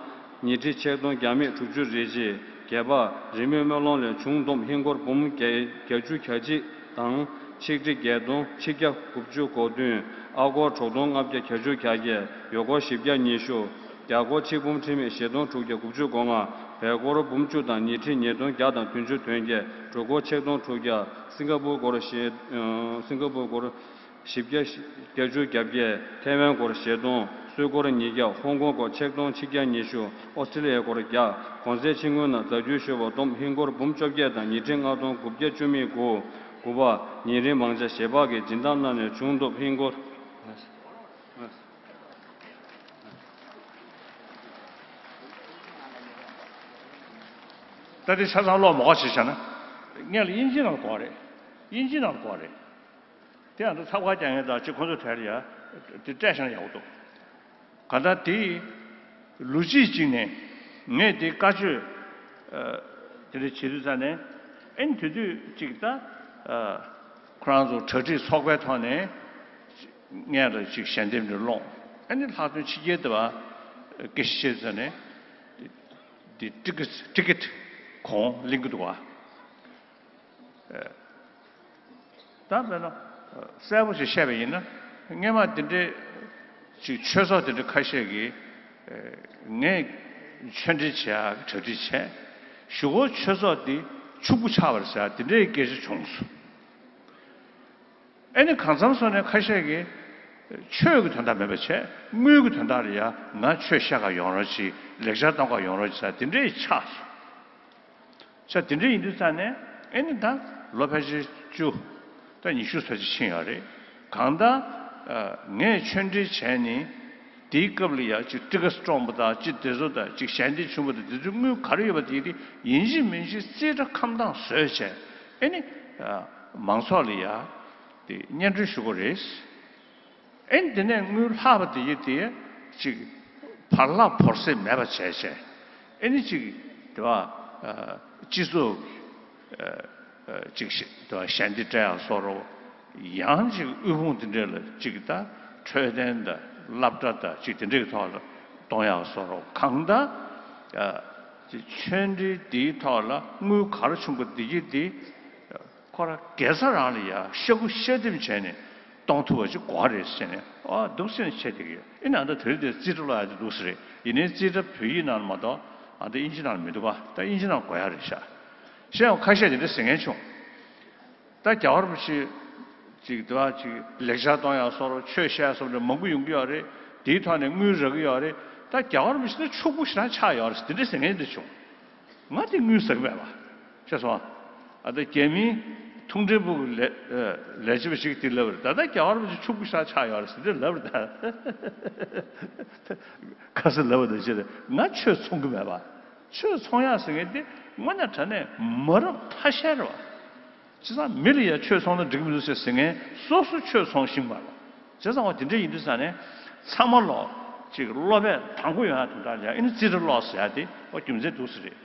ཉིས་ཁྲི་ཆིག་སྟོང་བརྒྱ་མེད་དྲུག་ཅུ་རེ་གཅིག། བརྒྱད་པ། རི་མོའི་སྨོན་ལམ་ལས་བྱུང་བསྡོམས་ཧིན་སྒོར་འབུམ་བརྒྱད་བརྒྱད་ཅུ་གྱ་གཅིག་དང་ཆིག་ཁྲི་བརྒྱད་སྟོང་ཆིག་བརྒྱ་དགུ་བཅུ་གོ་བདུན། ཨ་སྒོར་དྲུག་སྟོང་ལྔ་བརྒྱ་གྱ་བཅུ་གྱ་བརྒྱད། ཡོ་སྒོར་བཞི་བརྒྱ་ཉི་ཤུ། རྒྱ་སྒོར་ཆིག་འབུམ་ཁྲི་མེད་བཞི་སྟོང་དྲུག་བརྒྱ་དགུ་བཅུ་གོ་ལྔ། བལ་སྒོར་འབུམ་བཅུ་དང་ཉིས་ཁྲི་ཉིས་སྟོང་བརྒྱ་དང་བདུན་ཅུ་དོན་བརྒྱད། འབྲུག་སྒོར་ཆིག་སྟོང་དྲུག་བརྒྱ། སིང་ག་པུར་སྒོར་བཞི། སིང་ག་པུར་སྒོར་བཞི་བརྒྱ་བརྒྱད་ཅུ་གྱ་བརྒྱད། ཐའེ་ཝན་སྒོར་བཞི་སྟོང་། སུད་སྒོར་ཉིས་བརྒྱ། ཧོང་ཀོང་སྒོར་ཆིག་སྟོང་ཆིག་བརྒྱ་ཉི་ཤུ། ཨོ་སི་ཀྲི་ལི་ཡའི་སྒོར་བརྒྱ། གོང་ཚད་ཕྱི་ངོས་ནང་རྫས་འགྱུར་ཤོར་བ་བསྡོམས་ཧིན་སྒོར་འབུམ་བཅོ་བརྒྱད་དང་ཉིས་ཁྲི་ལྔ་སྟོང་དགུ་བརྒྱ་བཅུ་མེད་དགུ། དགུ་པ། ཉིན་རེའི་མང་ཆ་ཞལ་འབག་གིས་སྦྱིན་བདག་རྣམས་ནས་བྱུང་བསྡོམས་ཧིན་སྒོར། ད་དེ་ཆ་ཚང་ཀློག་མ་དགོས་བྱས་བཞག་ན། སྔོན་ལ་དབྱིན་ཇི་ནང་ལ་གོ་བ་རེད། དབྱིན་ཇི་ནང་ལ་གོ་བ་རེད། དེ་ཡང་ད་ཚབ་ཁ་རྒྱག་མཁན་དང་གཅིག་ཁོང་ཚོ་གྲས་ལ་ཡ་དེ་སྤྲད་བཞག་ན་ཡག་པོ་འདུག་གང་ལྟར་དེ་ལོ་གཅིག་གཅིག་ནས་ངས་དེ་བཀའ་ཆོས་ཨ་དེ་འདྲ་བྱེད་དུས་ཙང་ནས། ཨེ་ནི་དེ་དུས་གཅིག་ད་ཨ་ཁོ་རང་ཚོ་གྲ་སྒྲིག་ཚོགས་པའི་ཐོག་ནས་སྔོན་ལ་གཅིག་ཞལ་འདེབས་འདྲ་སློང་། ཨེ་ནི་ལྷག་དོན་ཕྱི་རྒྱལ་དུ་བ་སྐད་ཆ་བཤད་ཙང་ནས་དེ་ཊི་ཀེ་ཊི་ཀེ་ཊི་གོང་ལེན་གི་འདུག་བ། ད་དཔེར་ན་གསལ་པོ་ཞིག་བཤད་པ་ཡིན་ན། སྔོན་མ་དེ་འདྲའི་ཅིག་ཆོས་ཚོགས་དེ་འདྲ་ཁ་ཤས་ཀྱིས་ངས་ཆོས་འབྲེལ་བྱེད་ཡག་གྲ་སྒྲིག་བྱས། གཞུག་གུ་ཆོས་ཚོགས་འདི་ཕྱུག་པོ་ཆགས་པ་རེད་ཟེར་ཡག་དེ་འདྲའི་སྐད་ཆ་བྱུང་སོང་། ཨེ་ནི་གང་འཚམ་སོང་ནས་ཁ་ཤས་ཀྱིས་ཆོས་ཀྱི་དོན་དག་མེད་པ་བྱས། དངུལ་གྱི་དོན་དག་ལ་ཡ་ང་ཆོས་བཤད་ག་ཡོང་རོགས་གྱིས། ལེགས་སྦྱར་གཏོང་ག་ཡོང་རོགས་གྱིས་ཟེར་དེ་འདྲ་ཡི་ཆགས་སོང་། ས་དེ་འདྲ་ཡིན་དུས་ཙང་ནས། ཨེ་ནི་ད་ལོ་ཕལ་ཆེར་བཅུ། ད་ཉི་ཤུ་ཙམ་ཅིག་ཕྱིན་ཡོད་རེད། གང་ལྟར་ངས་ཆོས་འབྲེལ་བྱས་ནས། དེའི་སྐབས་ལ་ཡ་ཅིག་ཊི་ཀེ་ཊི་སྟོང་པ་དང་ཅིག་དེ་ཚོ་དང་ཅིག་ཞལ་འདེབས་བྱུང་བ་དང་དེ་ཚོའི་དངུལ་ག་རེ་ཡོད་པ་དེ་དེ་ཡིན་གཅིག་མིན་གཅིག་རྩིས་ཁྲ་ཁ་མདངས་བཟོས་བྱས། ཨེ་ནི་མང་ཚོགས་ལ་ཡ་དེ་སྙན་སྒྲོན་ཞུ་དགོས་རེད། ཨེ་ནི་དེ་ནས་དངུལ་ལྷག་པ་དེ་ཡི་དེ་ཅིག་བར་བརླག་བོར་སེམས་མེད་པ་བྱས་བྱས། ཨེ་ནི་ཅིག་དེ་བ་སྤྱི་ཚོགས་ཅིག་དེ་བ་ཞལ་འདེབས་སྤྲད་ཡག་བཟོ་འདྲ། ཡང་ཅིག་དབུལ་ཕོངས་དེ་འདྲ་ལ་ཅིག་ད་འཕྲོད་བསྟེན་དང་སློབ་གྲྭ་དང་ཅིག་དེ་འདྲའི་ཐོག་ལ་གཏོང་ཡག་བཟོ་འདྲ། གང་ལྟར་ཅིག་ཆོས་འབྲེལ་འདིའི་ཐོག་ལ་དངུལ་ག་རེ་བྱུང་པ་འདི་གི་འདི། ཁོ་རང་གེ་སར་རང་ལ་ཡ་ཤ་ཁུ་ཤ་ལྡེམ་བྱས་ནས་གཏོང་ཐུབ་པ་ཅིག་དགོས་རེད་ཟེར་ནས། ཨ་འདུག་སེ་བྱས་བསྡད་ཀྱི་ཡོད། ཨེ་ནས་ཨ་ད་དེ་རིང་དེ་རྩིས་ཁྲ་ཀློག་ཡག་དེ་འདུག་སེ་རེད། ཡིན་ནའི་རྩིས་ཁྲ་བོད་ཡིག་ནང་ལ་མ་གཏོགས་ཨ་ད་དབྱིན་ཇི་ནང་ལ་མི་འདུག་ག་ད་དབྱིན་ཇི་ནང་དགོས་ཡག་རེད་ཤག་བཤད་ཡང་ཁ་ཤས་དེ་འདྲ་ཟེར་མཁན་བྱུང་། ད་རྒྱལ་བ་རིན་པོ་ཆེ་ཅིག་དེ་བ་ཅིག་ལེགས་སྦྱར་གཏོང་ཡག་བཟོ་འདྲ། ཆོས་བཤད་བཟོ་འདྲ་མང་པོ་ཡོང་གི་ཡོད་རེད། དེའི་ཐོག་ནས་དངུལ་རག་གི་ཡོད་རེད། ད་རྒྱལ་བ་རིན་པོ་ཆེ་ད་ཕྱུག་པོ་ཞེ་དྲག་ཆགས་ཡོད་རེད་ཟེར་དེ་འདྲ་ཟེར་མཁན་དེ་འདྲ་བྱུང་། ང་དེ་དངུལ་ཟ་གི་མེད་པ། ཤེས་སོང་། ཨ་ད་རྒྱ་མིའི་མཐོང་མགྲོན་པོ་གི་ལས་ལས་བྱེད་པ་ཞིག་དེ་ལབ་རེད། ད་ལྟ་རྒྱལ་བ་རིན་པོ་ཆེ་ཕྱུག་པོ་ཞེ་དྲག་ཆགས་ཡོད་རེད་ཟེར་དེ་ལབ་རེད་ད། ཁ་སང་ལབ་པ་དང་ཅི་རེད། ང་ཆོས་ཚོང་གི་མེད་པ། ཆོས་ཚོང་ཡག་ཟེར་མཁན་དེ་དངོས་གནས་དྲང་གནས་མ་རབས་ཐ་ཤལ་རེད་པ། བྱས་ཙང་མི་ལ་ཡ་ཆོས་ཚོང་ན་འགྲིག་གི་མི་འདུག་ཟེར་ཟེར་མཁན་སོ་སོ་ཆོས་ཚོང་ཤེས་པ་རེད། བྱས་ཙང་འོ་དེ་འདྲ་ཡིན་དུས་ཙང་ནས་ཚང་མ་ལོག་ཅིག་སློབ་པའི་དང་པོ་ཡོང་ཡག་དོན་དག་ལ་ཡ་ཨེ་ནི་རྩིས་ཁྲ་ཀློག་ཟེར་ཡག་དེ་འོ་རྒྱུ་མཚན་འདུག་སེ་རེད།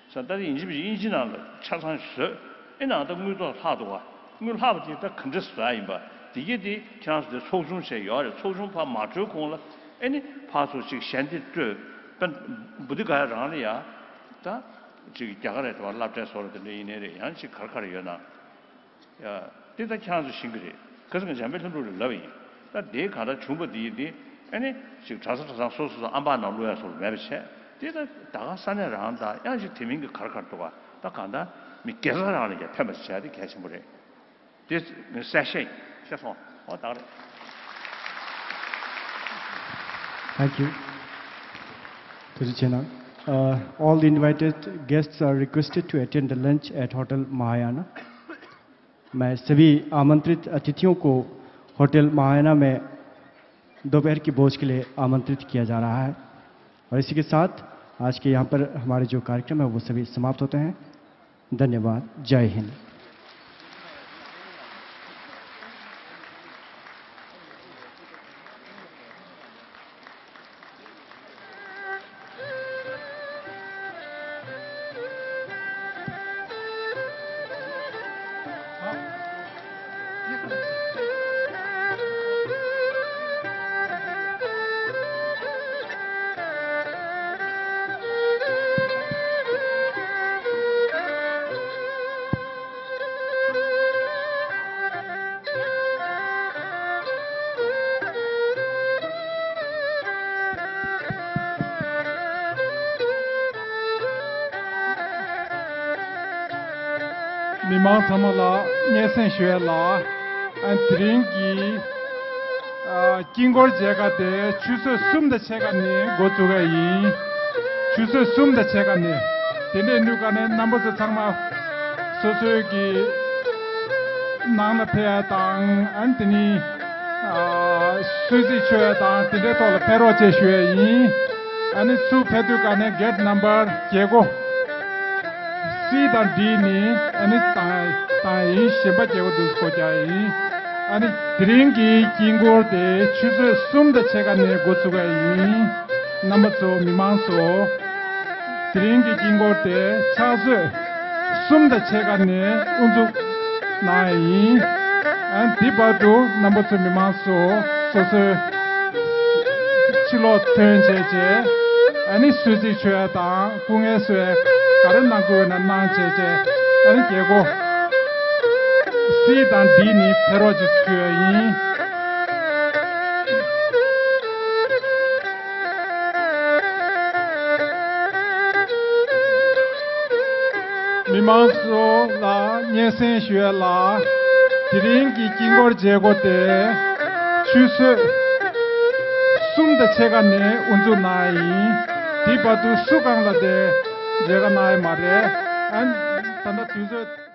ས་ད་དབྱིན་ཇི་མི་དབྱིན་ཇི་ནང་ལ་ཆ་ཚང་བཟོས། ཨེ་ནང་ད་དངུལ་ཐོག་ལྷག་འདུག་བ། དངུལ་ལྷག་པ་དེ་ད་ག་འདྲ་བཟོ་ཡག་ཡིན་པ་དེ་གས་དེ་ཁྱེད་རང་ཚོ་དེ་ཚོགས་ཆུང་བྱས་ཡོད་རེད། ཚོགས་ཆུང་ཕར་མ་གྲོལ་གོང་ལ་ཨེ་ནི་ཕར་ཚུར་ཅིག་ཞལ་འདེབས་སྤྲོད། དཔེར་ན་བུ་དྷི་ག་ཡ་རང་ལ་ཡ་ད་ཅིག་རྒྱ་གར་རེད་དེ་བ་སློབ་གྲྭའི་བཟོ་འདྲ་དེ་འདྲ་ཡིན་ནའི་རེད། ཡང་ཅིག་ག་རེ་ག་རེ་ཡོད་ན། ཡ། འདི་ད་ཁྱེད་རང་ཚོས་ཤེས་ཀྱི་རེད། ཁ་སང་འཇམ་དཔལ་ལྷུན་གྲུབ་ལ་ལབ་པ་ཡིན། ད་དེའི་གང་ལྟར་བྱུང་བ་འདི་ཡིན་ཏེ། ཨ་ནི་ཅིག་གྲྭ་ས་གྲྭ་ཚང་སོ་སོ་སོ་ཨམ་པག་ནང་བླུག་ཡག་སོགས་མེད་པ་བྱས། དེ་ད་ད་ག་ས་གནས་རང་དང་ཡང་ཅིག་དེ་མིན་གྱི་ག་རེ་ག་རེ་འདུག་ག་ད་གང་ལྟར་མི་སྒེར་ས་རང་ལ་ཡང་ཕན་པ་བྱས་དེ་གལ་ཆེན་པོ་རེད། དེ་གསལ་བཤད་ཡིན། ཤེས་སོང་། ཨོ་ད་ག་རེད། Thank you. ཐུགས་རྗེ་ཆེ་གནང་། Uh, all the invited guests are requested to attend the lunch at Hotel Mahayana. मैं सभी आमंत्रित अतिथियों को होटल महायाना में दोपहर की भोज के लिए आमंत्रित किया जा रहा है। और इसी के साथ आज के यहाँ पर हमारे जो कार्यक्रम है, वो सभी समाप्त होते हैं। धन्यवाद। जय हिंद। མི་མང་ཚང་མ་ལ་སྙན་སེང་ཞུ་ཡ་ལ། ཨ་དེ་རིང་གི་ཨ་དཀྱིལ་འཁོར་མཇལ་ཁ་དེ་ཆུ་ཚོད་གསུམ་དང་ཕྱེད་ཀ་ནས་འགོ་བཙུགས་ཡ་ཡིན། ཆུ་ཚོད་གསུམ་དང་ཕྱེད་ཀ་ནས། དེ་འདྲའི་ནུས་ཀ་ནས་རྣམ་པ་ཚོ་ཚང་མ་སོ་སོའི་གི་ནང་ལ་ཕེབས་ཡ་དང་། ཨ་ནི་དེ་ནི་ཨ་གསོལ་ཚིགས་མཆོད་ཡ་དང་དེ་འདྲའི་ཐོག་ལ་ཕེབས་རོགས་བྱེད་ཞུ་ཡ་ཡིན། ཨ་ནི་ཚུར་ཕེབས་དུས་ག་ནས་གེ་ཊི་ནམ་བར་བརྒྱད་དགུ། སི་དང་ཌི་ནི་ཨ་ནི་བཏང་བཏང་ཡིན། གཞན་པ་རྒྱལ་པོ་འདུག་སྒོ་རྒྱག་ཡིན། ཨ་ནི་དེ་རིང་གི་དཀྱིལ་འཁོར་དེ་ཆུ་ཚོད་གསུམ་དང་ཕྱེད་ཀ་ནས་འགོ་ཚུགས་ཡ་ཡིན། རྣམ་པ་ཚོ་མི་མང་ཚོ། དེ་རིང་གི་དཀྱིལ་འཁོར་དེ་ཕྱག་ཚོད་གསུམ་དང་ཕྱེད་ཀ་ནས་དབུ་འཛུགས་གནང་ཡ་ཡིན། ཨ་ནི་དེ་བར་དུ་རྣམ་པ་ཚོ་མི་མང་ཚོ་སོ་སོའི་ཕྱི་ལོགས་ཐོན་བྱས་བྱས། ཨ་ནི་གསོལ་ཚིགས་མཆོད་ཡ་དང་སྐུ་ངལ་གསོ་ཡ་ག་རེ་གནང་དགོས་ན་གནང་བྱས་བྱས། ཨ་ནི་རྒྱལ་སྒོ་སི་དང་ཌི་ནི་ཕེབས་རོགས་ཅིག་ཞུ་ཡ་ཡིན། མི་མང་ཚོ་ལ་སྙན་སེང་ཞུ་ཡ་ལ། དེ་རིང་གི་དཀྱིལ་འཁོར་མཇལ་སྒོ་དེ་ཆུ་ཚོད་གསུམ་དང་ཕྱེད་ཀ་ནས་དབུ་འཛུགས་གནང་ཡ་ཡིན། དེ་བར་དུ་སུ་གང་ལ་དེ་མཇལ་ཁ་གནང་ཡ་མ་རེད། ཨ་ད་ལྟ་དུས་ཚོད།